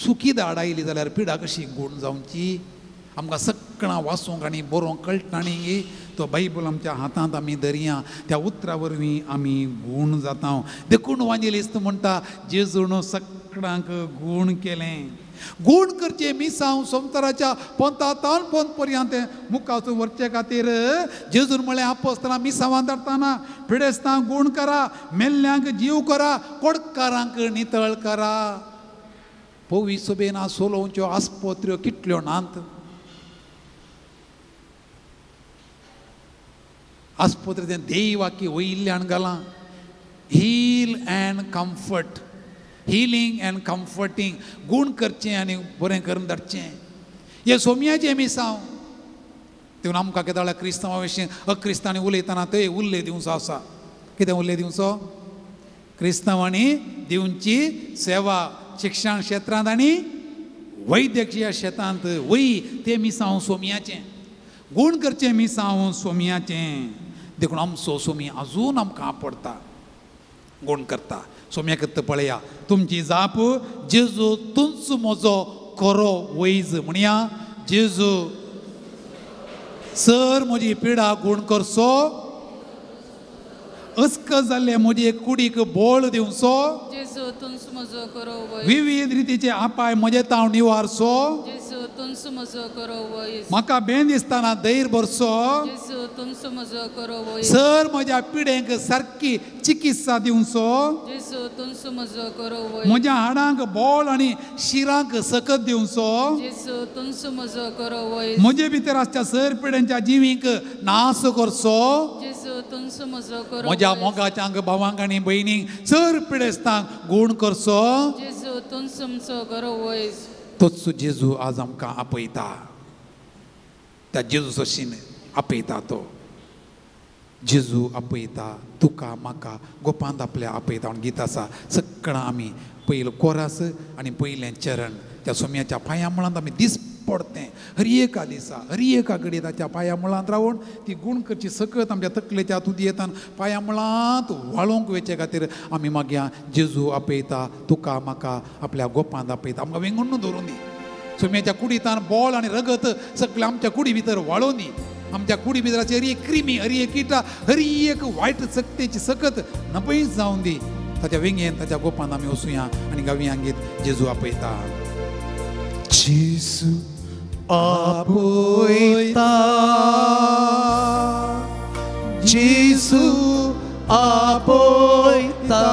[SPEAKER 1] सुकी दाड आयली जाल्यार पिडा कशी गूण जावची. आमकां सगळां वाचूंक आनी बरोवंक कळटा न्ही तो बायबल आमच्या हातांत आमी धरया त्या उतरा वरवीं आमी गूण जाता. देखून वांजेलिस्त म्हणटा जेजून सगळ्यांक गूण केलें.
[SPEAKER 2] गूण करचें मिसांव संवसाराच्या पोंता तान पोंत पर्यंत मुखार व्हरचे खातीर जेजून म्हळें आपोस्तां मिसांवान धाडटाना पिडेस्तांक गूण करा, मेल्ल्यांक जीव करा, कोडकारांक नितळ करा. पवी सोबेन सोलोवच्यो आस्पत्र्यो कितल्यो नात. आस्पत्रे तें देवाकी वयल्यान घालां. Heal and comfort, healing and comforting, गूण करचें आनी बरें करून धाडचें. हें सोमयाचें मिसांव. तितून आमकां केदाळा क्रिस्तांवा विशीं अक्रिस्तांनी उलयतना ते उल्ले दिवचो आसा. कितें उल्ले दिवचो? क्रिस्तांवांनी दिवची सेवा शिक्षण क्षेत्रांत आनी वैद्यकीय क्षेत्रांत वय तें मिसांव सोमयाचें. गूण करचें मिसांव सोमयाचें. देखून आमचो सोमी अजून आमकां आपडटा, गूण करता. सोम्याक पळया तुमची जाप जेजू तुंच म्हजो खरो वैज म्हणया. जेजू सर म्हजी पिडा गूण करचो, अस्क जाल्ले म्हजे कुडीक बोळ दिवचो, विविध रितीचे आपाय म्हजे ताव निवारचो, म्हाका बेन दिसतना धैर्य भरचो, सर म्हज्या पिडेंक सारकी चिकित्सा दिवचो, म्हज्या हाडांक बोळ आनी शिरांक सकत दिवचो, म्हजे भितर आसच्या सर पिडेंच्या जिवींक नाश करचो, म्हज्या मोगाच्यांक भावांक आनी भयणींक सर पिडेस्तांक गूण करचो. तोच जेजू आज आमकां आपयता. त्या जेजू सशीन आपयता. तो जेजू आपयता तुका म्हाका गोपांत आपल्या आपयता म्हण गीत आसा. सगळां आमी पयलो कोरास आनी पयलें चरण त्या सोम्याच्या पांया मुळांत आमी दीस पडतें. हर एका दिसा हर एका घडये ताच्या पांया मुळांत रावन ती गूण करची सकत आमच्या तकलेच्या तुदयेतान पांया मुळांत वाळोवंक वचचे खातीर आमी मागया जेजू आपयता तुका म्हाका आपल्या गोपांत आपयता. आमकां वेंगून धरून दी. सोम्याच्या कुडीतान बोळ आनी रगत सगळें आमच्या कुडी भितर वाळोवन दी. आमच्या कुडी भितराची हर एक क्रिमी, हर एक किटा, हर एक वायट सक्तेची सकत नपयच जावन दी. ताच्या वेंगेन ताच्या गोपांत आमी वचुया आनी गावया गीत जेजू आपयता.
[SPEAKER 3] जेजू आपयता, जेजू आपयता,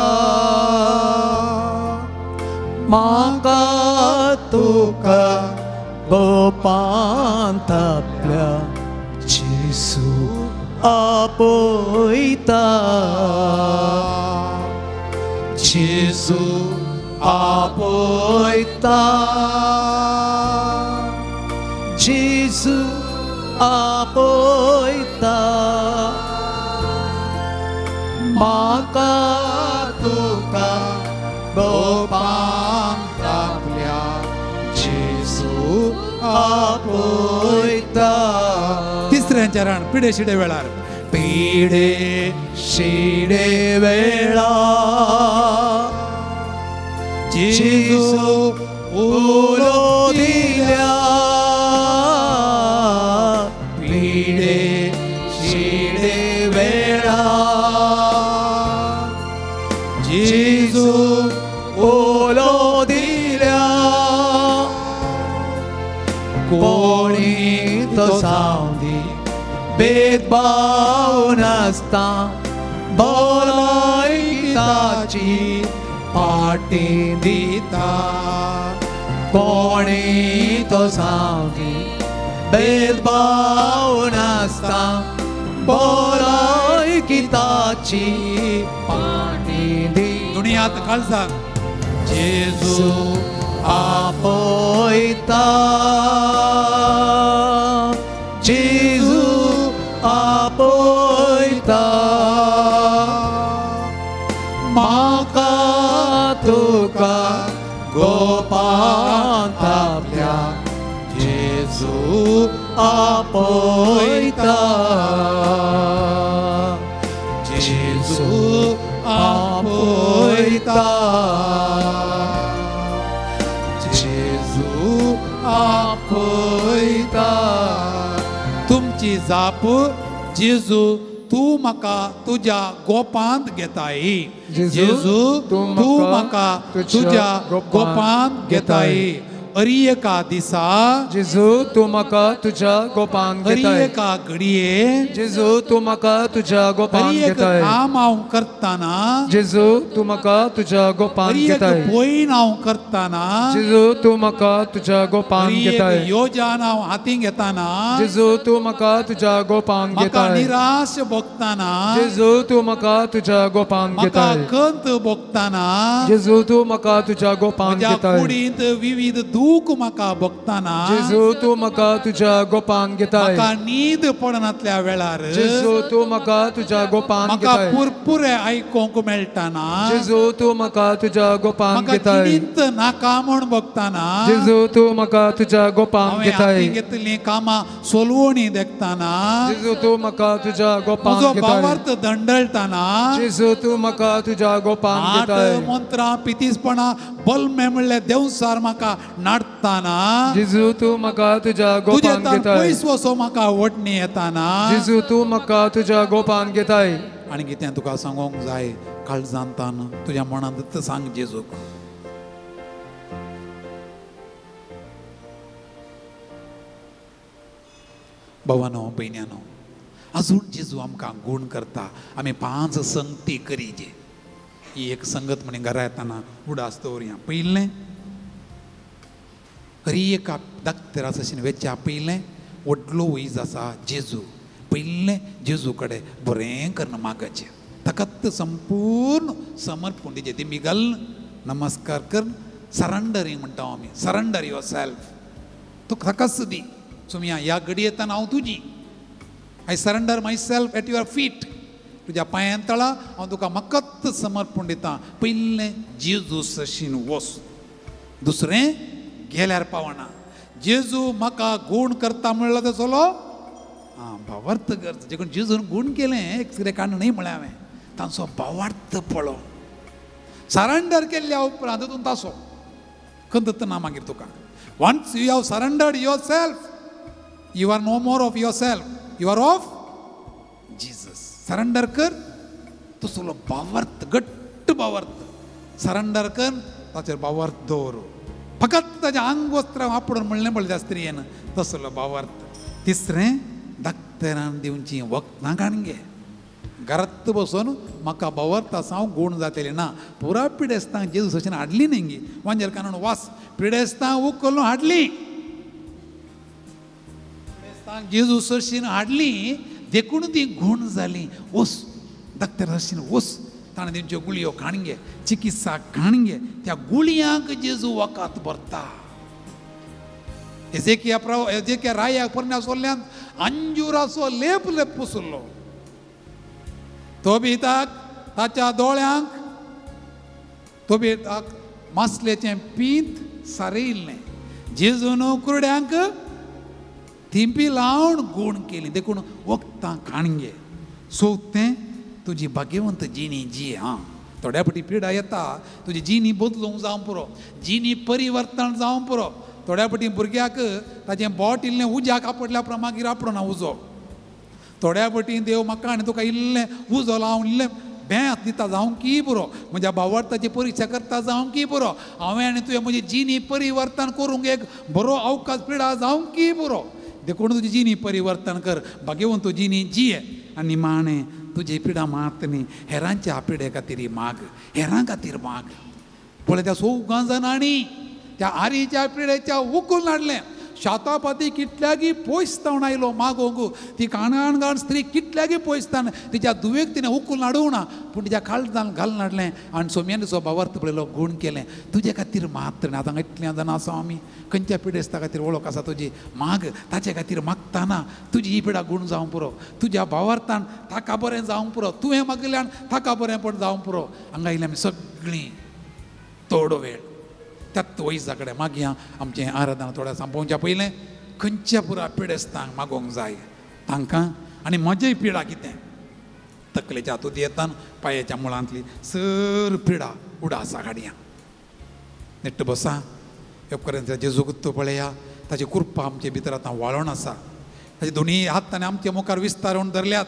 [SPEAKER 3] म्हाका तुका गोपांत आपल्या जेजू आपयता, जेजू आपयता, जेजू आपयता, म्हाका तुका गोपांत आपल्या जेजू आपयता.
[SPEAKER 2] तिसरें चरण पिडे शिडे वेळार.
[SPEAKER 3] पिडे शिडे वेळार जेजू उलो दिल्या, पिडे शिडे वेळार जेजू उलो दिल्या, कोणी तो जावं दी भेदभाव नासता बोलाय ताची पाटी दिता, कोणी तो जावं दी भेदभाव नासता बोलाय ताची पाटी दी.
[SPEAKER 2] दुनियात काळजाक जेजू
[SPEAKER 3] आपयता, जेजू आपयता, म्हाका तुका गोपांत आपल्या जेजू आपयता, जेजू आपयता,
[SPEAKER 2] जेजू आपयता. तुमची जाप जेजू तूं म्हाका तुज्या गोपांत घेताय, जेजू तूं म्हाका तुज्या गोपांत घेताय. अरी एका दिसा
[SPEAKER 3] जेजू तूं म्हाका तुज्या गोपान
[SPEAKER 2] अरी
[SPEAKER 3] घेताय
[SPEAKER 2] एका घडये
[SPEAKER 3] जेजू तूं म्हाका तुज्या गोपान
[SPEAKER 2] अरी एक
[SPEAKER 3] घेताय
[SPEAKER 2] काम हांव करतना
[SPEAKER 3] जेजू तूं म्हाका तुज्या गोपान
[SPEAKER 2] अरी एक
[SPEAKER 3] घेताय
[SPEAKER 2] भयण हांव करतना
[SPEAKER 3] जेजू तूं म्हाका तुज्या गोपान
[SPEAKER 2] अरी एक
[SPEAKER 3] घेताय
[SPEAKER 2] योजन हांव हातीं घेतना
[SPEAKER 3] जेजू तूं म्हाका तुज्या गोपान
[SPEAKER 2] म्हाका
[SPEAKER 3] घेताय
[SPEAKER 2] निराश भोगतना
[SPEAKER 3] जेजू तूं म्हाका तुज्या गोपान
[SPEAKER 2] म्हाका
[SPEAKER 3] घेताय
[SPEAKER 2] खंत भोगतना
[SPEAKER 3] जेजू तूं म्हाका तुज्या गोपान
[SPEAKER 2] म्हज्या
[SPEAKER 3] घेताय
[SPEAKER 2] कुडींत विविध दूख म्हाका भोगतना
[SPEAKER 3] जेजू तूं म्हाका तुज्या गोपान घेताय
[SPEAKER 2] म्हाका न्हीद पडनातल्या वेळार
[SPEAKER 3] जेजू तूं म्हाका तुज्या गोपान
[SPEAKER 2] म्हाका
[SPEAKER 3] घेताय
[SPEAKER 2] पुरपुरे आयकूंक मेळटाना
[SPEAKER 3] जेजू तूं म्हाका तुज्या गोपान
[SPEAKER 2] म्हाका
[SPEAKER 3] घेताय
[SPEAKER 2] जिणेंत नाका म्हूण भोगतना
[SPEAKER 3] जेजू तूं म्हाका तुज्या गोपान
[SPEAKER 2] हांवें
[SPEAKER 3] घेताय
[SPEAKER 2] हातीं घेतिल्लीं कामां सोलवणी देखतना
[SPEAKER 3] जेजू तूं म्हाका तुज्या गोपान
[SPEAKER 2] म्हजो
[SPEAKER 3] घेताय
[SPEAKER 2] भावार्थ दंडळटाना
[SPEAKER 3] जेजू तूं म्हाका तुज्या गोपान
[SPEAKER 2] आठ
[SPEAKER 3] घेताय
[SPEAKER 2] मंत्रां पितीसपणां बलमे म्हणले देवसार म्हाका नाडटाना
[SPEAKER 3] जेजू तूं म्हाका तुज्या
[SPEAKER 2] तुजे
[SPEAKER 3] गोपान
[SPEAKER 2] तान
[SPEAKER 3] घेताय
[SPEAKER 2] पयस वचो म्हाका वडणी येताना
[SPEAKER 3] जेजू तूं म्हाका तुज्या गोपान घेताय
[SPEAKER 2] आनी कितें तुका सांगूंक जाय काळजांतान तुज्या मनांत सांग जेजूक. भावानो भयण्यानो अजून जेजू आमकां गूण करता. आमी 5 संगती करीजे. ही एक संगत म्हणी घरा येताना उडास दवरया. पयलें हरी एका दाक्तेरा सशीन वेच्या पयलें व्हडलो वैज आसा जेजू. पयलें जेजू कडेन बरें करून मागचें, ताकात संपूर्ण समर्पण दिचें. दिमी घाल नमस्कार कर, सरंडरींग म्हणटा आमी, सरंडर your self. तूं ताकाच दी सुमया ह्या घडये येताना हांव तुजी, I surrender myself at your feet. तुज्या पांयां तळा हांव तुका म्हाकाच समर्पण दिता. पयलें जेजू सशीन वस. दुसरें गेल्यार पावना. जेजू म्हाका गूण करता म्हणलो तसलो आं भावार्थ गरज. देखून जेजून गूण केलें एक कितें काण न्हय म्हळें हांवें, तांचो भावार्थ पळोवन सरंडर केल्ल्या उपरांत तितून तासो खंत ना मागीर तुका. Once you have surrendered yourself you are no more of yourself, you are of Jesus. Surrender कर तसलो भावार्थ, घट्ट भावार्थ सरंडर कर, ताचेर भावार्थ दवर. फकत ताजें आंगवस्त्र वापरून म्हणलें पळय त्या स्त्रियेन तसलो भावार्थ. तिसरें डाक्टरान दिवची वखदां काडून घे. घरांत बसून म्हाका भावार्थ आसा हांव गूण जातलें ना. पुरा पिडेस्तांक जेजू सशीन हाडली न्ही गी वांजेल कानून वास पिडेस्तांक उखलून हाडली, पिडेस्तांक जेजू सशीन हाडली देखून ती गूण जाली. वस डाक्टर सशीन वस, ताणें तेंच्यो गुळयो काडून घे, चिकित्सा काडून घे. त्या गुळयांक जेजू वखद भरता. एजेकिया एजेकिया रायाक पोरण्या सोल्ल्यान अंजुराचो लेप लेप पुसलो. तोबिताक ताच्या दोळ्यांक तोबिताक मासलेचें पींत सारयिल्लें. जेजून कुरड्यांक थिंपी लावन गूण केली. देखून वखदां काडून घे. चवथें तुजी भाग्यवंत जिणी जी. आं थोड्या फावटी पिडा येता, तुजी जिणी बदलूंक जावं पुरो, जिणी परिवर्तन जावं पुरो. थोड्या फावटी भुरग्याक ताचें बोट इल्लें उज्याक आपडल्या उपरांत मागीर आपडना उजो. थोड्या फावटी देव म्हाका आनी तुका इल्लें उजो लावन इल्लें बेंत दिता जावं की पुरो, म्हज्या भावार्थाची परिक्षा करता जावं की पुरो, हांवें आनी तुवें म्हजी जिणी परिवर्तन करूंक एक बरो अवकाश पिडा जावं की पुरो. देखून तुजी जिणी परिवर्तन कर, भाग्यवंत जिणी जिये. आनी माणें तुजी पिडा मात न्ही, हेरांच्या पिडे खातीर माग, हेरां खातीर माग. पळय त्या सौगां जाणांनी त्या आरीच्या पिडेच्या उकून हाडलें. शातापाती कितल्यागी पयस तावन आयलो मागोंक. ती काणान घाण स्त्री कितल्यागी पयस तावन तिच्या दुवेक तिणें उकून हाडूंक ना, पूण तिच्या काळजान घालून हाडलें आनी सोम्यान भावार्थ पळयलो, गूण केलें. तुजे खातीर मात्र न्ही. आतां इतल्या जाणां आसा आमी, खंयच्या पिडेस्ता खातीर वळख आसा तुजी, माग. ताचे खातीर मागताना तुजी ही पिडा गूण जावंक पुरो, तुज्या भावार्थान ताका बरें जावंक पुरो, तुवें मागिल्ल्यान ताका बरें पण जावंक पुरो. हांगा आयली आमी सगळीं थोडो वेळ त्याच वैजा कडेन मागया. आमचें आराधना थोड्या सांपोवच्या पयलें खंयच्या पुरा पिडेस्तांक मागोवंक जाय तांकां. आनी म्हजेय पिडा कितें तकलेच्या हातूंत येतान पांयाच्या मुळांतली सर पिडा उडासा काडया. नेट्ट बसा उपकरण जेजूक पळया, ताची कृपा आमचे भितर आतां वाळोन आसा. ताचे दोनी हात ताणें आमचे मुखार विस्तारून धरल्यात.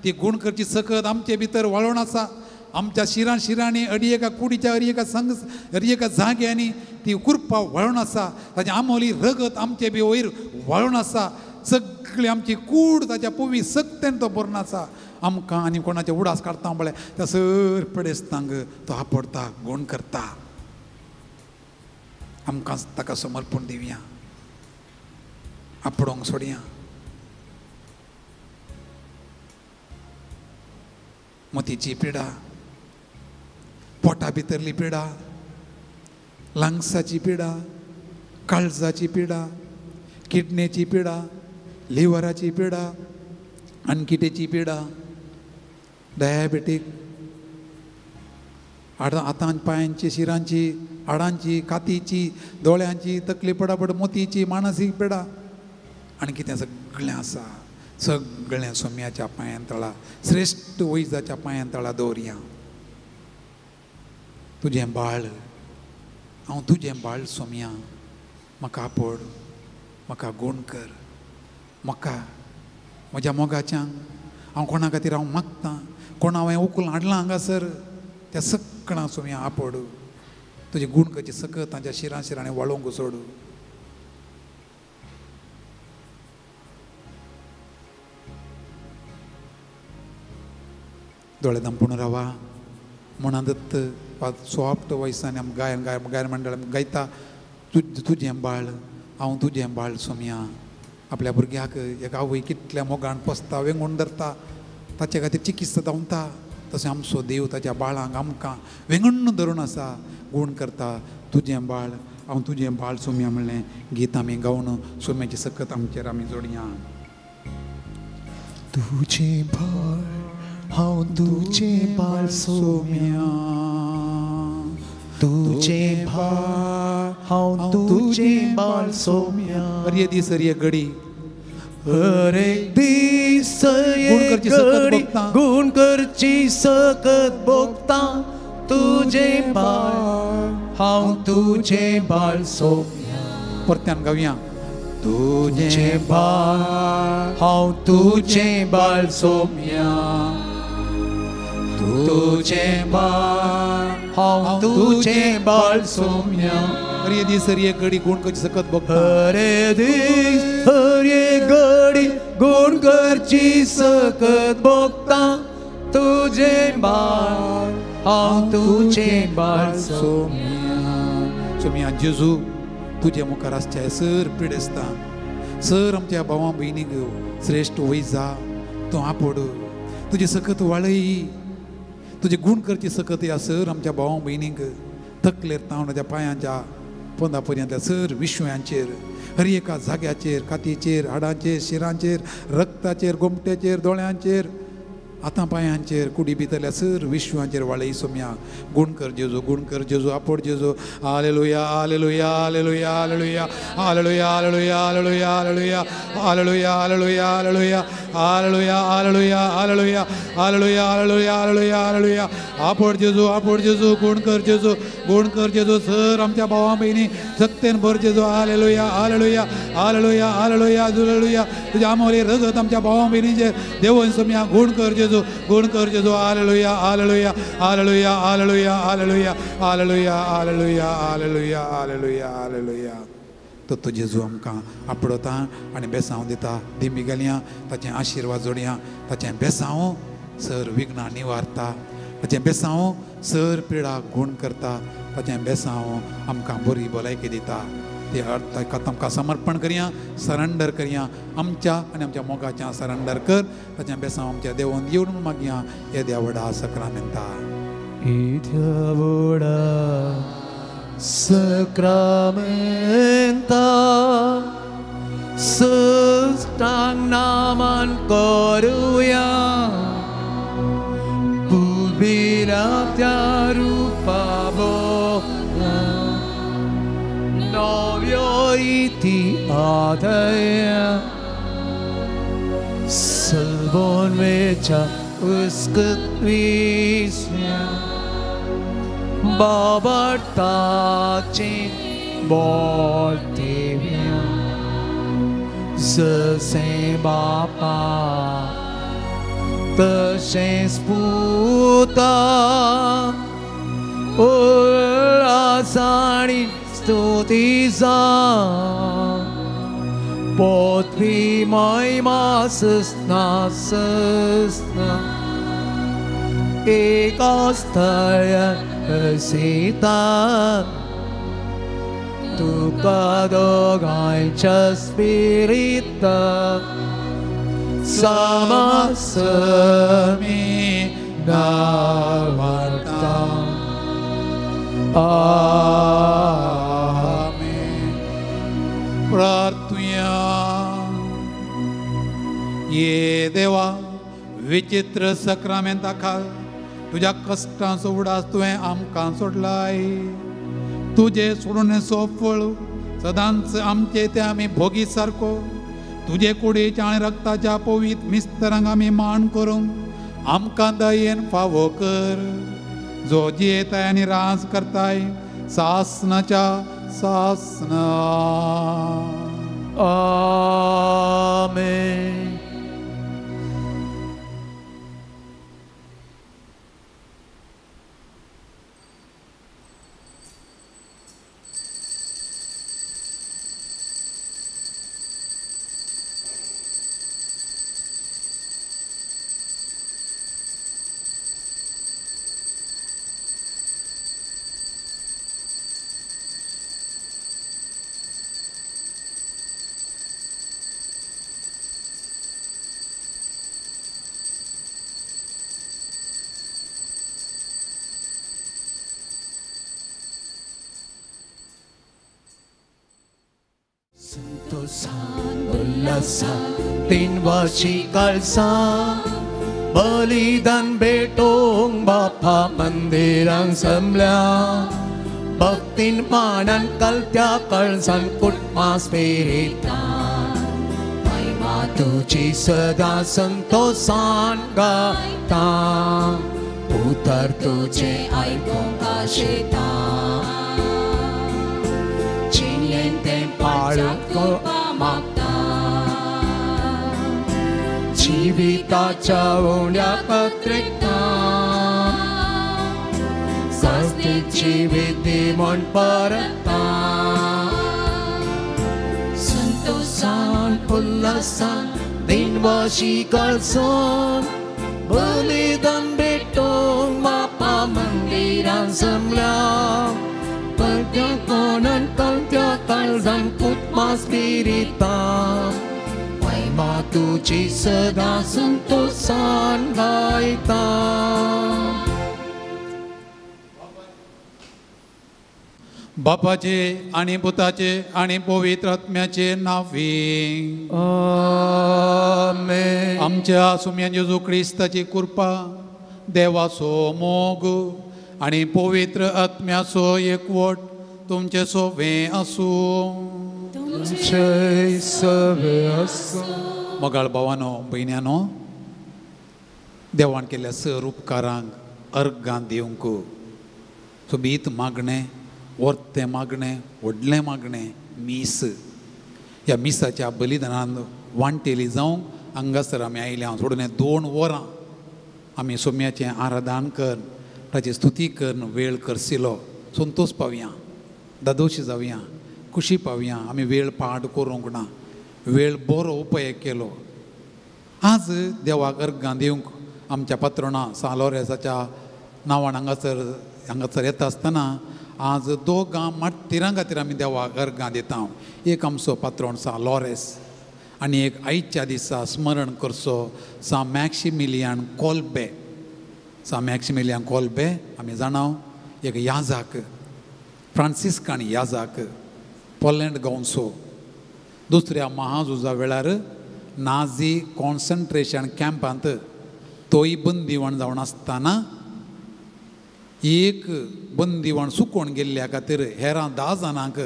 [SPEAKER 2] ती गूण करची सकत आमचे भितर वाळोन आसा. आमच्या शिरां शिरांनी अडी एका कुडीच्या अरी एका संग अरी एका जाग्यांनी ती कृपा वळून आसा. ताची आमोली रगत आमचे बी वयर वळून आसा. सगळी आमची कूड ताच्या पोवी सक्तेन तो भरून आसा. आमकां आनी कोणाचे उडास काडटा म्हळ्यार त्या सर पडेस्तांक तो आपडता, गुण करता. आमकां ताका समर्पण दिवया, आपडोंक सोडया. मोतीची पिडा, पोटा भितरली पिडा, लंग्साची पिडा, काळजाची पिडा, किडनेची पिडा, लिव्हराची पिडा, अनकिटेची पिडा, डायबेटीक, हातां पांयांची, शिरांची, हाडांची, कातीची, दोळ्यांची, तकली पडापड, मोतीची, मानसीक पिडा आनी कितें सगळें आसा. सगळें सोम्याच्या पांयां तळा, श्रेश्ठ वैजाच्या पांयां तळा दवरया. तुजें बाळ, हांव तुजें बाळ सोम्या, म्हाका आपोड, म्हाका गूण कर, म्हाका म्हज्या मोगाच्यांक हांव कोणा खातीर हांव मागतां, कोणा हांवें उखलून हाडलां हांगासर, त्या सगळ्यां सोम्या आपोड. तुजी गूण करची सकत तांच्या शिरां शिरांनी वाळोवंक सोडू. दोळे दांपून रावा. म्हणान दत्त सॉफ्ट वॉयसान आम गायन गाय गायन मंडळ गायता. तुजें बाळ, हांव तुजें बाळ सोम्या. आपल्या भुरग्याक एक आवय कितल्या मोगान पोसता, वेंगून धरता, ताचे खातीर चिकित्सा धांवता, तशें आमचो देव ताच्या बाळांक आमकां वेंगून धरून आसा, गूण करता. तुजें बाळ, हांव तुजें बाळ सोम्या म्हणलें गीत आमी गावन सोम्याची सकत आमचेर आमी जोडया.
[SPEAKER 3] तुजें बाळ, हांव तुजें बाळ सोम्या, तुजें बाळ, हांव तुजें बाळ सोम्या.
[SPEAKER 2] हर एक दीस हर एक घडी,
[SPEAKER 3] हर एक दीस घडी गुण करची सकत भोगता. तुजें बाळ, हांव तुजें बाळ सोम्या.
[SPEAKER 2] परत्यान गावया.
[SPEAKER 3] तुजें बाळ, हांव तुजें बाळ सोम्या, तुजें बाळ, हांव तुजें बाळ सोम्या.
[SPEAKER 2] हर एक दीस हर एक घडी गुण करची सकत भोगता.
[SPEAKER 3] हर एक दीस हर एक घडी गुण करची सकत भोगता. तुजें बाळ, हांव तुजें बाळ
[SPEAKER 2] सोम्या. सोम्या जेजू, तुजे मुखार आसच्या सर पिडेस्ता, सर आमच्या भावां भयणीक श्रेश्ठ वैजा तूं आपोड. तुजी सकत वाळय, तुजे गूण करची सकत ह्या सर आमच्या भावां भयणीक तकलेर तावन त्या पांयांच्या पोंदा पर्यंत सर विश्व्यांचेर, हर एका जाग्याचेर, कातीचेर, हाडांचेर, शिरांचेर, रक्ताचेर, गोमट्याचेर, दोळ्यांचेर, आतां पांयांचेर, कुडी भितरल्या सर विश्वांचेर वाळय सोम्या. गुण कर जेजू, गुण कर जेजू, आपोड जेजू. Hallelujah, hallelujah, hallelujah, hallelujah, hallelujah, hallelujah, hallelujah, hallelujah, hallelujah, hallelujah, hallelujah, hallelujah, hallelujah, hallelujah, hallelujah, hallelujah, hallelujah, hallelujah. आपोड जेजू, आपोड जेजू, गुण कर जेजू, गुण कर जेजू. सर आमच्या भावां भयणी सक्तेन भर जेजू. Hallelujah, hallelujah, hallelujah, hallelujah, hallelujah. तुज्या आमोली रगत आमच्या भावां भयणीचेर देवून सोम्या. गुण कर जेजू, गुण कर जेजू. Hallelujah, hallelujah, hallelujah, hallelujah, hallelujah, hallelujah, hallelujah, hallelujah, hallelujah, hallelujah. तो तो जेजू आमकां आपडोता आनी बेसांव दिता. दिमी घालया, ताचें आशिर्वाद जोडया, ताचें बेसांव सर विघ्नां निवारता, ताचें बेसांव सर पिडा गुण करता, ताचें बेसांव आमकां बरी भलायकी दिता. ते ताका आमकां समर्पण करया, सरेंडर करया. आमच्या आनी आमच्या मोगाच्या सरेंडर कर. ताचें बेसांव आमच्या देवून येवन मागया. येद्या व्हडा सक्रामेंता,
[SPEAKER 3] येद्या व्हडा सक्रामेंता, सष्टांग नामान करुया. पुबिरा त्या रुपा बोला, नव्यो इति आदया. सलबोन वेच्या उस्कत विस्या, बाबटाचे बोलतेव्या. जसे बापा तशेंच पुता उल्हासाणी स्तुती जावं पोतवी महिमा सस्ना सस्ना एका स्थळ्यान हसिता तुका दोगांयच्या स्पिरिताक
[SPEAKER 1] समसमी नावार्ता. आमेन. प्रार्थुया. ये देवा विचित्र सक्रामेंता खाल तुज्या कश्टांचो उडास तुवें आमकां सोडलाय. तुजे सोडणेचो फळ सदांच आमचे ते आमी भोगी सारको तुजे कुडीच्या आनी रक्ताच्या पवीत मिस्तरांक आमी मान करूंक आमकां दयेन फावो कर, जो जियेताय आनी राज करताय सासनाच्या सासना.
[SPEAKER 3] आमेन. तीन वर्षी काळसा बलिदान भेटोंक बापा मंदिरान जमल्या भक्तीन मानान कलत्या कळसान कुटुंबा स्पिरितान महिमा तुजी सदां संतोसान गायता उतर तुजें आयकूंक आशेता जिणेन तें पाळूंक कृपा मागता जिविताच्या उण्या पत्रिका सास्तीक जिवीत दी म्हूण परता संतोसान उल्हासान दिनवाशी काळसान बलिदान भेटोवंक बापा मंदिरान जमल्या परत्या कोणान कलत्या काळजान कुटुंबा स्पिरितान महिमा तुजी सदां संतोसान गायता.
[SPEAKER 1] बापाचे आनी पुताचे आनी पवित्र आत्म्याचे नांवी
[SPEAKER 3] आमेन.
[SPEAKER 1] आमच्या सुम्या जेजू क्रिस्ताची कृपा, देवाचो मोग आनी पवित्र आत्म्याचो एकवट तुमचे सोवे आसूं.
[SPEAKER 3] तुमचे सवे आसूं.
[SPEAKER 1] मोगाळ भावानो भयण्यानो, देवान केल्ल्या सर उपकारांक अर्गां दिवंक सोबीत मागणें, वर्तें मागणें, व्हडलें मागणें मीस, ह्या मिसाच्या बलिदानान वांटेली जावंक हांगासर आमी आयल्या. सोडून 2 वरां आमी सोम्याचें आराधन करून ताची स्तुती करून वेळ करसिलो. संतोश पावया, दादोशी जावया, खुशी पावया. आमी वेळ पाड करूंक ना, वेळ बरो उपयोग केलो. आज देवाक अर्गां दिवंक आमच्या पात्रोणा सा लोरेसाच्या नांवान हांगासर हांगासर येता आसतना आज दोगां मार्तिरां खातीर आमी देवाक अर्गां दिता. एक आमचो पात्रोण सा लॉरेस आनी एक आयच्या दिसा स्मरण करचो सा मॅक्सिमिलियन कोल्बे. सा मॅक्सिमिलियन कोल्बे आमी जाणा एक याजाक, फ्रांसिस्कान याजाक, पोलँड गांवचो. दुसऱ्या महाझुजा वेळार नाझी कॉन्सन्ट्रेशन कॅम्पांत तोय बंदीवण जावन आसतना एक बंदीवण सुकोवन गेल्ल्या खातीर हेरां 10 जाणांक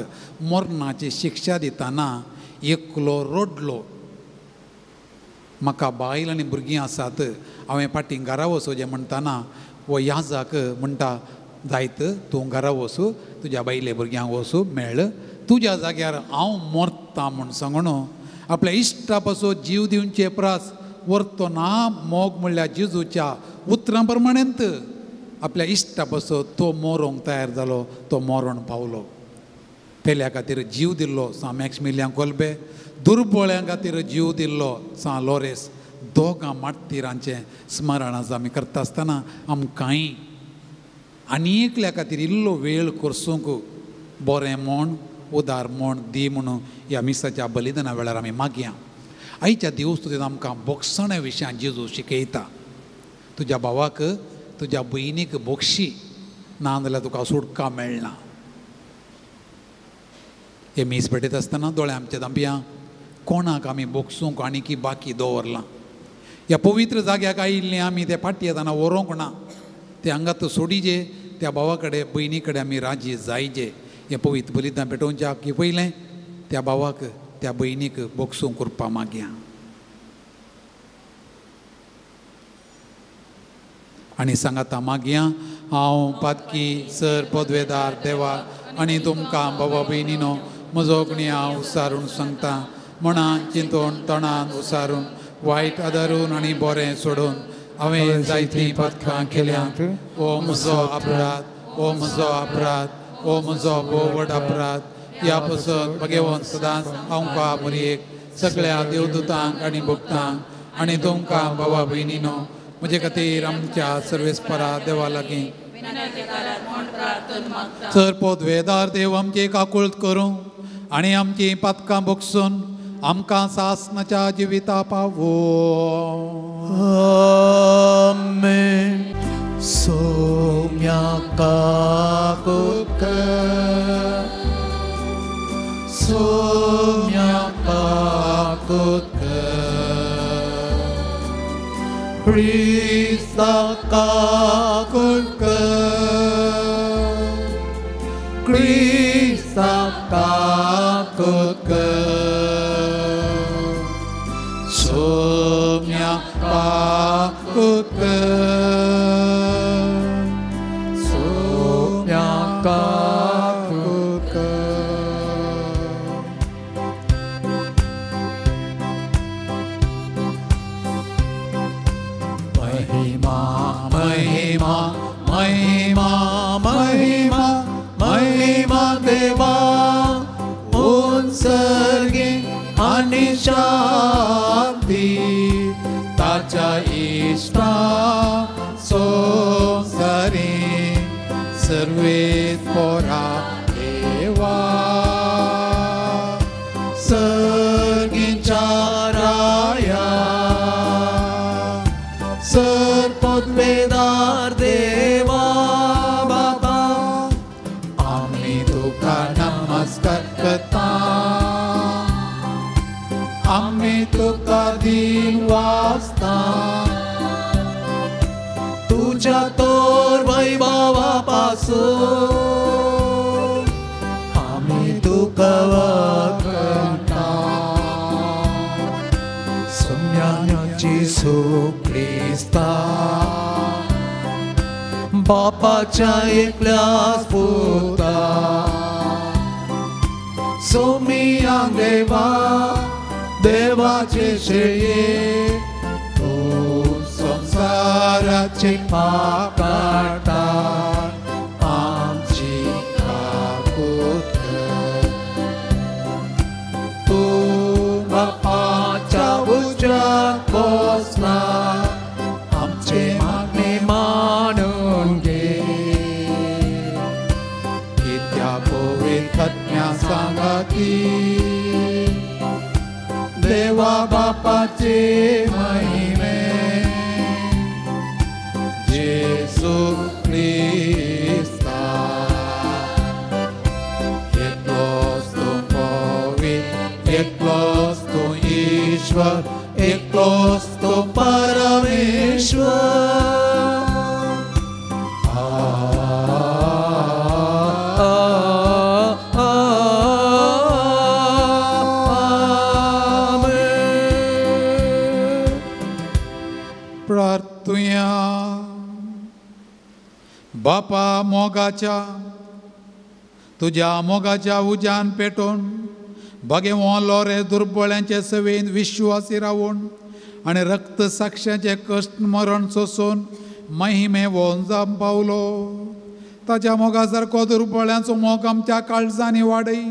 [SPEAKER 1] मरणाची शिक्षा दितना एकलो रडलो, म्हाका बायल आनी भुरगीं आसात, हांवें फाटीं घरा वचोचें म्हणटना वो याजाक म्हणटा, जायत तूं घरा वचू, तुज्या बायले भुरग्यांक वचू मेळ, तुज्या जाग्यार हांव मरता म्हूण सांगून आपल्या इश्टा पासून जीव दिवचे प्रास
[SPEAKER 2] व्हरतो ना मोग म्हणल्यार जेजूच्या उतरां प्रमाणेंत आपल्या इश्टा पासत तो मरोंक तयार जालो, तो मरण पावलो. पेल्या खातीर जीव दिल्लो सांत मॅक्सिमिलियन कोल्बे, दुर्बोळ्यां खातीर जीव दिल्लो सांत लोरेस. दोगां मार्तिरांचें स्मरण आज आमी करता आसतना आमकांय आनी एकल्या खातीर इल्लो वेळ करसूंक बरें म्हूण उदार म्हूण दी म्हणून ह्या मिसाच्या बलिदाना वेळार आमी मागया. आयच्या देवस्तुतीन आमकां बोगसण्या विशयान जेजू शिकयता. तुज्या भावाक तुज्या भयणीक बोगशी, ना जाल्यार तुका सुटका मेळना. हे मीस भेटयता आसतना दोळे आमच्या दांपया कोणाक आमी बोगसूंक आनी की बाकी दवरलां. ह्या पवित्र जाग्याक आयिल्लीं आमी ते फाटी येतना व्हरूंक ना, ते हांगात सोडिजे, त्या भावा कडेन भयणी कडेन आमी राजी जायजे. हें पवित्र बलिदान पेटोवच्या की पयलें त्या भावाक त्या भयणीक बोगसूंक करपा मागया. आनी सांगाता मागया, हांव पातकी सर पदवेदार देवा आनी तुमकां बाबा भयणीनो म्हजो कोणी हांव उसारून सांगता मनान चिंतून तणान उसारून वायट आदारून आनी बरें सोडून हांवें जायतीं पथकां केल्यांत. ओ म्हजो अपराध, ओ म्हजो अपराध, ओ म्हजो भोव व्हड अपराध. ह्या पसत भगवंत सदांच आमकां मरयेक सगळ्या देवदूतांक आनी भक्तांक आनी तुमकां बाबा भयणीनो म्हजे खातीर आमच्या सर्वेस्परा देवा लागीं सर पदवेदार देव आमची काकुळट करूं आनी आमची पातकां भोगसून आमकां सासनाच्या जिविता पावो.
[SPEAKER 3] आमेन. सोम्या काकुक, सोम्या काकुक, क्रिस्ता काकुक, क्रिस्ता काकुक, सोम्या काकुक, सोम्या काकुक. महिमा महिमा महिमा महिमा महिमा देवा उत्सर्गे आनी शांती ताच्या इश्टा संवसारी सर्वेत पोरा देवा सर्गीच्या राया सर पदवेदार देवा बाबा आमी तुका नमस्कार करता, आमी तुका दीन वाचता, तुज्या तोर वैभवा पासून आमी तुका वखणता. सोम्या जेजू क्रिस्ता बापाच्या एकल्याच पुता सोमिया देवा देवाचे श्रेय तूं संवसाराचे पाप काडटा आमची काकूत कर. तूं बापाच्या उज्यात बसला आमचे मागणे मानून घे. कित्या पवित्र आत्म्या सांगाती देवा बापाचे महिमे जेजू क्रिस्ता एकलोच तूं पवित्र, एकलोच तूं ईश्वर, एकलोच तूं परमेश्वर.
[SPEAKER 2] प्रार्थुया. बापा मोगाच्या तुज्या मोगाच्या उज्यान पेटोवन भगेवो लोरे दुर्बळ्यांचे सेवेन विश्वासी रावून आनी रक्त साक्षाचें कश्ट मरण सोसून महिमे वोन पावलो. ताच्या मोगा सारको दुर्बळ्यांचो मोग आमच्या काळजांनी वाडय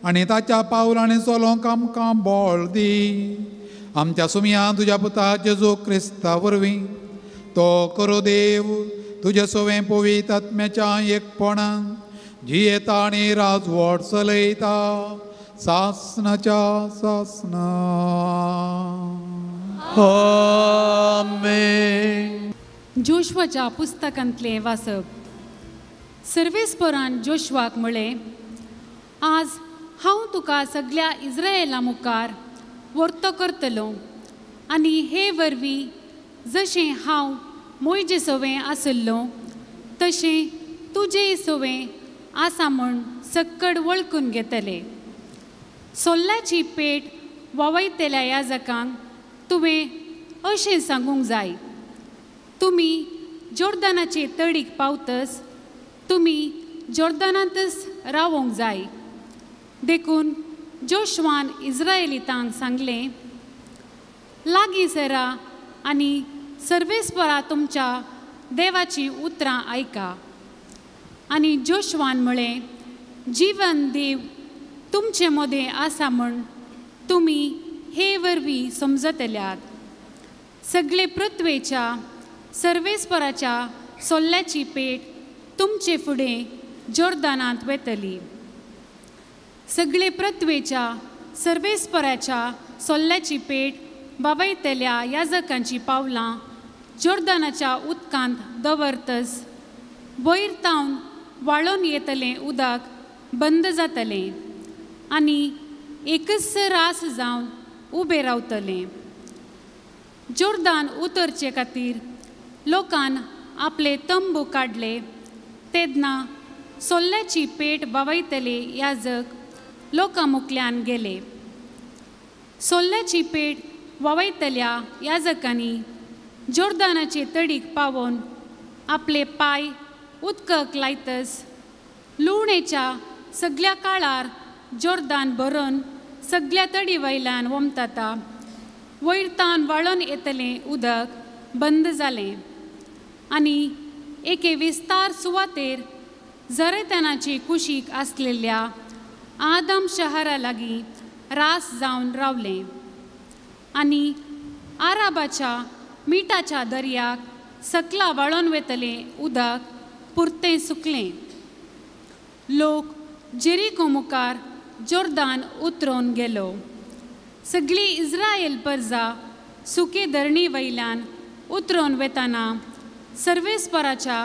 [SPEAKER 2] आनी ताच्या पावलांनी चलोवंक आमकां बळ दी. आमच्या सुमया तुज्या पुता जेजू क्रिस्ता वरवीं तो करो देव तुजे सवें पवित्र आत्म्याच्या एकपणान जियेता आनी राजवट चलयता सासनाच्या सासना.
[SPEAKER 3] आमेन.
[SPEAKER 4] जोशुआच्या पुस्तकांतलें वाचप. सर्वेस्परान जोशुआक म्हळें, आज हांव तुका सगळ्या इस्रायला मुखार वर्तो करतलो आनी हे वरवीं जशें हांव मोयजे सवें आसल्लो तशें तुजे सवें आसा म्हूण सक्कड वळखून घेतले. सोल्ल्याची पेट वावयतल्या याजकांक तुवें अशें सांगूंक जाय, तुमी जोर्दानाचे तडीक पावतस तुमी जोर्दानांतच रावोंक जाय. देखून जोशुआन इस्रायलितांक सांगलें, लागीं सरा आनी सर्वेस्परा तुमच्या देवाचीं उतरां आयका. आनी जोशुआन म्हळें, जिवन देव तुमचे मदें आसा म्हूण तुमी हे वरवीं समजतल्यात. सगळे पृथ्वेच्या सर्वेस्पराच्या सोल्ल्याची पेट तुमचे फुडें जोर्दानांत वेतली. सगळे पृथ्वेच्या सर्वेस्पराच्या सोल्ल्याची पेट बावयतल्या याजकांची पावलां जोर्दानाच्या उदकांत दवरतस वयर तावन वाळोन येतलें उदक बंद जातलें आनी एकच रास जावन उबें रावतलें. जोर्दान उतरचे खातीर लोकान आपले तंबू काडले तेन्ना सोल्ल्याची पेट बावयतले याजक लोकां मुखल्यान गेले. सोल्ल्याची पेट वावयतल्या याजकांनी जोर्दानाचे तडीक पावोवन आपले पांय उदकाक लायतस लुवणेच्या सगळ्या काळार जोर्दान भरून सगळ्या तडी वयल्यान वमताता वयर तावन वाळोन येतलें उदक बंद जालें आनी एके विस्तार सुवातेर जरेतनाचे कुशीक आसलेल्या आदम शहरा लागीं रास जावन रावलें आनी आराबाच्या मिठाच्या दर्याक सकला वाळोन वेतलें उदक पुरतें सुकलें. लोक जेरिको मुखार जोर्दान उतरोवन गेलो. सगळी इस्रायल परजा सुके धरणी वयल्यान उतरोवन वेताना सर्वेस्पराच्या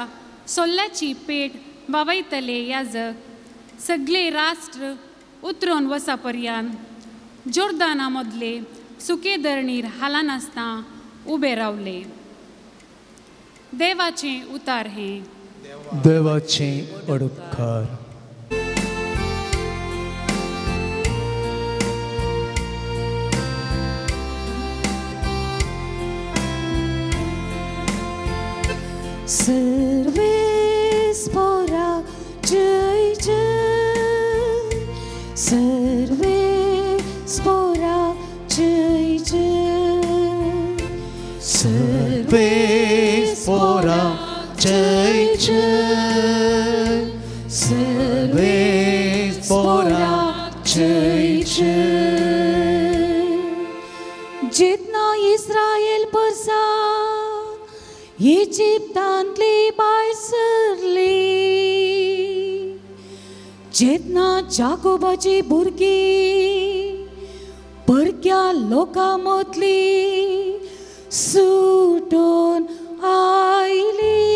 [SPEAKER 4] सोल्ल्याची पेट वावयतले याजक सगळे राष्ट्र उतरोवन वसा पर्यंत जोर्दाना मदले सुके धरणीर हालनासतना उबे रावले. देवाचें उतार हें.
[SPEAKER 3] देवाचें उपकार.
[SPEAKER 5] सर्वेस्परा जय जय, सर्वेस्परा जय जय,
[SPEAKER 3] सर्वेस्परा जय जय, सर्वेस्परा जय जय.
[SPEAKER 5] जेतना इस्रायल परसा इजिप्तांतली भायर सरली, जेन्ना जाकोबाची भुरगीं परक्या लोकां मदली सुटून आयली,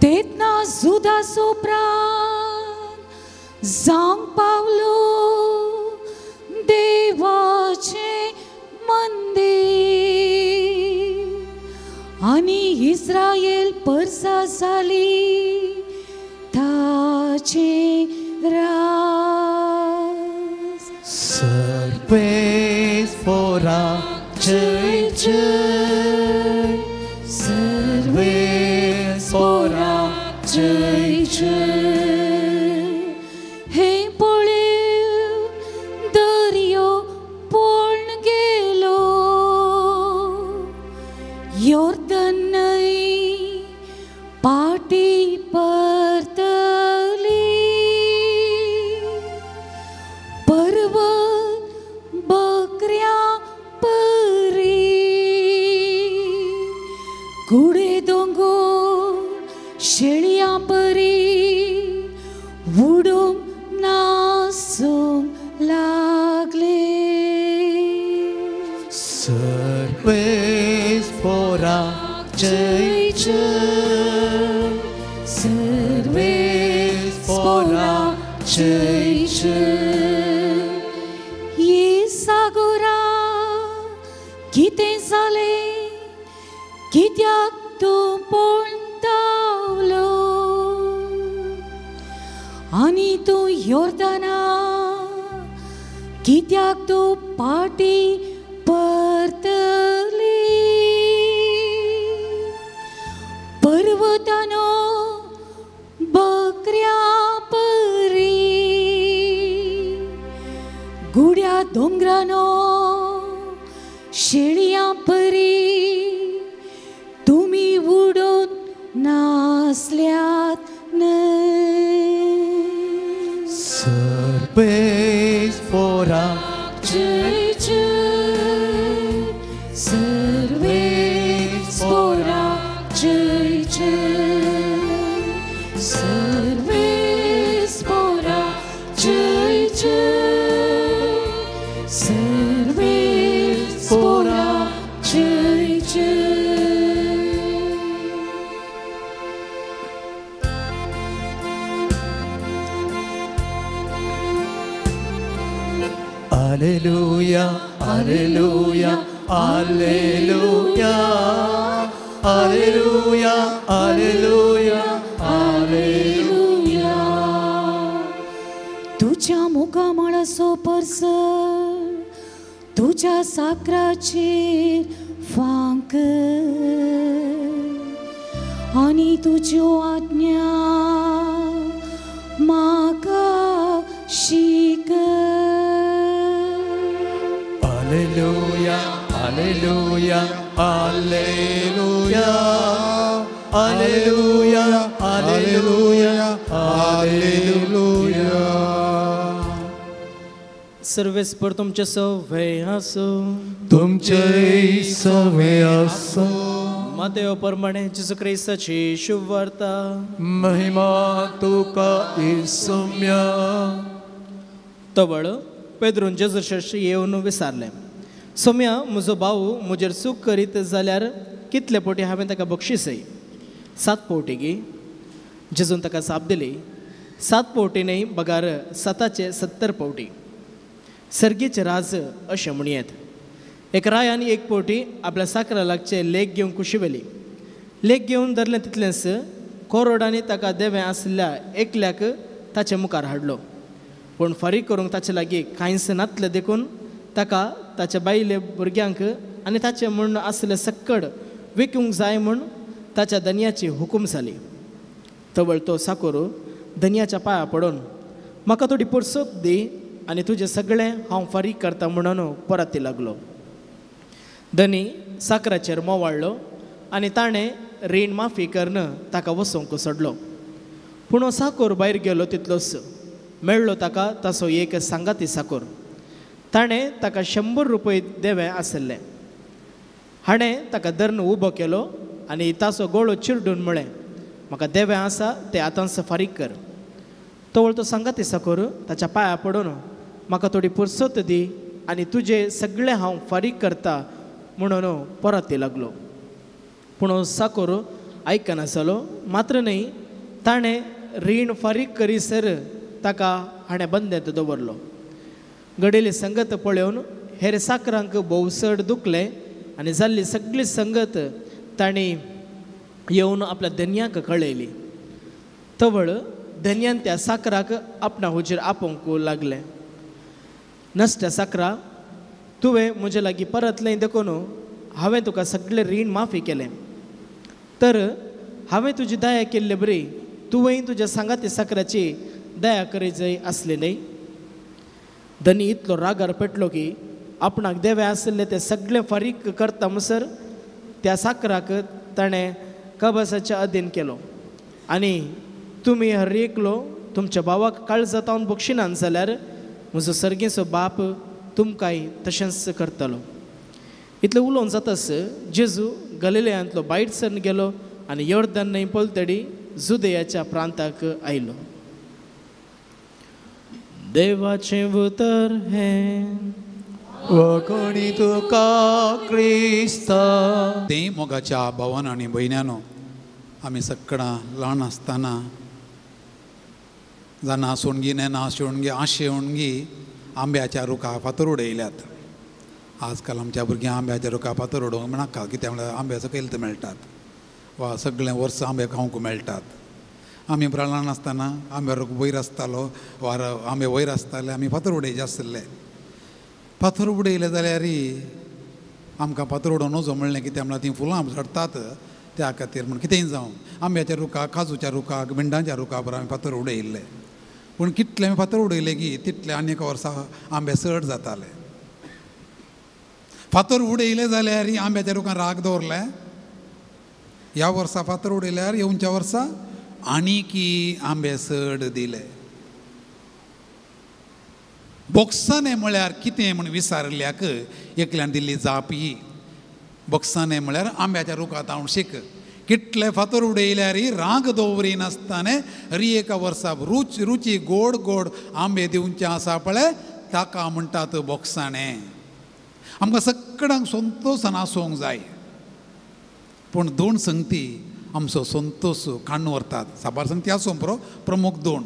[SPEAKER 5] तेन्ना जुदा उपरांत जावंक पावलो देवाचें मंदीर आनी इस्रायल परसा जाली ताचें राज.
[SPEAKER 3] सर्वेस्परा जय जय, सर्वेस्परा जय जय.
[SPEAKER 5] हे पळय दर्यो पोळ्ळो
[SPEAKER 3] सर्वेस पोरा जय जय,
[SPEAKER 5] सर्वेस
[SPEAKER 3] पोरा जय जय.
[SPEAKER 5] ये सागोरा कितें जालें, कित्याक तूं पळटावलो आनी तूं योर्दना कित्याक तूं पाटी परतली. पर्वतानो बकऱ्या परी, गुड्या दोंगरानो शेळयां परी, तुमी उडोवन नासल्यात न्हय.
[SPEAKER 3] सर्वेस पोरा
[SPEAKER 5] जय जय, सर्वेस पोरा जय जय, सर्वेस पोरा जय जय, सर्वेस पोरा जय जय.
[SPEAKER 3] Alleluia, alleluia, alleluia, alleluia, alleluia,
[SPEAKER 5] alleluia. तुझ्या मुखामळाचो परसर तुझ्या साकराचेर फांक आनी तुज्यो आज्ञा म्हाका शीक.
[SPEAKER 3] Alleluia, alleluia, alleluia, alleluia, alleluia, alleluia.
[SPEAKER 6] सर्वेस्पर तुमचे सवे आसो,
[SPEAKER 3] तुमचे सवे आसो.
[SPEAKER 6] मातेव प्रमाणे जेजू क्रिस्ताची शुभवार्ता.
[SPEAKER 3] महिमा तुका इसम्या.
[SPEAKER 6] तवळ पेद्रून जेजू शशी येवन विचारलें, सोम्या म्हजो भाऊ म्हजेर चूक करीत जाल्यार कितले पोटी हांवें ताका बक्षीसय? 7 पोटी गी? जेजून ताका जाप दिली, 7 पोटी न्हय बगार 7चे 70 पोटी. सर्गीचे राज अशें म्हणयेत, एक रायान 1 पोटी आपल्या साकरा लागचे लेख घेवन कुशिवेली. लेख घेवन धरलें तितलेंच कोरोडांनी ताका देवें आशिल्ल्या एकल्याक ताचे मुखार हाडलो. पूण फारीक करूंक ताचे लागीं कांयच नातलें देखून ताका ताच्या बायले भुरग्यांक आनी ताचें म्हूण आसलें सक्कड विकूंक जाय म्हूण ताच्या धनयाची हुकूम जाली. तवळ तो साकोर धनयाच्या पांया पडून म्हाका थोडी पुरसत दी आनी तुजें सगळें हांव फारीक करता म्हणून परती लागलो. धनी साकराचेर मोवाळ्ळो आनी ताणें रीण माफी करून ताका वसोवंक सोडलो. पूण हो साकोर भायर गेलो तितलोच मेळ्ळो ताका ताचो एक सांगाती साकोर. ताणें ताका 100 रुपये देवे आशिल्ले. हाणें ताका धरून उबो केलो आनी ताचो गळो चिरडून म्हळें, म्हाका देवे आसा तें आतांच फारीक कर. तवळ तो सांगाती साकोर ताच्या पांया पडून म्हाका थोडी पुरसत दी आनी तुजें सगळें हांव फारीक करता म्हणून परती लागलो. पूण साकोर आयकना जालो. मात्र न्हय ताणें रीण फारीक करीसर ताका हाणें बंदेंत दवरलो. घडिल्ली संगत पळोवन हेर साकरांक भोव चड दुखलें आनी जाल्ली सगळी संगत तांणी येवन आपल्या धनयाक कळयली. तवळ धनयान त्या साकराक आपणा हुजीर आपोवंक लागलें. नसत्या साकरा, तुवें म्हजे लागीं परतलें देखून हांवें तुका सगळें रीण माफी केलें. तर हांवें तुजी दया केल्ले बरी तुवें तुज्या सांगाती साकराची दया करी जाय आसली न्हय. धनी इतलो रागार पेटलो की आपणाक देवे आशिल्ले ते सगळे फारीक करता म्हणसर त्या साकराक ताणें कबासाच्या अधीन केलो. आनी तुमी हर एकलो तुमच्या भावाक काळजा जावन बक्षिनान जाल्यार म्हजो सर्गेचो बाप तुमकांय तशेंच करतलो. इतलें उलोवन जाताच जेजू गलिलयांतलो भायर सरून गेलो आनी योर्दन न्हंय पलतडी जुदेयाच्या प्रांताक आयलो. देवाचें उतर हें.
[SPEAKER 3] वखणी तुका क्रिस्ता.
[SPEAKER 2] ते मोगाच्या भावान आनी भयण्यानो, आमी सगळां ल्हान आसतना जाणा सोणगी नेना शेवणगी आशेवणगी आंब्याच्या रुखा फातर उडयल्यात. आजकाल आमच्या भुरग्यांक आंब्याच्या रुखा फातर उडोवंक नाका, कित्याक म्हळ्यार आंबे सकयल मेळटात वा सगळें वर्स आंबे खावंक मेळटात. आमी ल्हान आसतना आंब्या रूख वयर आसतालो वा आंबे वयर आसताले, आमी फातर उडयचे आसले. फातर उडयले जाल्यार आमकां फातर उडोवंक नजो म्हणलें, कित्याक म्हळ्यार तीं फुलां झडटात त्या खातीर म्हण कितेंय जावं आंब्याच्या रुखाक, काजूच्या रुखाक, भिंडांच्या रुखा बरोबर आमी फातर उडयल्ले. पूण कितले आमी फातर उडयले की तितले आनी एका वर्सा आंबे चड जाताले. फातर उडयले जाल्यार आंब्याच्या रुखान राग दवरले, ह्या वर्सा फातर उडयल्यार येवच्या वर्सा आनीकी आंबे चड दिले. बोक्साने म्हळ्यार कितें म्हूण विचारिल्ल्याक एकल्यान दिल्ली जाप ही. बोक्साने म्हळ्यार आंब्याच्या रुखांत हांव शीक, कितले फातर उडयल्यार राग दवरिनासतना हरी एका वर्सा रुच रुची गोड गोड आंबे दिवचे आसा पळय, ताका म्हणटात बोक्साणे. आमकां सगळ्यांक संतोशान आसूंक जाय, पूण दोन संगती आमचो संतोश काडून व्हरतात. साबार संगती आसूं पुरो, प्रमुख दोन.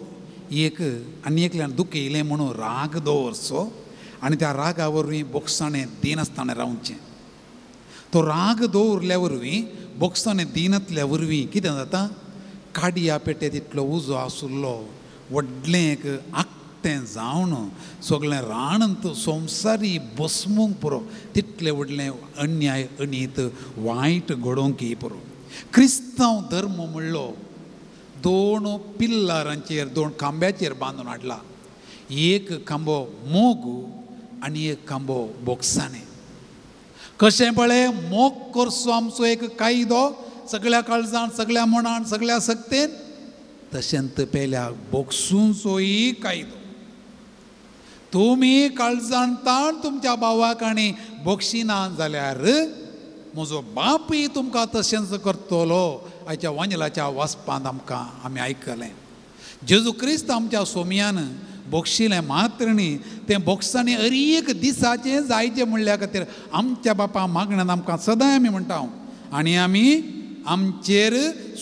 [SPEAKER 2] एक आनी एकल्यान दुखयलें म्हणून राग दवरचो आनी त्या रागा वरवीं बोक्साणें दिनासतना रावचें. तो राग दवरल्या वरवीं बोक्साणें दिनातल्या वरवीं कितें जाता, काडया पेटे तितलो उजो आसुल्लो व्हडलें एक आकटें जावन सगळें राणंत संवसारी बसमूंक पुरो, तितलें व्हडलें अन्याय अनीत वायट घडोवंक पुरो. क्रिस्तांव धर्म म्हणलो दोन पिल्लारांचेर, दोन खांब्याचेर बांदून हाडला. एक खांबो मोग आनी एक खांबो बोक्साणें. कशें पळय मोग करचो आमचो एक कायदो सगळ्या काळजान, सगळ्या मनान, सगळ्या सक्तेन, तशेंच पेल्या बोक्सूंचोय कायदो. तुमी काळजान ताण तुमच्या भावाक आनी बोक्षिना जाल्यार म्हजो बापूय तुमकां तशेंच करतलो. आयच्या वांजलाच्या वाचपांत आमकां आमी आयकलें जेजू क्रिस्त आमच्या सोमयान बोक्षिलें मात्र न्ही, तें बोक्सांनी हर एक दिसाचें जायचें म्हणल्या खातीर आमच्या बापा मागण्यान आमकां सदांय आमी म्हणटा हांव आनी आमी आमचेर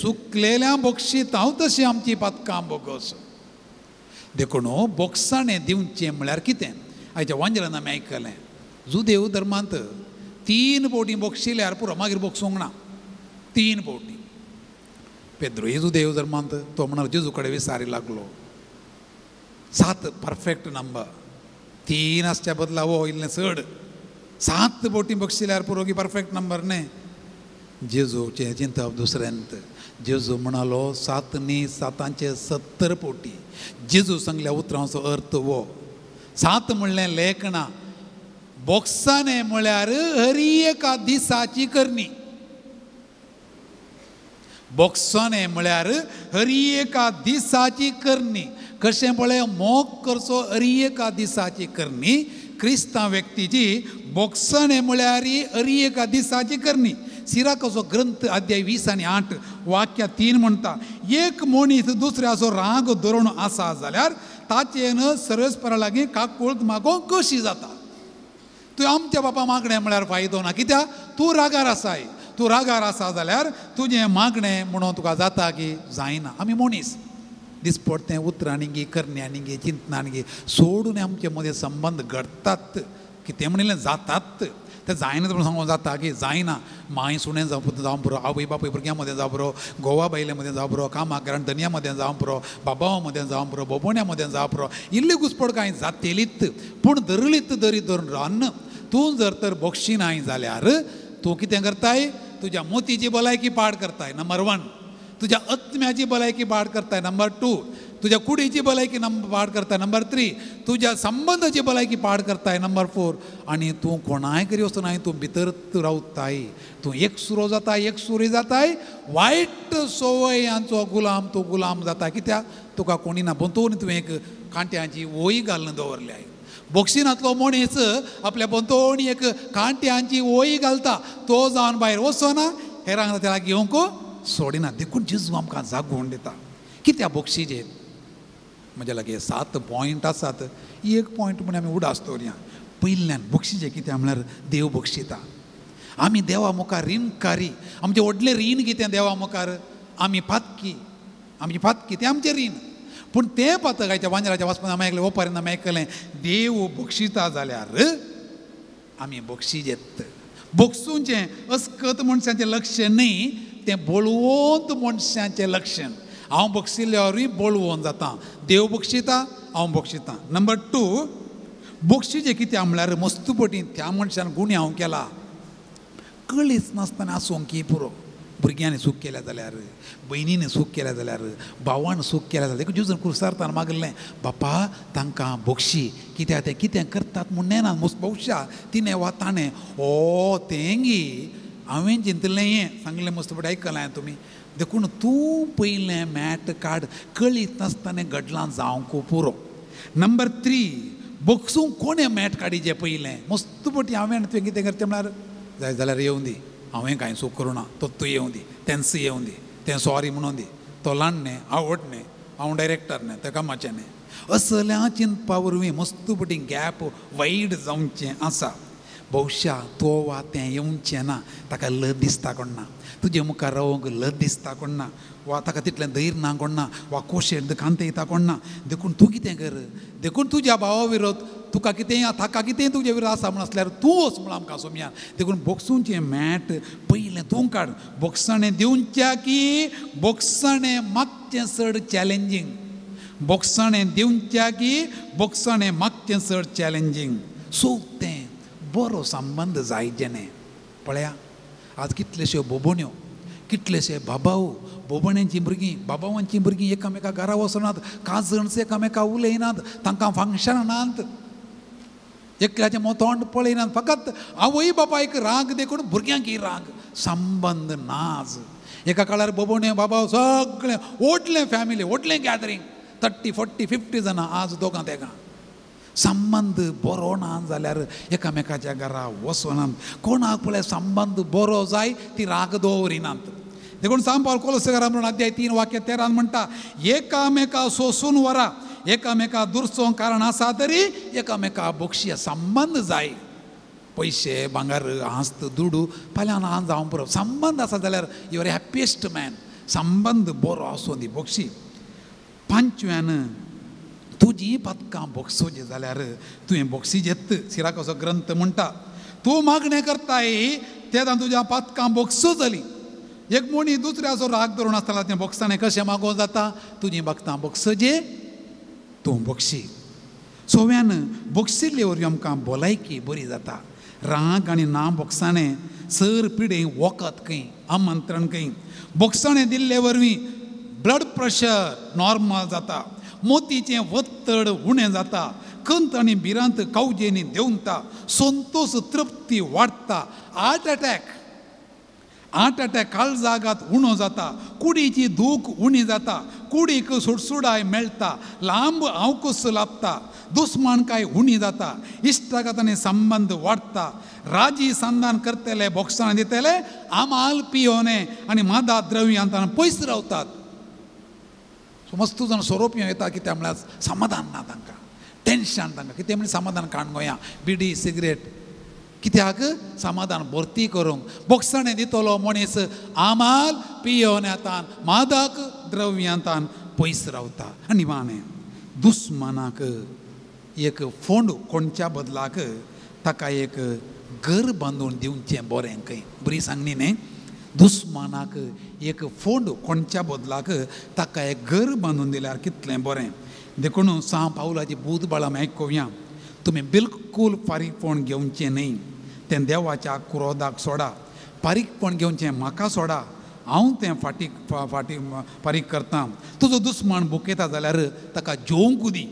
[SPEAKER 2] सुकलेल्या बोक्षीत हांव तशी आमची पातकां बोगस. देखून बोक्साणें दिवचें म्हळ्यार कितें, आयच्या वांजलान आमी आयकलें जुदेव धर्मांत 3 फावटी बोक्षिल्यार पुरो, मागीर बोक्षूंक ना. 3 फावटी. पेद्रोय जुदेव धर्मांत तो म्हणालो जेजू कडेन विसारी लागलो. 7 परफेक्ट नंबर, 3 आसच्या बदला हो इल्लें चड, 7 फावटी बक्षिल्यार पुरो की परफेक्ट नंबर न्ही. जेजूचें चिंतप दुसऱ्यांत. जेजू म्हणालो 7 न्ही 7 70 फावटी. जेजू सांगल्या उतरांचो अर्थ हो 7 म्हणलें लेखना, बोक्साने म्हळ्यार हरी एका दिसाची करणी. बोक्साने म्हळ्यार हरी एका दिसाची करणी. कशें पळय मोग करचो हरी एका दिसाची करणी. क्रिस्तांव व्यक्तीची बोक्साने म्हळ्यार हरी एका दिसाची करणी. सिराकाचो ग्रंथ अध्याय 20 आनी 8 वाक्य 3 म्हणटा, एक मनीस दुसऱ्याचो राग धरून आसा जाल्यार ताचेन सरस्परा लागीं काकूळत मागोवंक कशी जाता. तूं आमच्या बापा मागणें म्हळ्यार फायदो ना, कित्याक तूं रागार आसाय. तूं रागार आसा जाल्यार तुजें मागणें म्हणून तुका जाता की जायना. आमी मनीस दिसपडतें उतरांनी गी करण्यांनी गी चिंतनांनी गी सोडून आमचे मदें संबंद घडटात. कितें म्हणिल्लें जातात तें जायना म्हणून सांगूंक जाता की जायना. मांय सुणें जावं पुरो, आवय बापूय भुरग्यां मदें जावं पुरो, घोवा बायले मदें जावं पुरो, कामाक धनया मदें जावं पुरो, बाबावा मदें जावं पुरो, बोबोण्या मदें जावं पुरो, इल्ली घुसपड कांय जातेलीत. पूण धरलीत दरी धरून रावन तूं जर तर बोक्षिनाय जाल्यार तूं कितें करताय, तुज्या मोतीची भलायकी पाड करताय नंबर 1, तुज्या आत्म्याची भलायकी पाड करताय नंबर 2, तुज्या कुडीची भलायकी पाड करताय नंबर 3, तुज्या संबंदाची भलायकी पाड करताय नंबर 4, आनी तूं कोणाय करी वचनाय, तूं भितर रावताय, तूं एकसुरो जाताय, एकसुरी जाताय, वायट संवयांचो गुलाम तूं गुलाम जाता. कित्याक तुका कोणी ना भोंवतणी तुवें एक कांट्यांची वोय घालून दवरल्या. बोक्षिनांतलो मनीस आपल्या भोंवतणी एक कांट्यांची वोय घालता, तो जावन भायर वचना, हेरांक त्याला घेवंक सोडिना. देखून जेजू आमकां जागोवन दिता कित्याक बोक्षिजे. म्हज्या लागीं 7 पॉयंट आसात, एक पॉयंट म्हूण आमी उडास दवरया. पयल्यान बक्षिचें कितें म्हळ्यार देव बक्षिता. आमी देवा मुखार रिणकारी. आमचें व्हडलें रीण कितें देवा मुखार? आमी पातकी, आमची पातकी तें आमचें रीण. पूण तें पातक आयच्या वांजराच्या वाचपान आमी आयकलें, ओपारीन आमी आयकलें, देव बक्षिता जाल्यार आमी बक्षिजेत. बक्षुचें अस्कत मनशाचें लक्षण न्ही, तें बळवंत मनशाचें लक्षण. हांव बक्षिल्ल्यारूय बळवंत जाता. देव बक्षिता, हांव बक्षिता. नंबर 2, बक्षिचें कितें म्हळ्यार मस्तुपटी त्या मनशान गुन्यांव केला कळीच नासतना आसूंक की पुरो. भुरग्यांनी चूक केल्या जाल्यार, भयणीन चूक केल्या जाल्यार, भावान चूक केल्या जाल्यार, जेजून कुर्सारतान मागलें, बापा तांकां बक्षी, कित्याक तें कितें करतात म्हूण नेना भोवशा तिणें वा ताणें ओ तेंगी हांवें चिंतलें हें सांगलें मस्तपटी आयकलें तुमी. देखून तूं पयलें मॅट काड, कळीत नासतना घडलां जावंक पुरो. नंबर 3, बक्षूंक कोणें मॅट काडिचें पयलें? मस्तपटी हांवें तुवें कितें करचें म्हळ्यार जाय जाल्यार येवं दी, हांवें कांय चूक करूं ना, तो तूं येवं दी, तेंच येवं दी, तें सॉरी म्हणून दी, तो ल्हान न्ही, हांव व्हड न्ही, हांव डायरेक्टर न्ही, तें कामाचें न्ही. असल्या चिंतपा वरवीं मस्तपटी गॅप वायड जावचें आसा. भोवशा तो वा तें येवचें ना, ताका लज दिसता कोण ना, तुजे मुखार रावंक लज दिसता कोण ना, वा ताका तितलें धैर्य ना कोण ना, वा कोशेर कांत येता कोण ना. देखून तूं कितें कर, देखून तुज्या भावा विरोध तुका कितें ताका कितें तुजे विरोध आसा म्हूण आसल्यार तूं वच म्हूण आमकां सोमया. देखून बक्षुचें मॅट पयलें तूं काड. बक्षणें दिवच्या की बक्षणें मागचें चड चॅलेंजींग. बक्षणें दिवच्या की बक्षणें मागचें चड चॅलेंजींग. सो तें बरो संबंद जायचे न्ही. पळया आज कितलेश्यो बोबोण्यो, कितलेशे बाबाव, बोबण्यांचीं भुरगीं, बाबावांचीं भुरगीं एकामेका घरा वचनात, काजन्स एकामेका उलयनात, तांकां फंक्शनां नात, एकल्याचें तोंड पळयनात, फकत आवय बापायक राग देखून भुरग्यांक ही राग, संबंद नाज. एका काळार बोबोण्यो बाबा सगळें व्हडलें फॅमिली, व्हडलें गॅदरींग, 30, 40, 50 जाणां, आज दोगां तेगां. संबंद बरो ना जाल्यार एकामेकाच्या घरा वचनात. कोणाक पळय संबंद बरो जाय ती राग दवरिनात. देखून सांग पावल कोलसेकारा म्हणून अध्याय 3 वाक्य 13 म्हणटा, एकामेका सोसून वरा, एकामेका दुरसोंक कारण आसा तरी एकामेका बक्षिया. संबंद जाय, पयशे भांगर आस्त दुडू फाल्यां ना जावं पुरो, संबंद आसा जाल्यार you are happiest man. संबंद बरो आसूं दी बक्षी. 5व्यान तुजी पदकां बक्षोची जाल्यार तुवें बक्षी जेत. सिराकाचो ग्रंथ म्हणटा, तूं मागणें करताय तेन्ना तुज्या पदकां बक्षो जाली. एक मनी दुसऱ्याचो राग धरून आसतना तें बक्षाणें कशें मागोवं जाता? तुजी भक्तां बक्षजे, तूं बक्षी. 6व्यान बक्षिल्ले वरवीं आमकां भलायकी बरी जाता. राग आनी ना बक्षाणें सर पिडे वखद खंय, आमंत्रण खंय. बक्षाणें दिल्ले वरवीं ब्लड प्रेशर नॉर्मल जाता, मोतीचें वत्तड उणें जाता, कंत आनी भिरांत कावजेनी देंवता, संतोष तृप्ती वाडटा, हार्ट अटॅक, हार्ट अटॅक काळजागात उणो जाता, कुडीची दूख उणी जाता, कुडीक सुडसुडाय मेळटा, लांब आवकूस लाबता, दुस्मानकाय उणी जाता, इश्टागत आनी संबंद वाडटा, राजी संधान करतले बोक्षां दितले, आमाल पियोने आनी मादा द्रव्यांत पयस रावतात. मस्त जाण सोरोप येता कित्याक म्हळ्यार समाधान ना तांकां, टेंशन तांकां कितें म्हणजे समाधान काण गोंया बिडी सिगरेट कित्याक समाधान भरती करूंक. बोक्षाणें दितलो मनीस आमाल पियोन्यातान मादक द्रव्यांतान पयस रावता. आनी वाणें दुस्मानाक एक फोंड कोणच्या बदलाक ताका एक घर बांदून दिवचें बरें खंय. बरी सांगणी न्ही? दुस्मानाक एक फोंड कोणच्या बदलाक ताका एक घर बांदून दिल्यार कितलें बरें. देखून सांव पावलाची बूद बाळां आयकुया, तुमी बिलकूल फारीकपण घेवचें न्ही, तें देवाच्या क्रोधाक सोडा. फारीकपण घेवचें म्हाका सोडा, हांव तें फाटीक फाटी फारीक करता. तुजो दुस्मान भुकेता जाल्यार ताका जेवंक दी,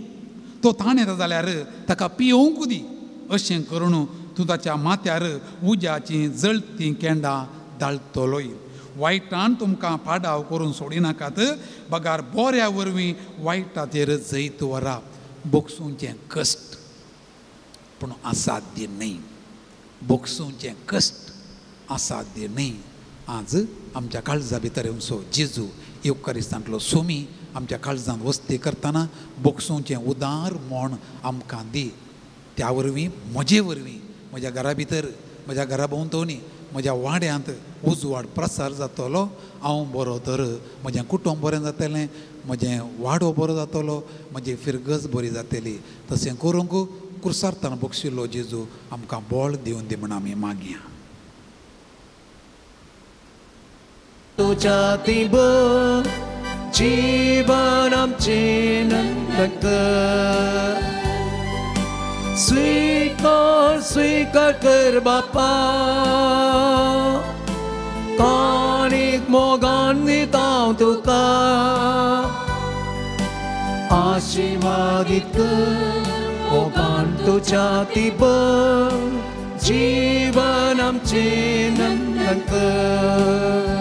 [SPEAKER 2] तो ताण येता जाल्यार ताका पियोवंक दी. अशें करून तूं ताच्या माथ्यार उज्याचीं जळतीं केंडां दाळतलोय. वायटान तुमकां पाडाव करून सोडिनाकात, बगार बऱ्या वरवीं वायटाचेर जैत व्हरा. बोगसूंचें कश्ट पूण असाध्य न्हय, बोगसूंचें कश्ट असाध्य न्हय. आज आमच्या काळजा भितर येवचो जेजू येवकारिस्तांतलो सोमी आमच्या काळजांत वस्ती करतना बोगसूंचें उदार म्हण आमकां दी. त्या वरवीं म्हजे वरवीं म्हज्या घरा भितर, म्हज्या घरा भोंवतणी, म्हज्या वाड्यांत उजवाड प्रसार जातलो. हांव बरो तर म्हजें कुटुंब बरें जातलें, म्हजें वाडो बरो जातलो, म्हजी फिरगज बरी जातली. तशें करूंक कुर्सार्थान बक्षिल्लो जेजू आमकां बळ दिवन दी म्हूण आमी मागया.
[SPEAKER 3] तुज्या ती जीवन आमचें नंदन कर, स्वीकार स्वीकार कर बापा, काणीक मोगान दिता हांव तुका, आशिर्वादीत कर मोगान तुज्या ती जीवन आमचें नंदन कर.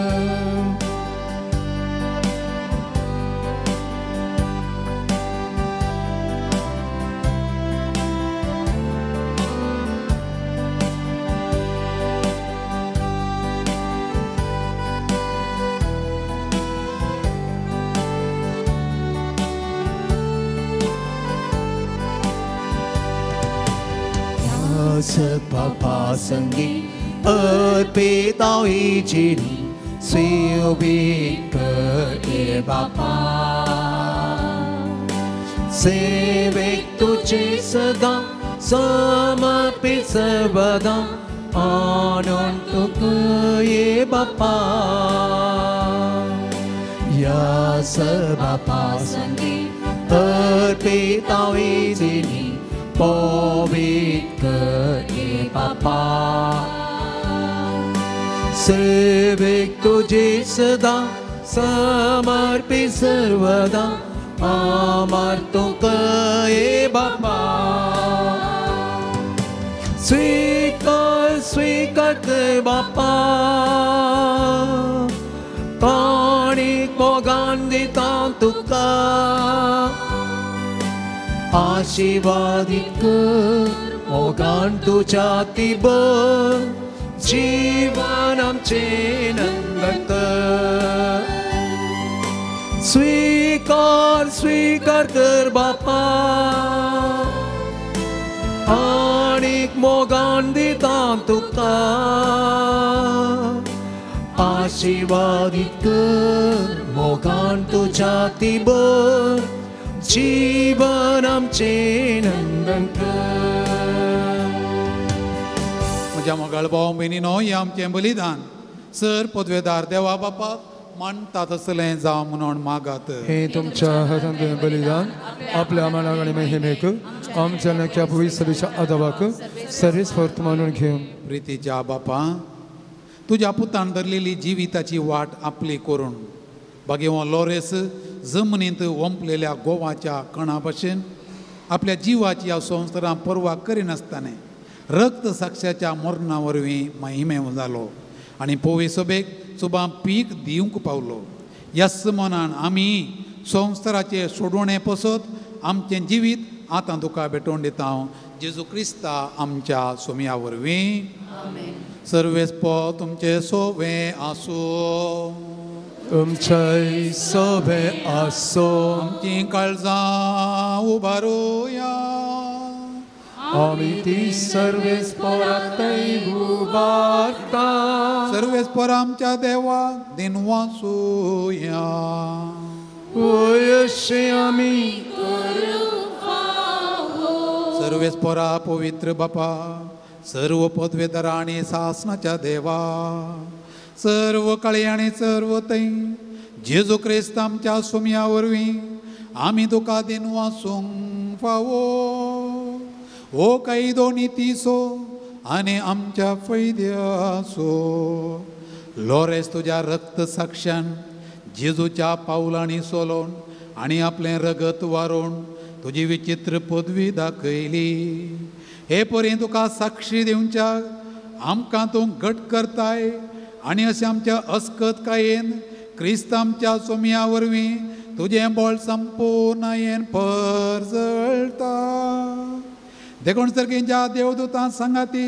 [SPEAKER 3] बापा संगी अर्पिता ही जिनी स्वीकार बापा, सेवेक तुझे सदा समर्पित सर्वदा आणून तुका ये बापा, या बापा संगी अर्पिता ही जिनी पवित्र बापा, सेवेक तुझे सदा समर्पित सर्वदा आमार तुका ये बापा, स्वीकार स्वीकार कर बापा, काणीक मोगान दिता तुका, आशिर्वादीत कर मोगान तुज्या ती जीवन आमचें नंदन कर, स्वीकार स्वीकार कर बापा, आनीक मोगान दिता तुका, आशिर्वादीत कर मोगान तुज्या ती जीवन आमचें नंदन कर.
[SPEAKER 2] म्हज्या मोगाळ भाव भयणीनो, हें आमचें बलिदान सर पदवेदार देवा बापाक मानता तसलें जावं म्हणून मागात.
[SPEAKER 7] हे तुमच्या हातांतलें बलिदान आपल्या मानाक आनी महिमेक आमच्या नक्या पवित्र आदावाक सर्वीस फर्त मानून घेवन.
[SPEAKER 2] प्रितीच्या बापा, तुज्या पुतान धरलेली जिविताची वाट आपली करून बागेवो लोरेस जमनींत ओंपलेल्या गोवाच्या कणा भशेन आपल्या जिवाची ह्या संवसारां पर्वा करिनासतना रक्त साक्षाच्या मरणा वरवीं महिमेव जालो आनी पोवे सभेक सुबा पीक दिवंक पावलो. ह्याच मनान आमी संवसाराचे सोडवणे पसत आमचें जिवीत आतां तुका भेटोवन दिता हांव जेजू क्रिस्ता आमच्या सोमया वरवीं. सर्वेस पो तुमचें सोवे आसूं,
[SPEAKER 7] तुमचें सोवे आसूं.
[SPEAKER 2] आमचीं काळजां उबारुया,
[SPEAKER 7] आमी ती सर्वेस पोरातय उबारता.
[SPEAKER 2] सर्वेस पोर आमच्या देवाक दिनवासुया.
[SPEAKER 7] अशें आमी
[SPEAKER 2] सर्वेस पोरा पवित्र बापा, सर्व पदवेदारा आनी सासनाच्या देवा, सर्व काळी आनी सर्व थंय जेजू क्रिस्त आमच्या सोमया वरवीं आमी तुका दिनवासूंक फावो. हो कायदो नितीचो आनी आमच्या फैद्याचो. लोरेस तुज्या रक्त साक्षान जेजूच्या पावलांनी सोलोवन आनी आपलें रगत वारोवन तुजी विचित्र पदवी दाखयली. हे परी तुका साक्षी दिवच्या आमकां तूं घट करताय आनी अशें आमच्या अस्कतकायेन क्रिस्त आमच्या सोमया वरवीं तुजें बळ संपूर्णायेन परजळटा. देखून सर्गींच्या देवदूतां सांगाती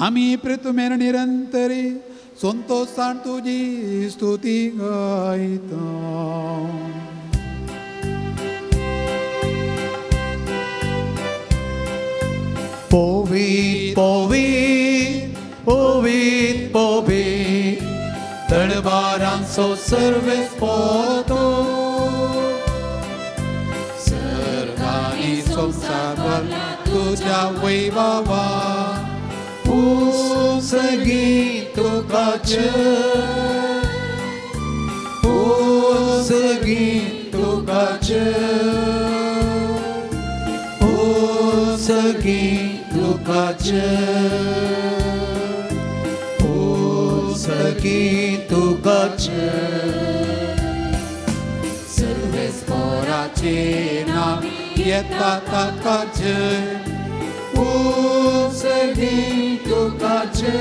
[SPEAKER 2] आमी प्रितुमेन निरंतरी संतोषान तुजी स्तुती गायता.
[SPEAKER 3] पवित्र पवित्र पवित्र पवित्र दरबारांचो सर्वेस्पोतो
[SPEAKER 1] सर्गानी संवसार भरला तुज्या वैभवा
[SPEAKER 3] उसगी तुका जय उसगी तुका जय उसगी तुका जय उसगी तुका जय
[SPEAKER 1] सर्वेस्पोराचे नांव येता ताका जय
[SPEAKER 3] उसगी तुका जय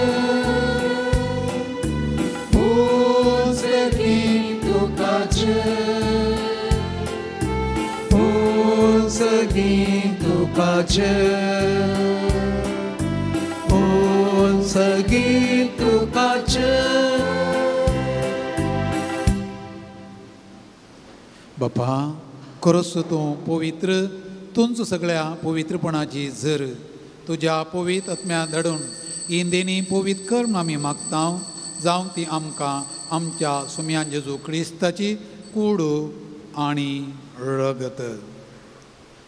[SPEAKER 3] उसगी तुका जय उसगी तुका जय उसगी तुका जय।
[SPEAKER 1] बापा खरोच तूं पवित्र तुंच सगळ्या पवित्रपणाची जर तुज्या पवित्र आत्म्या धाडून ही देणी पवित्र कर म्हूण आमी मागता जावं ती आमकां आमच्या सुम्यान जेजू क्रिस्ताची कूड आनी रगत।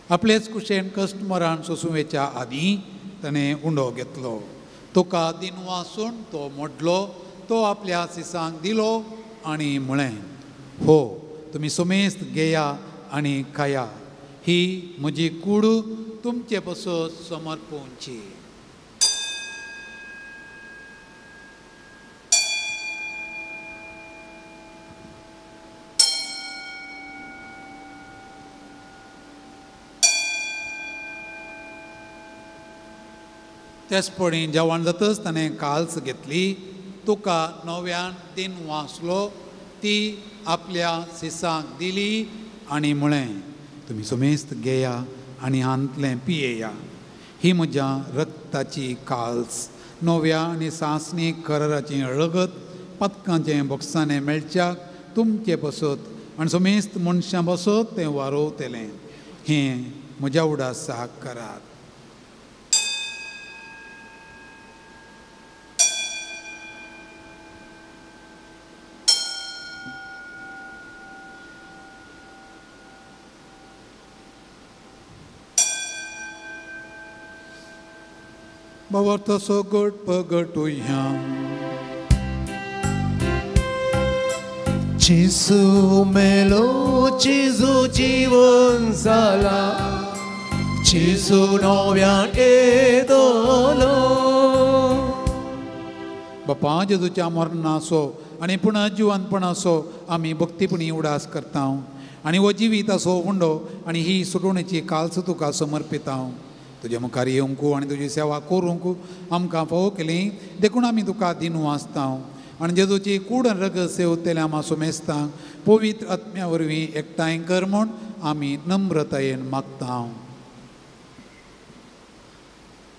[SPEAKER 1] आपलेच कुशेन कश्ट मरण सोंसुवेच्या आदीं ताणें उंडो घेतलो तुका दिनवासून तो मोडलो तो आपल्या सिसांक दिलो आनी म्हळें हो तुमी सुमेस्त घेया आनी खाया ही म्हजी कूड तुमचे पसत समर्पणची। त्याचपणी जेवण जातच ताणें काल्स घेतली तुका नव्यान दिन वाचलो ती आपल्या सिसांक दिली आनी म्हळें तुमी सुमेस्त घेया आनी हांतलें पियेया ही म्हज्या रक्ताची काल्स नव्या आनी सासणी कराराचें रगत पदकांचें बोक्सांनी मेळच्याक तुमचे बसत आनी सुमेस्त मनशां बसत तें वारोवतलें हें म्हज्या उडासाक करात। बाबा तसो गट पगटुया
[SPEAKER 3] जेजू मेलो जेजू जीवन जाला जेजू नव्यान येतलो।
[SPEAKER 1] बापा जेजूच्या मरणाचो आनी पुनः जिवनपणाचो आमी भक्तीपणी उडास करता आनी हो जिवीताचो उंडो आनी ही सुटवणेची काल्स तुका समर्पिता तुज्या मुखार येवंक आनी तुजी सेवा करूंक आमकां फावो केली देखून आमी तुका दिनू आसता आनी जेजूची कूड रगत सेवतल्या आमा सुमेस्तांक पवित्र आत्म्या वरवीं एकठांय कर म्हूण आमी नम्रतायेन मागता।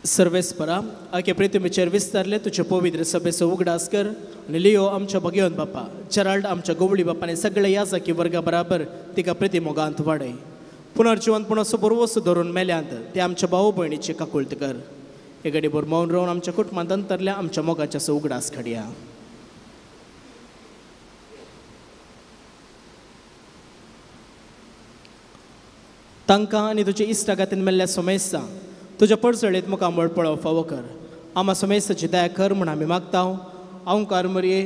[SPEAKER 6] सर्वेस्परा आखे प्रितिमेचेर विस्तारले तुजे पवित्र सभेचो उगडास कर आनी लियो आमच्या भगेवन बापा जेराल्ड आमच्या गोवळी बापाने सगळे याजकी वर्गा बराबर तिका प्रितिमोगांत वाडय पुनर्जिवनपणाचो बरवस धरून मेल्यांत ते आमच्या भाव भयणीची काकुळट कर हे घडीभर मौन रावन आमच्या कुटुंबांत अंतरल्या आमच्या मोगाच्या उगडास काडया। तांकां आनी तुजे इश्टागातीन मेल्ल्या सोमेस्ता तुज्या पडसळीत मुखामळ पळोव फावो कर आमा सोमेस्ताची दया कर म्हूण आमी मागता। ओंकार मरये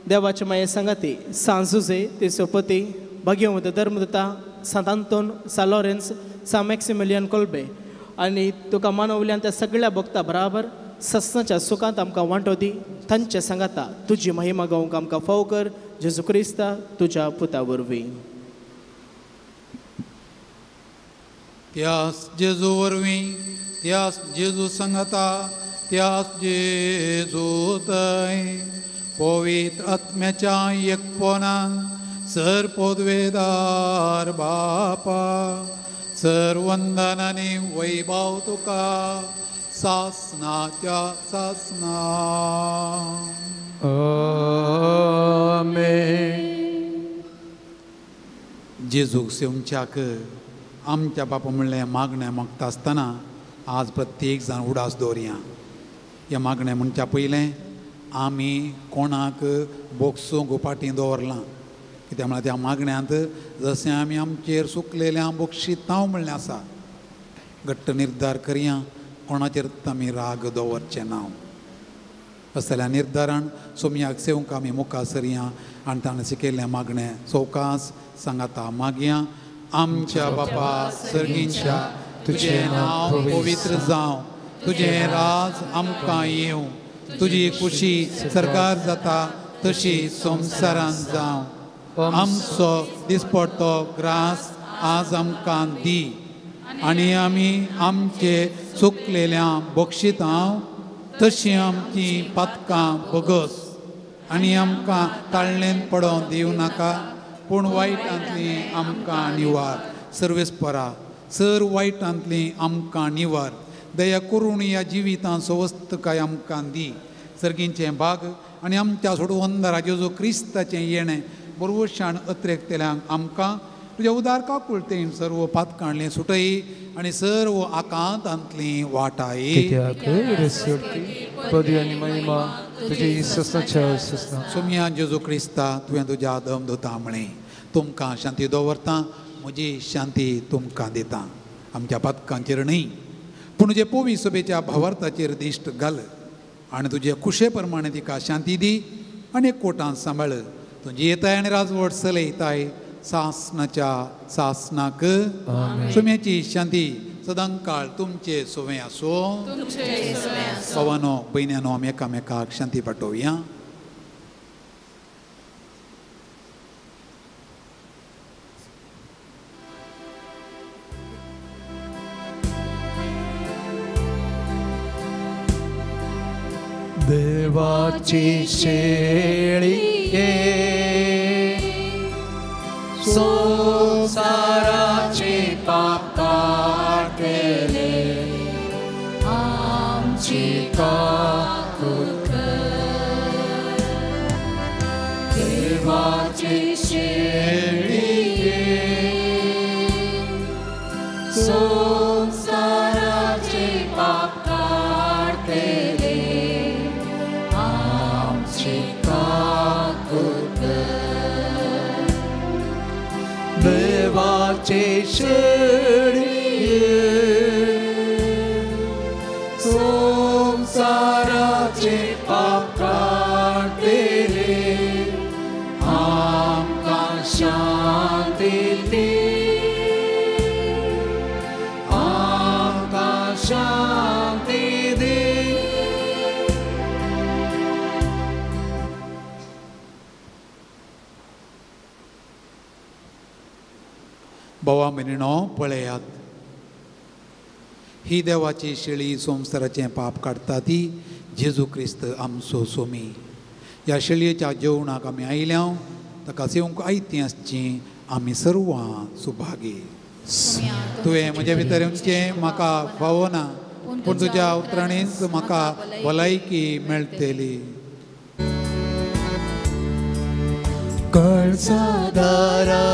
[SPEAKER 6] देवाचे माये सांगाती सांत जुजे ते सोपती भाग्यवंत धर्मदता सांत आंतोन सांत लॉरेन्स सांत मॅक्सिमिलियन कोल्बे आनी तुका मानवल्यान त्या सगळ्या भक्ता बराबर सस्नाच्या सुखांत आमकां वांटो दी तांचे सांगाता तुजी महिमा गावंक आमकां फाव कर जेजू क्रिस्ता तुज्या पुता वरवीं।
[SPEAKER 1] त्यास जेजू वरवीं त्यास जेजू सांगाता त्यास जेजू थंय पवित्र आत्म्याच्या एकपणान सर पोदवेदार बापा सर वंदन आनी वैभव तुका सासनाच्या सासना।
[SPEAKER 3] आमेन।
[SPEAKER 1] जेजूक सेवच्याक आमच्या बापा म्हणलें मागणें मागता आसतना
[SPEAKER 2] आज प्रत्येक जाण उडास दवरया. हें मागणें म्हणच्या पयलें आमी कोणाक बोगसूंक उपाटी दवरलां, कित्याक म्हळ्यार त्या मागण्यांत जशें आमी आमचेर सुकलेल्या बोगशितांव म्हणलें आसा. घट्ट निर्धार करया कोणाचेर आमी राग दवरचें ना. असल्या निर्धारान सोमयाक सेवंक आमी मुखार सरया आनी ताणें शिकयल्लें मागणें सवकास सांगाता मागया. आमच्या बापा सर्गींच्या, तुजें नांव पवित्र जावं, तुजें राज आमकां येवं, तुजी खुशी सरकार जाता तशी संवसारान जावं. आमचो दिसपडतो ग्रास आज आमकां दी आनी आमी आमचे चुकलेल्या बक्षितांव तशी आमची पातकां बगस आनी आमकां ताळणेन पडोवंक दिवं नाका, पूण वायटांतली आमकां निवार. सर्वेस्परा सर वायटांतली आमकां निवार. दया करून ह्या जिवितांत सवस्तकाय आमकां दी. सर्गींचें भाग आनी आमच्या सोडवंदरा जेजू क्रिस्ताचें येणें बरवशान अत्रेकतेल्यांक आमकां तुज्या उदार काकुळतेन सर्व पातकांतली सुटय आनी सर्व आकांतांतली वाटाय. सोमया जेजू क्रिस्ता, तुवें तुज्या दम धुता म्हळें, तुमकां शांती दवरता, म्हजी शांती तुमकां दिता. आमच्या पातकांचेर न्हय पूण तुजे पोवी सभेच्या भावार्थाचेर दिश्ट घाल आनी तुजे खुशे प्रमाणे तिका शांती दी आनी कोटान सांबाळ. तुजी येताय आनी राजवट चलयताय सासनाच्या सासनाक. सोम्याची शांती सदांकाळ तुमचे सोवे आसो. भावानो भयण्यानो आमी एकामेकाक शांती पाठोवया.
[SPEAKER 3] देवाची शेळी संसाराचे पाप काडले, आमची काकूत कर. देवाची शेळी संसाराचे पाप काडले, आमची काकूत कर. देवाचे शेळये संसाराचे पाप काडले, आमकां शांती दी, आमकां शांती दी.
[SPEAKER 2] भावा भयणीनो पळयात, ही देवाची शेळी संवसाराचें पाप काडटा ती जेजू क्रिस्त आमचो सोमी. ह्या शेळयेच्या जेवणाक आमी आयल्या, ताका सेवंक आयतीं आसची आमी सर्वां सुभागी. तुवें म्हज्या भितर येवचें म्हाका फावना, पूण तुज्या उतरांनीच म्हाका भलायकी मेळटली.
[SPEAKER 3] कळसादारा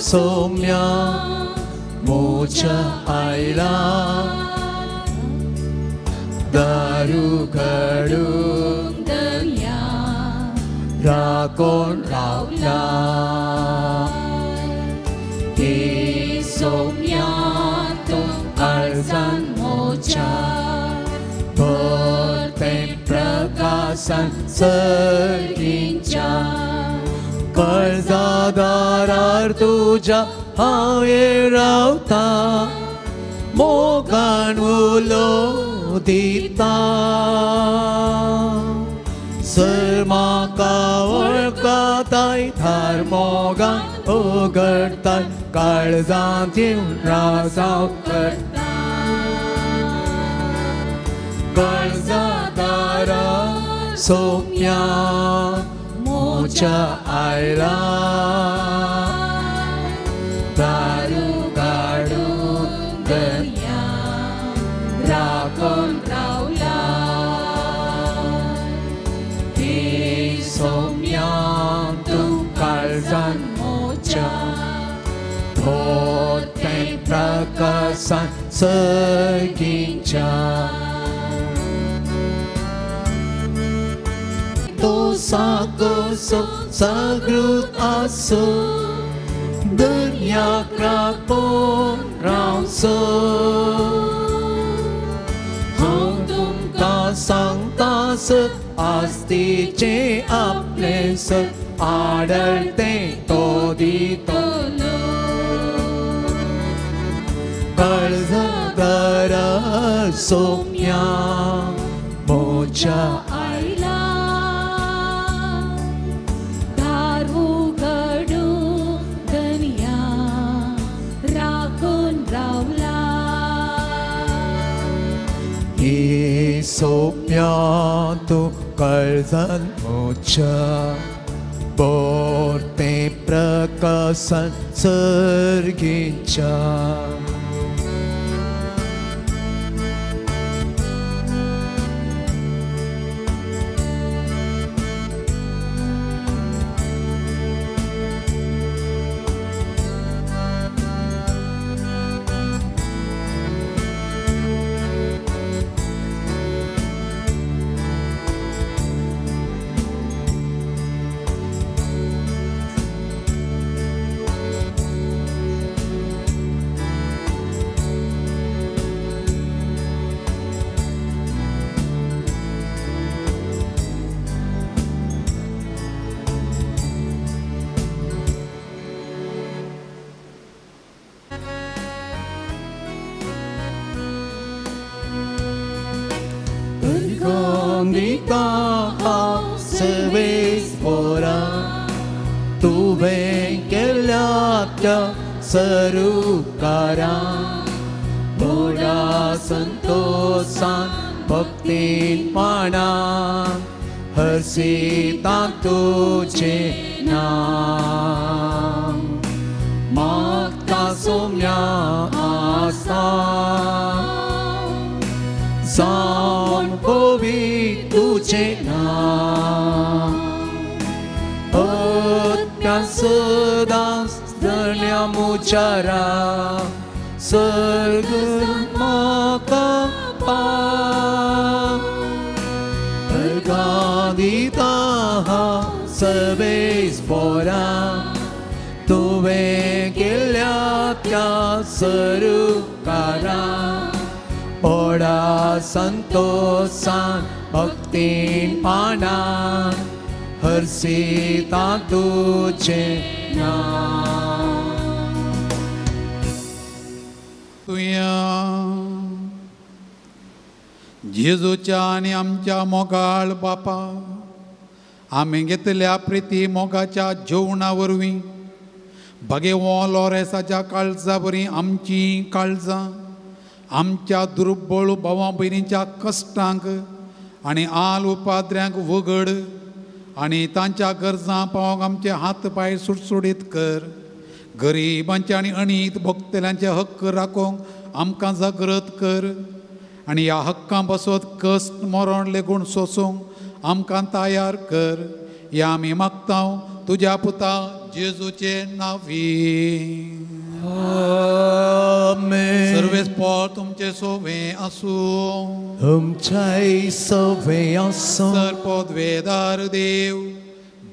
[SPEAKER 3] सोम्या मोच्या आयला, दारू घडूंक दया राखून रावला. हे सोम्या तूं काळजान मोच्या भरतें प्रकाशान सर्गींच्या. काळजादारार तुज्या हांव रावता, मोगान उलो दिता. सर म्हाका वळखताय, थार मोगान उगडताय, काळजांत येवन राजांव करता. काळजादारा सोम्या मोच्या आयला, दारू काडूंक दया राखून रावला. हे सोम्या तूं काळजान मोच्या भरतें प्रकाशान सर्गींच्या. मुच्या तो साकोसो जागृत आसो दुनियाक राखून रावचो हांव तुमकां सांगता सत आस्तीचें आपलें सत आडळतें तो दितलो काळजादार सोम्या म्हज्या
[SPEAKER 5] आयला दार उगडून दर्या राखून रावला
[SPEAKER 3] ही सोम्या तूं काळजान म्हज्या बोरतें प्रकाशन सर्गीच्या सरुकारा मोडा संतोषान भक्तीन पाणान हर्षिता तुझे नाम मागता सोम्या आसा जावन पवी तुझे नाम अत्या सदां धन्या मुचारा सर्ग म्हाका पाव अर्गां दिता हांव सवेस पोरा तुवें केल्या त्या सरुकारा ओडा संतोषान भक्तीन पाणान हर्षिता तुझें नाम.
[SPEAKER 1] तुया जेजूच्या आनी आमच्या मोगाळ बापा आमी घेतल्या प्रिती मोगाच्या जेवणा वरवीं भगेवो लोरेसाच्या काळजा बरी आमची काळजां आमच्या दुर्बळ भावा भयणीच्या कश्टांक आनी आल उपाद्र्यांक वगड आनी तांच्या गरजां पावोवंक आमचे हात पांय सुटसुटीत कर. गरिबांचे आनी अणीत भोगतल्यांचे हक्क राखूंक आमकां जागृत कर आनी ह्या हक्कां बसत कश्ट मरण लेगून सोसूंक आमकां तयार कर. ह्या आमी मागता तुज्या पुता जेजूचे नांवी.
[SPEAKER 3] आमेन.
[SPEAKER 1] सर्वेस पोर तुमचे सोवे आसूं.
[SPEAKER 3] तुमच्याय सोवे आसूं.
[SPEAKER 1] सर पदवेदार देव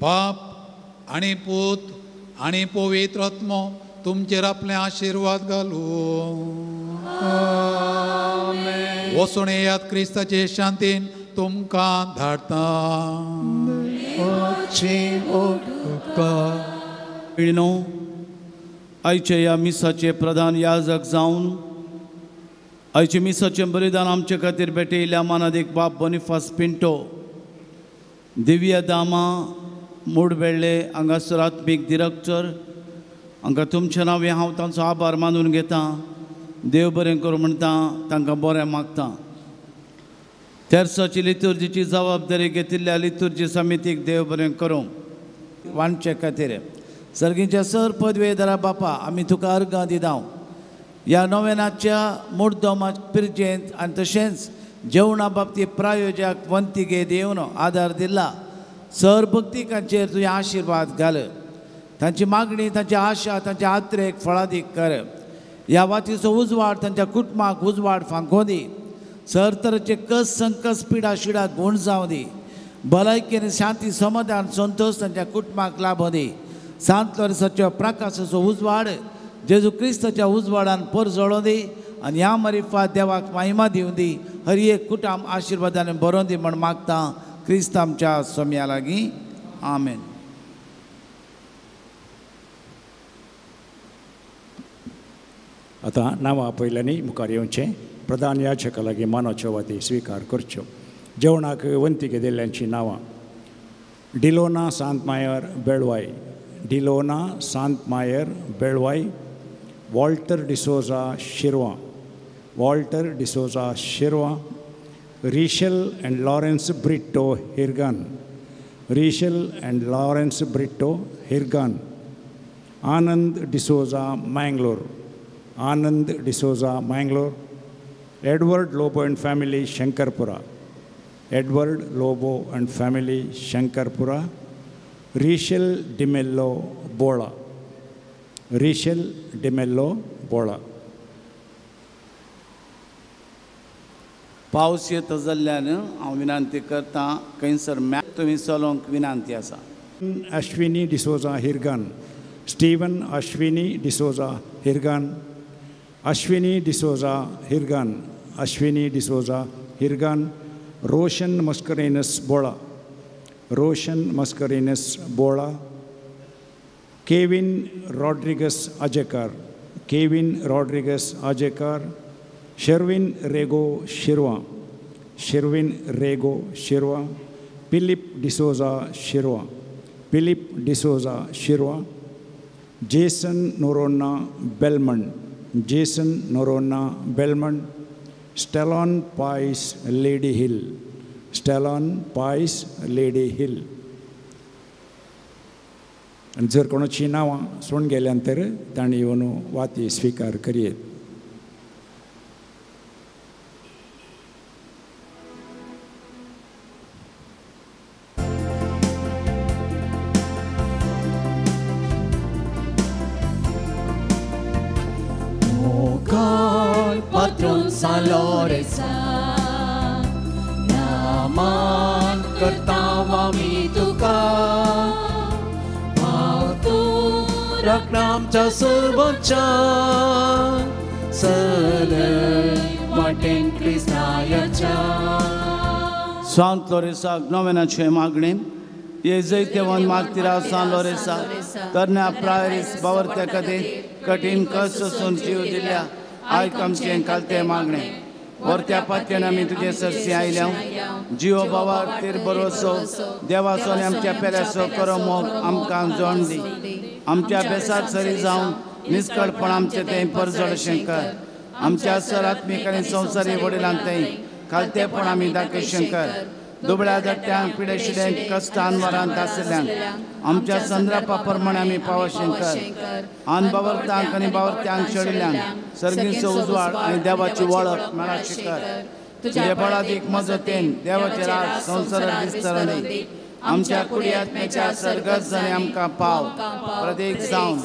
[SPEAKER 1] बाप आनी पूत आनी पवित्र आत्मो तुमचेर आपले आशिर्वाद घालूं.
[SPEAKER 3] आमेन.
[SPEAKER 1] वचून येयात क्रिस्ताचे शांतीन तुमकां धाडटा.
[SPEAKER 8] आयचे ह्या मिसाचे प्रधान याजक जावन आयचे मिसाचें बलिदान आमचे खातीर भेटयिल्ल्या मानादीक बाब बोनिफास पिंटो दिव्या दामा मुडबेळ्ळे हांगासर आत्मीक दिरक्टर हांकां तुमचें नांव हांव तांचो आभार मानून घेतां. देव बरें करूं म्हणटा, तांकां बरें मागता. तेर्साची लितुर्जीची जबाबदारी घेतिल्ल्या लितुर्जी समितीक देव बरें करूं वांटचे खातीर. सर्गीच्या सर पदवेदारा बापा आमी तुका अर्गां दिता ह्या नोवेनाच्या मुर्दोमा पिरजेंत आनी तशेंच जेवणा बाबतींत प्रायोजक वंतिगे दिवन आदार दिला. सर भक्तिकांचेर तुजें आशिर्वाद घाल. तांची मागणी, तांची आशा, तांच्या आत्रेक फळादीक कर. ह्या वातीचो उजवाड तांच्या कुटुंबाक उजवाड फांकोन दी. सर तरेचे कस संकस पिडा शिडा गुण जावं दी. भलायकी आनी शांती समाधान संतोश तांच्या कुटुंबाक लाभों दी. सांत लोरेसाच्या प्रकाशाचो उजवाड जेजू क्रिस्ताच्या उजवाडान परजळों दी आनी ह्या मरिफा देवाक महिमा दिवं दी. हर एक कुटुंब आशिर्वादान बरोवन दी म्हण मागता क्रिस्त आमच्या सोम्या लागीं. आमेन.
[SPEAKER 9] आतां नांवां पयल्यांनी मुखार येवचें. प्रधान याचका लागीं मानाच्यो वाती स्विकार करच्यो. जेवणाक वंती घेतिल्ल्यांचीं नांवां: Dilona Santmayer Belvai, Dilona Santmayer Belvai, Walter D'Souza Shirva, Walter D'Souza Shirva, Rishel and Lawrence Britto Hirgan, Rishel and Lawrence Britto Hirgan, Anand D'Souza Mangalore, Anand D'Souza Mangalore, Edward Lobo and family Shankarpura, Edward Lobo and family Shankarpura, Rishel D'Mello Bola, Rishel D'Mello Bola.
[SPEAKER 8] पावस येता जाल्ल्यान हांव विनंती करतां खंयसर map तुमी चलोवंक विनंती आसा.
[SPEAKER 9] Ashwini D'Souza Hirgan, Steven Ashwini D'Souza Hirgan, Ashwini D'Souza Hirgan, Ashwini D'Souza Hirgan, Roshan Mascarenhas Bola, Roshan Mascarenhas Bola, Kevin Rodrigues Ajakar, Kevin Rodrigues Ajakar, Sherwin Rego Shirva, Sherwin Rego Shirva, Philip D'Souza Shirva, Philip D'Souza Shirva, Jason Noronha Belman, Jason Noronha Belman, Stallon Pais Lady Hill, Stallon Pais Lady Hill. आनी जर कोणाची नांवां सोडून गेल्यान तर तांणी येवन वाती स्विकार करयेत.
[SPEAKER 3] Patron San Lorenzo, naman करता आमी तुका, हांव तूं राखणामच्या सर्वांच्या चलय वाटेन क्रिस्ताच्या.
[SPEAKER 8] सांत लोरेसाक नोवेनाचें मागणें. हे जैत्यवन मागतीरा सान लोरेसा तरण्या प्रायरीस बावरत्या खातीर कठीण कश्ट सोसून जीव दिल्या आयक आमचें खालतें मागणें. वरत्या पात्यान आमी तुजे सरसी आयल्या. जियो बाबा तीर बरोसो देवाचो आनी आमच्या पेल्याचो करो मोग आमकां जोण दी. आमच्या बेसार सरी जावन निस्कळपण आमचें तें परजळशें कर. आमच्या सर आत्मीक आनी संवसारी वडिलांक तें खालतेपण आमी दाखयशें कर. दुबळ्या दट्ट्यांक पिडेशिड्यांक कश्टान वरांत आशिल्ल्यांक आमच्या संद्रापा प्रमाणे आमी पावशें कर. आन बावरतांक आनी बावरत्यांक शेळिल्ल्यांक सर्गीचो उजवाड आनी देवाची वळख मेळाशी कर. तुजे बळादीक मजतीन देवाचे राज संवसारात विस्तार दी. आमच्या कुडी आत्म्याच्या सर्गस आनी आमकां पाव प्रत्येक जावन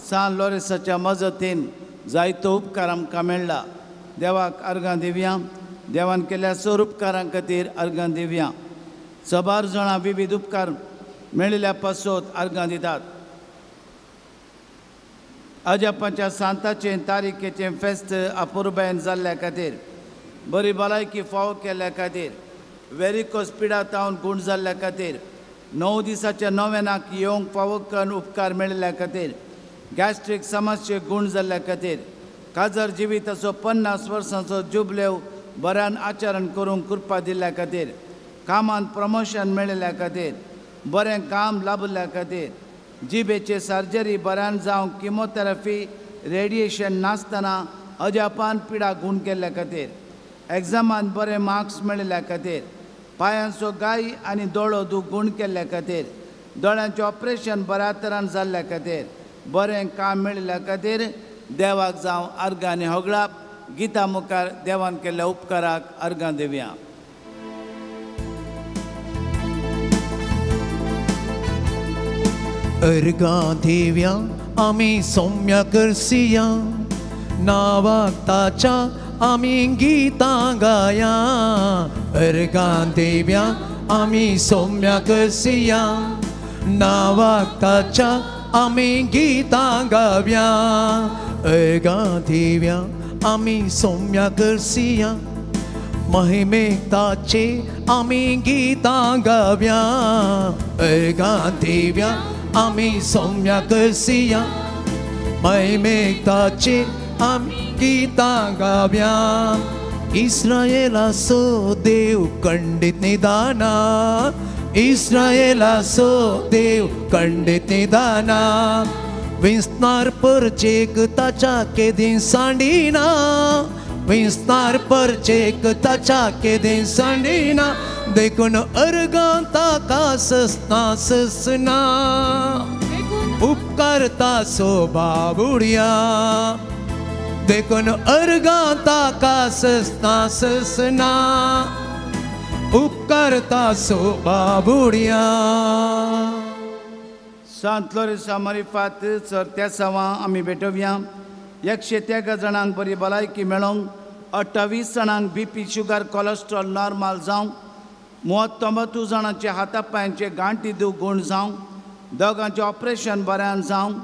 [SPEAKER 8] सान लोरेसाच्या मजतीन जायतो उपकार आमकां मेळ्ळा. देवाक अर्गां दिवया. देवान केल्ल्या सर उपकारां खातीर अर्गां दिवया. सबार जाणां विविध उपकार मेळिल्ल्या पासत अर्गां दितात. अजापाच्या सांताचें तारीखेचें फेस्त अपुरबायेन जाल्ल्या खातीर, बरी भलायकी फावो केल्ल्या खातीर, वेरिकोस पिडा तावन गूण जाल्ल्या खातीर, 9 दिसाच्या नोवेनाक येवंक फावो करून उपकार मेळिल्ल्या खातीर, गॅस्ट्रीक समस्ये गूण जाल्ल्या खातीर, काजर जिविताचो 50 वर्सांचो जुबलेव बऱ्यान आचरण करूंक कृपा दिल्ल्या खातीर, कामांत प्रमोशन मेळिल्ल्या खातीर, बरें काम लाभिल्ल्या खातीर, जिबेचे सर्जरी बऱ्यान जावंक किमोथेरपी रेडिएशन नासतना अजापान पिडा गूण केल्ल्या खातीर, एग्जामान बरे मार्क्स मेळिल्ल्या खातीर, पांयांचो गाय आनी दोळो दूख गूण केल्ल्या खातीर, दोळ्यांचें ऑपरेशन बऱ्या तरान जाल्ल्या खातीर, बरें काम मेळिल्ल्या खातीर देवाक जावं अर्गां आनी होगळाप. गीता मुखार देवान केल्ल्या उपकाराक अर्गां दिवया.
[SPEAKER 3] अर्गां दिवया आमी सौम्य करसिया, नांवाक ताच्या आमी गितां गाया अर्गां दिव्या आमी सोम्या करसिया नांवाक ताच्या आमी गितां गाव्या अर्गां दिव्या आमी सोम्या करसिया महिमेक ताचे आमी गितां गाव्या अर्गां दिव्या आमी सोम्या करसिया महिमेक ताचे आमी गितां गाव्या इस्रायेलाचो देव खंडीत निदाना इस्रायेलाचो देव खंडीत निदाना विस्तार परचेक ताच्या केदीं सांडिना विस्तार परचेक ताच्या केदीं सांडिना देखून अर्गां ताका ससना ससना उपकारता सो बाबुडया देखून अर्गां ताका ससना ससना उपकारता सो बाबुडया.
[SPEAKER 8] सांत लोरेसा मारिफात सर त्या सवां आमी भेटोवया. 113 जाणांक बरी भलायकी मेळोंक, 28 जाणांक बीपी शुगर कोलेस्ट्रॉल नॉर्मल जावंक, 39 जाणांचे हाता पांयांचे गांठी दूख गूण जावंक, दोगांचें ऑपरेशन बऱ्यान जावंक,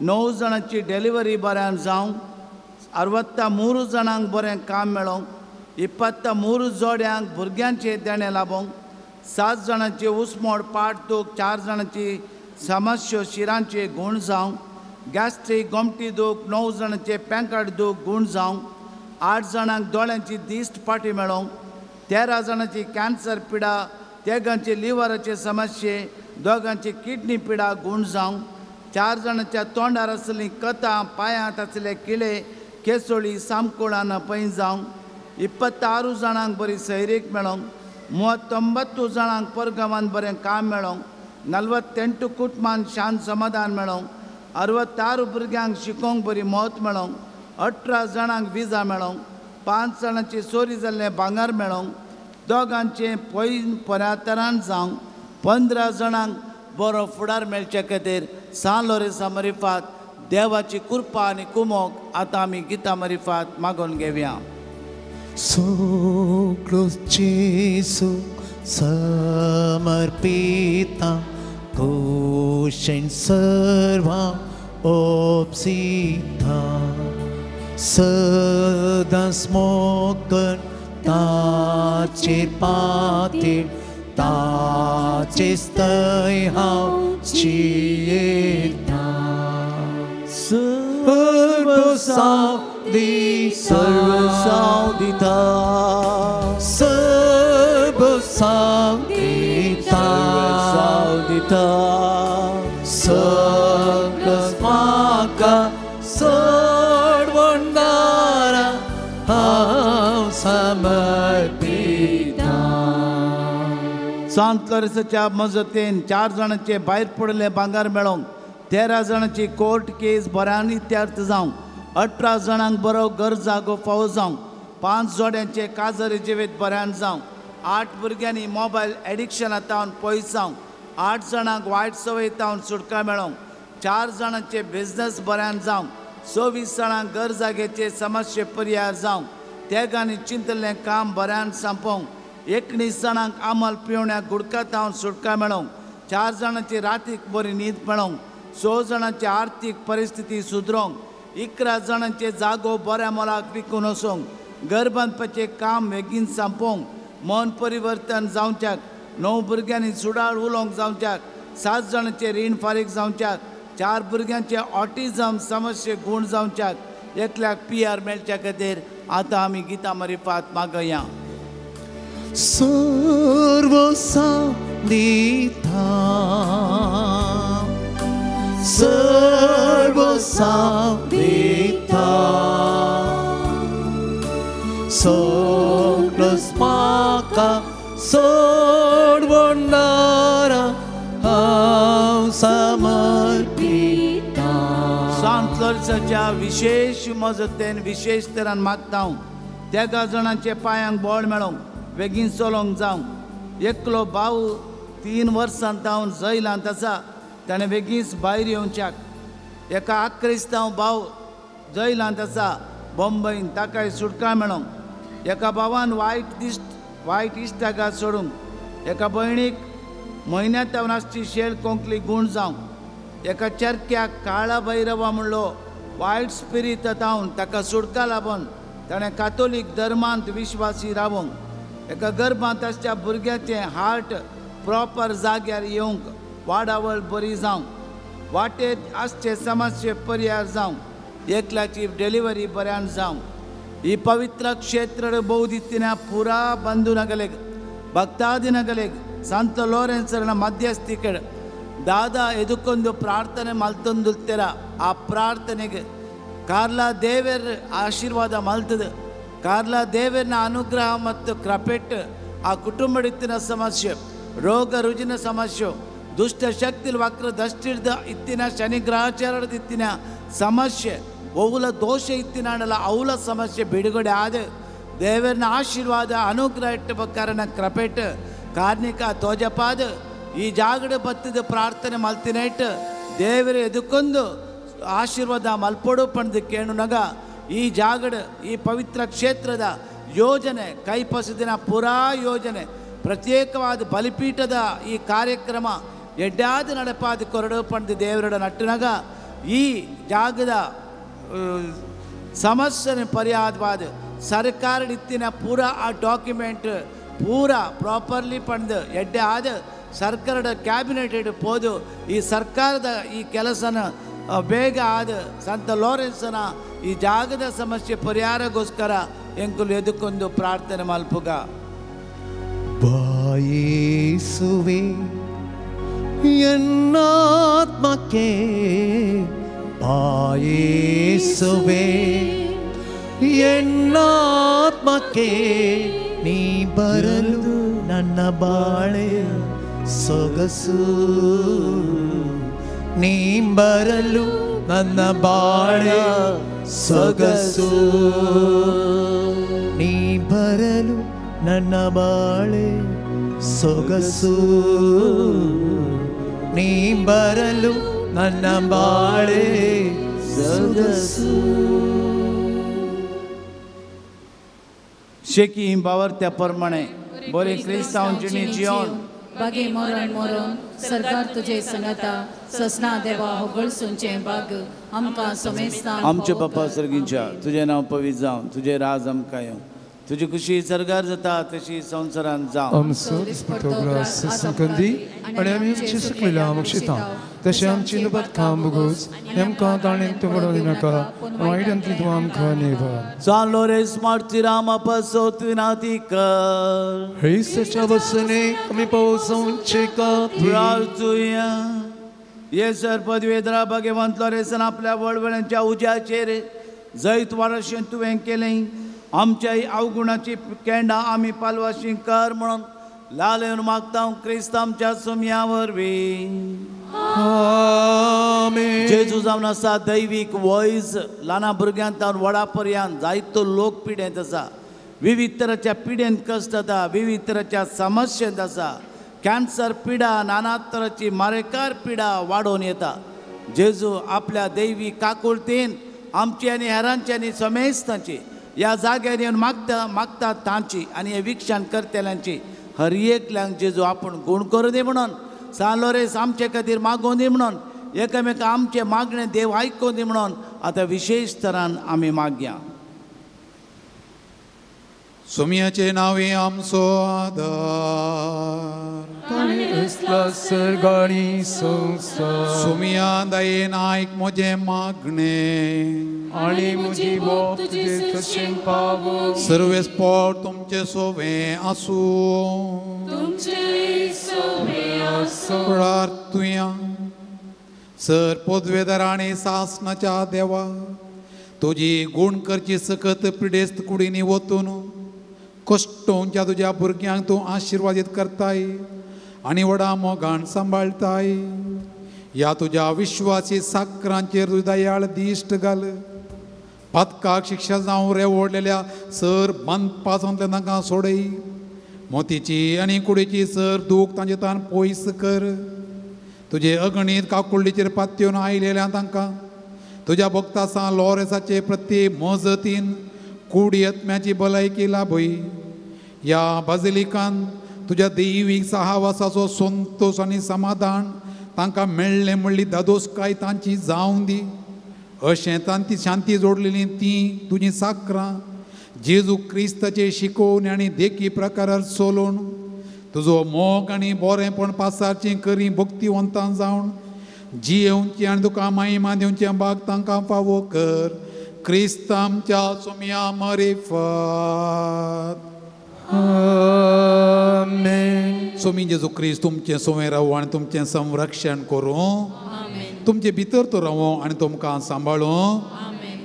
[SPEAKER 8] 9 जाणांची डिलिव्हरी बऱ्यान जावंक, 63 जाणांक बरें काम मेळोंक, 23 जोड्यांक भुरग्यांचें देणें लाबोवंक, 7 जाणांची उसमोड पाट दूख, 4 जाणांची समस्यो शिरांचे गूण जावंक, गॅस्ट्रीक गोमटी दूख, 9 जाणांचे पेंकाट दूख गूण जावंक, 8 जाणांक दोळ्यांची दिश्ट पाटी मेळोवंक, 13 जाणांची कॅन्सर पिडा, 3 लिवराचे समस्ये, 2 किडनी पिडा गूण जावंक, 4 जाणांच्या तोंडार आसलीं कथां, पांयांत आसले किळे केसोळी सामकोळान पैन जावंक, 26 जाणांक बरी सैरीक मेळोवंक, 39 जाणांक परगांवान बरें काम मेळोवंक, 48 कुटुंबान शांत समाधान मेळोवंक, 66 भुरग्यांक शिकोवंक बरी मत मेळोवंक, 18 जाणांक विजा मेळोवंक, 5 जाणांची चोरी जाल्लें भांगर मेळोवंक, 2 पैन परातरान जावंक, 15 जाणांक बरो फुडार मेळचे खातीर सांत लोरेसा मारिफात देवाची कृपा आनी कुमोक आतां आमी गितां मारिफात मागून घेवया.
[SPEAKER 3] सगळो जेजू समर्पिता कोशेन सर्वां ओपसिता सदांच मोगन ताचेर पातीर ताचेच थंय हांव जियेता. सर्वसांव
[SPEAKER 8] सर्वसांव दिता,
[SPEAKER 3] सर्वसांव दिता,
[SPEAKER 8] सर्वसांव दिता,
[SPEAKER 3] सगळोच म्हाका सोडवणारा हांव समर्पिता.
[SPEAKER 8] सांत लोरेसाच्या मजतीन 4 जाणांचे भायर पडिल्लें भांगर मेळोवंक, 13 जाणांची कोर्ट केस बऱ्यान इत्यार्थ जावंक, 18 जाणांक बरो घर जागो फावो जावंक, 5 जोड्यांचे काजरी जिवीत बऱ्यान जावंक, 8 भुरग्यांनी मोबायल एडिक्शना तावन पयस जावंक, 8 जाणांक वायट संवय तावन सुटका मेळोवंक, 4 जाणांचे बिजनस बऱ्यान जावंक, 26 जाणांक घर जाग्याचे समस्ये पर्याय जावंक, तेगांनी चिंतलें काम बऱ्यान सांपोवंक, 19 जाणांक आमल पिवण्या गुडका तावन सुटका मेळोवंक, 4 जाणांची रातीक बरी न्हीद मेळोवंक, 6 जाणांची आर्थीक परिस्थिती सुदरोवंक, 11 जाणांचे जागो बऱ्या मोलाक विकून वचोंक, घर बांदपाचें काम बेगीन सांपोवंक, मन परिवर्तन जावच्याक, 9 भुरग्यांनी सुडाळ उलोवंक जावच्याक, 7 जाणांचे रीण फारीक जावच्याक, 4 भुरग्यांचे ऑटिझम समस्ये गूण जावच्याक, एकल्याक PR मेळच्या खातीर आतां आमी गितां मारिफात मागया.
[SPEAKER 3] सर्वसांव दिता, सर्वसांव दिता, सगळोच म्हाका सोडवणारा हांव समर्पिता.
[SPEAKER 8] सांत लोरेसाच्या विशेश मजतीन विशेश तरान मागता हांव, 13 जाणांचे पांयांक बळ मेळोवंक, बेगीन चलोवंक जावंक, एकलो भाव 3 वर्सां तावन जैलांत आसा, ताणें बेगीनच भायर येवच्याक, एका आक्रिस्तांव भाव जैलांत आसा, बॉम्बईन ताकाय सुटका मेळोंक, एका भावान वायट इश्टागात सोडूंक, एका भयणीक म्हयन्यांत आसची शेळ कोंकली गूण जावंक, एका चरक्याक काळा भैरवा म्हणलो वायट स्पिरीत तावन ताका सुटका लाबून ताणें कातोलीक धर्मांत विश्वासी रावोंक, एका गर्भांत आसच्या भुरग्याचें हार्ट प्रॉपर जाग्यार येवंक वाडावळ बरी जावंक, वाटेत आसचे समस्ये पर्याय जावंक, एकल्याची डिलिव्हरी बऱ्यान जावंक. ही पवित्र क्षेत्र बहुदित्तिನ ಪೂರಾ ಬಂಧುನಗಲೆಗ್ ಭಕ್ತಾದಿನಗಲೆಗ್ ಸಂತ ಲೋರೆನ್ಸರನ ಮಧ್ಯಸ್ಥಿಕೆ ದಾದಾ ಎದುಕೊಂದು ಪ್ರಾರ್ಥನೆ ಮಲ್ತೊಂದುಲ್ತೆರ ಆ ಪ್ರಾರ್ಥನೆಗೆ ಕಾರ್ಲಾ ದೇವರ ಆಶೀರ್ವಾದ ಮಲ್ತದ. ಕಾರ್ಲಾ ದೇವರನ ಅನುಗ್ರಹ ಮತ್ತು ಕೃಪೆಟ್ ಆ ಕುಟುಂಬಡಿತ್ತಿನ ಸಮಸ್ಯೆ, ರೋಗ ರುಜಿನ ಸಮಸ್ಯೆ, ದುಷ್ಟ ಶಕ್ತಿ ವಕ್ರ ದಷ್ಟಿಡ್ದ ಇತ್ತಿನ ಶನಿ ಗ್ರಹಚಾರದ ಇತ್ತಿನ ಸಮಸ್ಯೆ, ಒವುಲ ದೋಷ ಇತ್ತಿನಾಡಲ್ಲ ಅವಲ ಸಮಸ್ಯೆ ಬಿಡುಗಡೆ ಆದ ದೇವರನ ಆಶೀರ್ವಾದ ಅನುಗ್ರಹ ಇಟ್ಟಬೇಕಾರನ ಕೃಪೆಟ್ ಕಾರ್ಣಿಕ ತೋಜಪಾದ ಈ ಜಾಗಡೆ ಬತ್ತಿದ ಪ್ರಾರ್ಥನೆ ಮಲ್ತಿನ ಇಟ್ಟು ದೇವರ ಎದಕ್ಕೊಂದು ಆಶೀರ್ವಾದ ಮಲ್ಪೊಡು ಪಂದು ಕೇಣುನಗ ಈ ಜಾಗಡೆ ಈ ಪವಿತ್ರ ಕ್ಷೇತ್ರದ ಯೋಜನೆ ಕೈಪಸದಿನ ಪೂರಾ ಯೋಜನೆ ಪ್ರತ್ಯೇಕವಾದ ಬಲಿಪೀಠದ ಈ ಕಾರ್ಯಕ್ರಮ ಎಡ್ಡಾದ ನಡೆಪಾದ ಕೊರಡು ಪಂದು ದೇವರಡ ನಟ್ಟುನಗ ಈ ಜಾಗದ ಸಮಸ್ಯೆ ಪರಿಹಾರವಾದ ಸರ್ಕಾರ ಇತ್ತಿನ ಪೂರಾ ಆ ಡಾಕ್ಯುಮೆಂಟ್ ಪೂರಾ ಪ್ರಾಪರ್ಲಿ ಪಂದು ಎಡ್ಡೆ ಆದ ಸರ್ಕಾರದ ಕ್ಯಾಬಿನೆಟ್ ಪೋದು ಈ ಸರ್ಕಾರದ ಈ ಕೆಲಸನ ಬೇಗ ಆದ ಸಂತ ಲಾರೆನ್ಸನ ಈ ಜಾಗದ ಸಮಸ್ಯೆ ಪರಿಹಾರಗೋಸ್ಕರ ಎಂಕುಲು ಎದುಕೊಂದು ಪ್ರಾರ್ಥನೆ ಮಲ್ಪುಗ.
[SPEAKER 3] ಬಾಯಿಸುವೆ ಎನ್ನಾತ್ಮಕ್ಕೆ, ಬಾಯಿಸುವೆ ಎನ್ನಾತ್ಮಕ್ಕೆ, ನೀ ಬರಲು ನನ್ನ ಬಾಳೆ ಸೊಗಸು, ನೀ ಬರಲು ನನ್ನ ಬಾಳೆ ಸೊಗಸು, ನೀ ಬರಲು ನನ್ನ ಬಾಳೆ ಸೊಗಸು, ನೀ ಬರಲು ನನ್ನ ಬಾಳೆ ಸೊಗಸು.
[SPEAKER 8] शेकी बावरत्या प्रमाणे बरे क्रिस्तांव जिणी जियोन
[SPEAKER 5] बागे मोरन मोरन सरकार तुझे संगता ससना देवा होगळसूंचे बाग आमकां समेस्तान.
[SPEAKER 8] आमचे बापा सर्गींच्या तुजें नांव पवित्र जावं, तुजें राज आमकां येवं, तुजी खुशी सरकार जाता तशी संवसारांत जावं.
[SPEAKER 7] आमचो दिसपट्टो ग्रास संकंदी आनी आमी आमची सुकलेल्या आमक्षिता तशें आमची नुबत खाम बगोस आमकां ताणें तुमडो दिनाका वायटांतली तूं आमकां नेवा.
[SPEAKER 8] सान लोरेस मार्तिराम अपसो नाती कर
[SPEAKER 7] हेसच्या वसने कमी पावसांचे
[SPEAKER 8] प्रार्थुया. ये सर पदवेद्रा भगवंत लोरेसान आपल्या वळवळ्यांच्या उज्याचेर जैत वारशें तुवें केलें, आमच्या अवगुणाची केंडा आमी पालवाशी कर म्हणून लाल मागता क्रिस्त आमच्या सुमया वरवीं. जेजू जावन आसा दैवीक वैज, ल्हाना भुरग्यां तावन व्हडा पर्यंत जायतो लोक पिडेंत आसा, विविध तराच्या पिडेन कश्ट जाता, विविध तराच्या समस्येंत आसा. कॅन्सर पिडा, नाना तराची मारेकार पिडा वाडोवन येता. जेजू आपल्या दैवी काकुळतेन आमची आनी हेरांची आनी समेस्तांची ह्या जाग्यार येवन मागता मागता तांची आनी हे विक्षण करतल्यांची हर एकल्यांक जेजू आपूण गूण करूं दी म्हणून सान लोरेस आमचे खातीर मागोवन दी म्हणून एकामेका आमचें मागणें देव आयकोन दी म्हणून आतां विशेश तरान आमी मागया.
[SPEAKER 1] सुमयाचे नावे आमचो आदार सुमया दयेन आयक म्हजें मागणें
[SPEAKER 7] आनी म्हजी बोप तुजे तशें पावो.
[SPEAKER 1] सर्वेस पोट तुमचें सोवें आसूं. प्रार्थुया. सर पदवेदार आनी सासणाच्या देवा, तुजी गूण करची सकत पिडेस्त कुडींनी वतून कश्टोंच्या तुज्या भुरग्यांक तूं आशिर्वादीत करताय आनी व्हडा मोगान सांबाळटाय. ह्या तुज्या विश्वासी साकरांचेर तुजी दयाळ दिश्ट घाल. पातकाक शिक्षा जावं रेवडलेल्या सर बांदपासांतल्यान तांकां सोडय. मोतीची आनी कुडीची सर दूख तांचे तान पयस कर. तुजे अगणीत काकुळीचेर पातयेवन आयलेल्या तांकां
[SPEAKER 2] तुज्या भक्ता लॉरेसाचे प्रति मजतीन कुडी आत्म्याची भलायकी लाभय. ह्या बाजिलिकान तुज्या दैवीक सहावासाचो संतोश आनी समाधान तांकां मेळ्ळें म्हणली दादोसकाय तांची जावं दी. अशें तांची शांती जोडलेली ती तुजी साकरां जेजू क्रिस्ताचे शिकोवणी आनी देखी प्रकारार चलोवन तुजो मोग आनी बरेंपण पासारचीं करी भक्तिवंतां जावन जियेवची आनी तुका महिमा दिवचें भाग तांकां फावो कर. क्रिस्त आमच्या सोम्या मरिफात.
[SPEAKER 3] आमेन.
[SPEAKER 2] सोमी जेजू क्रिस्त तुमचें सोवें रावूं आनी तुमचें संरक्षण करूं. तुमचे भितर तो रावूं आनी तुमकां सांबाळूं.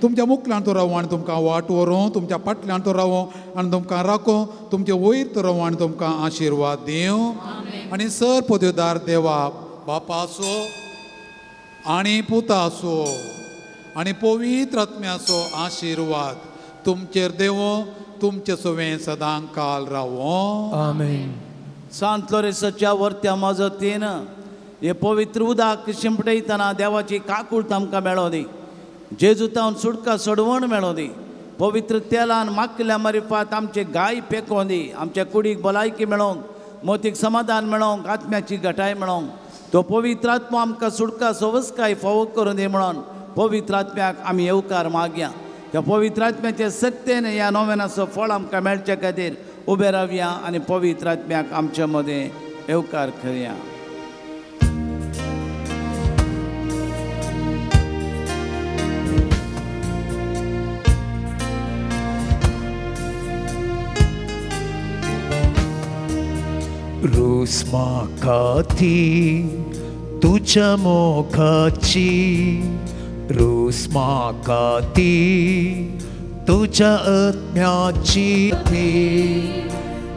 [SPEAKER 2] तुमच्या मुखल्यान तो रावूं आनी तुमकां वाट व्हरूं. तुमच्या फाटल्यान तो रावूं आनी तुमकां राखूं. तुमचे वयर तो रावूं आनी तुमकां आशिर्वाद दिवं. आनी सर पदव्युदार देवा बापाचो आनी पुताचो आनी पवित्र आत्म्याचो आशिर्वाद तुमचेर देवो तुमचे सवें सदां काल रावो.
[SPEAKER 3] आमेन.
[SPEAKER 8] सांत लोरेसाच्या वर्त्या मजतीन हे पवित्र उदक शिंपडयतना देवाची काकूळत आमकां मेळों दी. जेजूतावन सुटका सोडवण मेळों दी. पवित्र तेलान माकल्या मारिफात आमचे गाय पेकों दी. आमच्या कुडीक भलायकी मेळोंक, मोतीक समाधान मेळोंक, आत्म्याची घटाय मेळोंक. तो पवित्र आत्मो आमकां सुटका सवस्काय फावो करून दी म्हणून पवित्र आत्म्याक आमी येवकार मागया. त्या पवित्र आत्म्याचे सक्तेन ह्या नोवेनाचो फळ आमकां मेळचे खातीर उबे रावया आनी पवित्र आत्म्याक आमचे मदें येवकार करया.
[SPEAKER 3] रूस म्हाका ती तुज्या मोगाची, रूस म्हाका ती तुज्या आत्म्याची, ती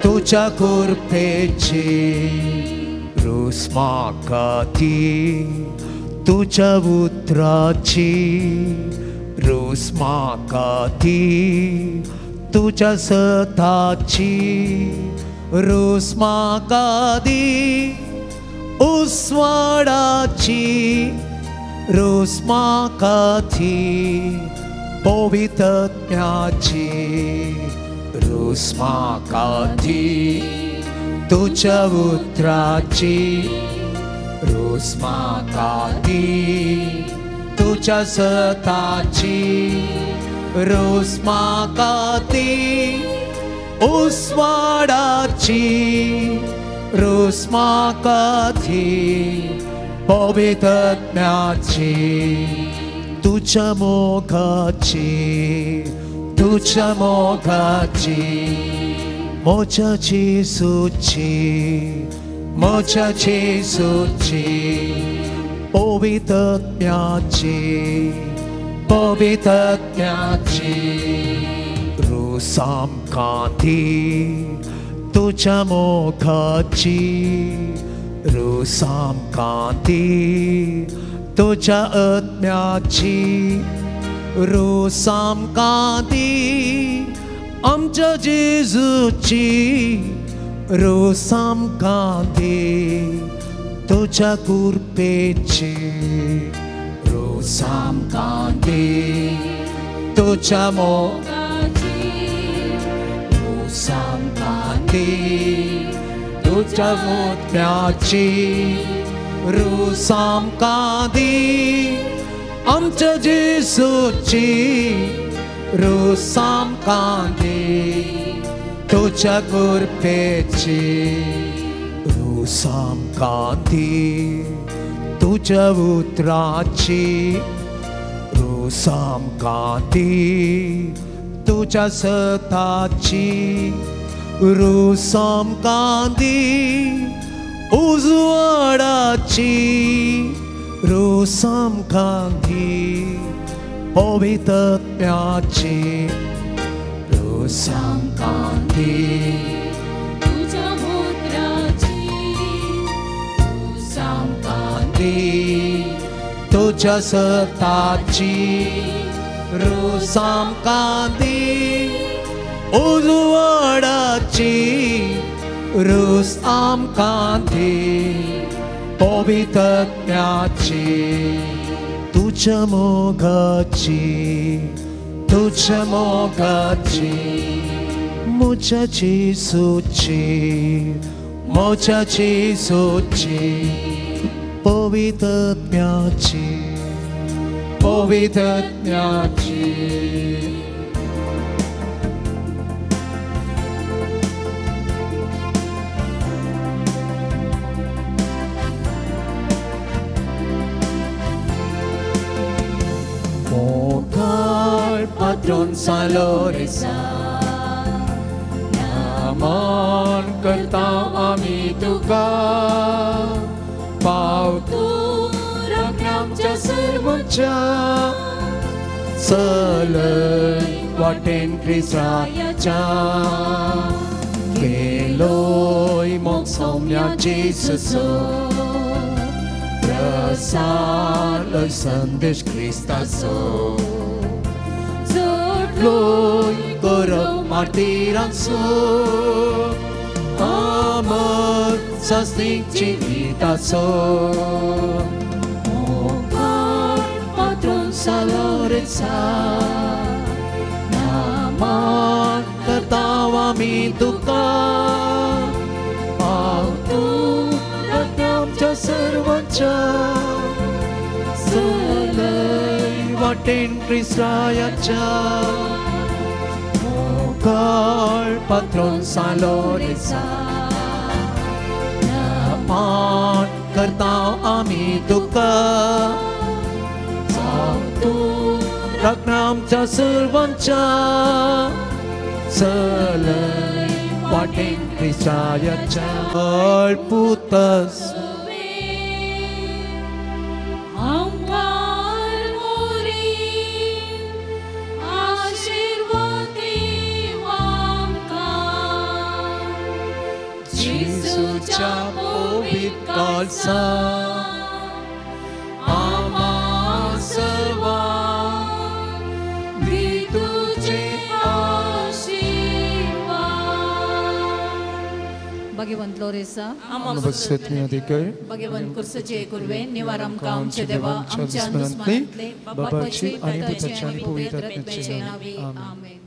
[SPEAKER 3] तुज्या कृपेची. रूस म्हाका ती तुज्या उतराची, रूस म्हाका ती तुज्या सताची. रूस म्हाका दी उस्वाडाची, रूस म्हाका दी पवित्रत्म्याची. रूस म्हाका दी तुज्या उतराची, रूस म्हाका दी तुज्या सताची. रूस म्हाका दी उस्वाडाची, रूस म्हाका दी पवित्रत्म्याची. तुज्या मोगाची, तुज्या मोगाची, म्हज्या जेजूची, म्हज्या जेजूची, पवित्रत्म्याची, पवित्रत्म्याची. रूस आमकां दी तुज्या मोगाची, रूस आमकां दी तुज्या आत्म्याची. रूस आमकां दी आमच्या जेजूची, रूस आमकां दी तुज्या कृपेची. रूस आमकां दी तुज्या मोगाची, रूस आमकां दी तुज्या आत्म्याची. रूस आमकां दी आमच्या जेजूची, रूस आमकां दी तुज्या कृपेची. रूस आमकां दी तुज्या उतराची, रूस आमकां दी तुज्या सताची. रूस आमकां दी उजवाडाची, रूस आमकां दी पवित्रत्म्याची. रूस आमकां दी
[SPEAKER 5] तुज्या उतराची, रूस आमकां
[SPEAKER 3] दी तुज्या सताची. रूस आमकां दी उजवाडाची, रूस आमकां दी पवित्रत्म्याची. तुझ्या मोगाची तुझ्या मोगाची म्हज्या जेजूची म्हज्या जेजूची पवित्रत्म्याची पवित्रत्म्याची. मोगाळ पात्रोन सालोरेसा नमन करता आमी तुका पाव तूं राखण्या सर्वांच्या चलय वाटेन क्रिस्ताच्या केलोय मोग सौम्या जेजूचो प्रसारलोय संदेश क्रिस्ताचो चडलोय करप मार्टिरांचो अमर सासणीक जिविताचो मोगाळ पात्रोन सालोरेसा नमन करता आमी तुका पाव तूं आमच्या सर्वांच्या चलय वाटेन क्रिस्ताच्या मोगाळ पात्रोन सालोरेसा नमन करता आमी तुका तूं राखणा आमच्या सर्वांच्या चलय वाटेन क्रिस्ताच्या पुतस जेजूच्या पवित्र काळजा आम्हा सर्वांक दी तुझे आशीर्वाद.
[SPEAKER 5] भगवंत लोरेसा
[SPEAKER 7] भगवंत
[SPEAKER 5] कुर्सचे कुर्वे निवार आमकां आमचे देवा आमच्या दुस्मनांतले बापाचे
[SPEAKER 7] आनी
[SPEAKER 5] पुताचे
[SPEAKER 7] पुताचे
[SPEAKER 5] आनी
[SPEAKER 7] आनी
[SPEAKER 5] पवित्र
[SPEAKER 7] पवित्र
[SPEAKER 5] आत्म्याचे
[SPEAKER 7] आत्म्याचे
[SPEAKER 5] नांवी.
[SPEAKER 7] आमेन.
[SPEAKER 5] आमेन.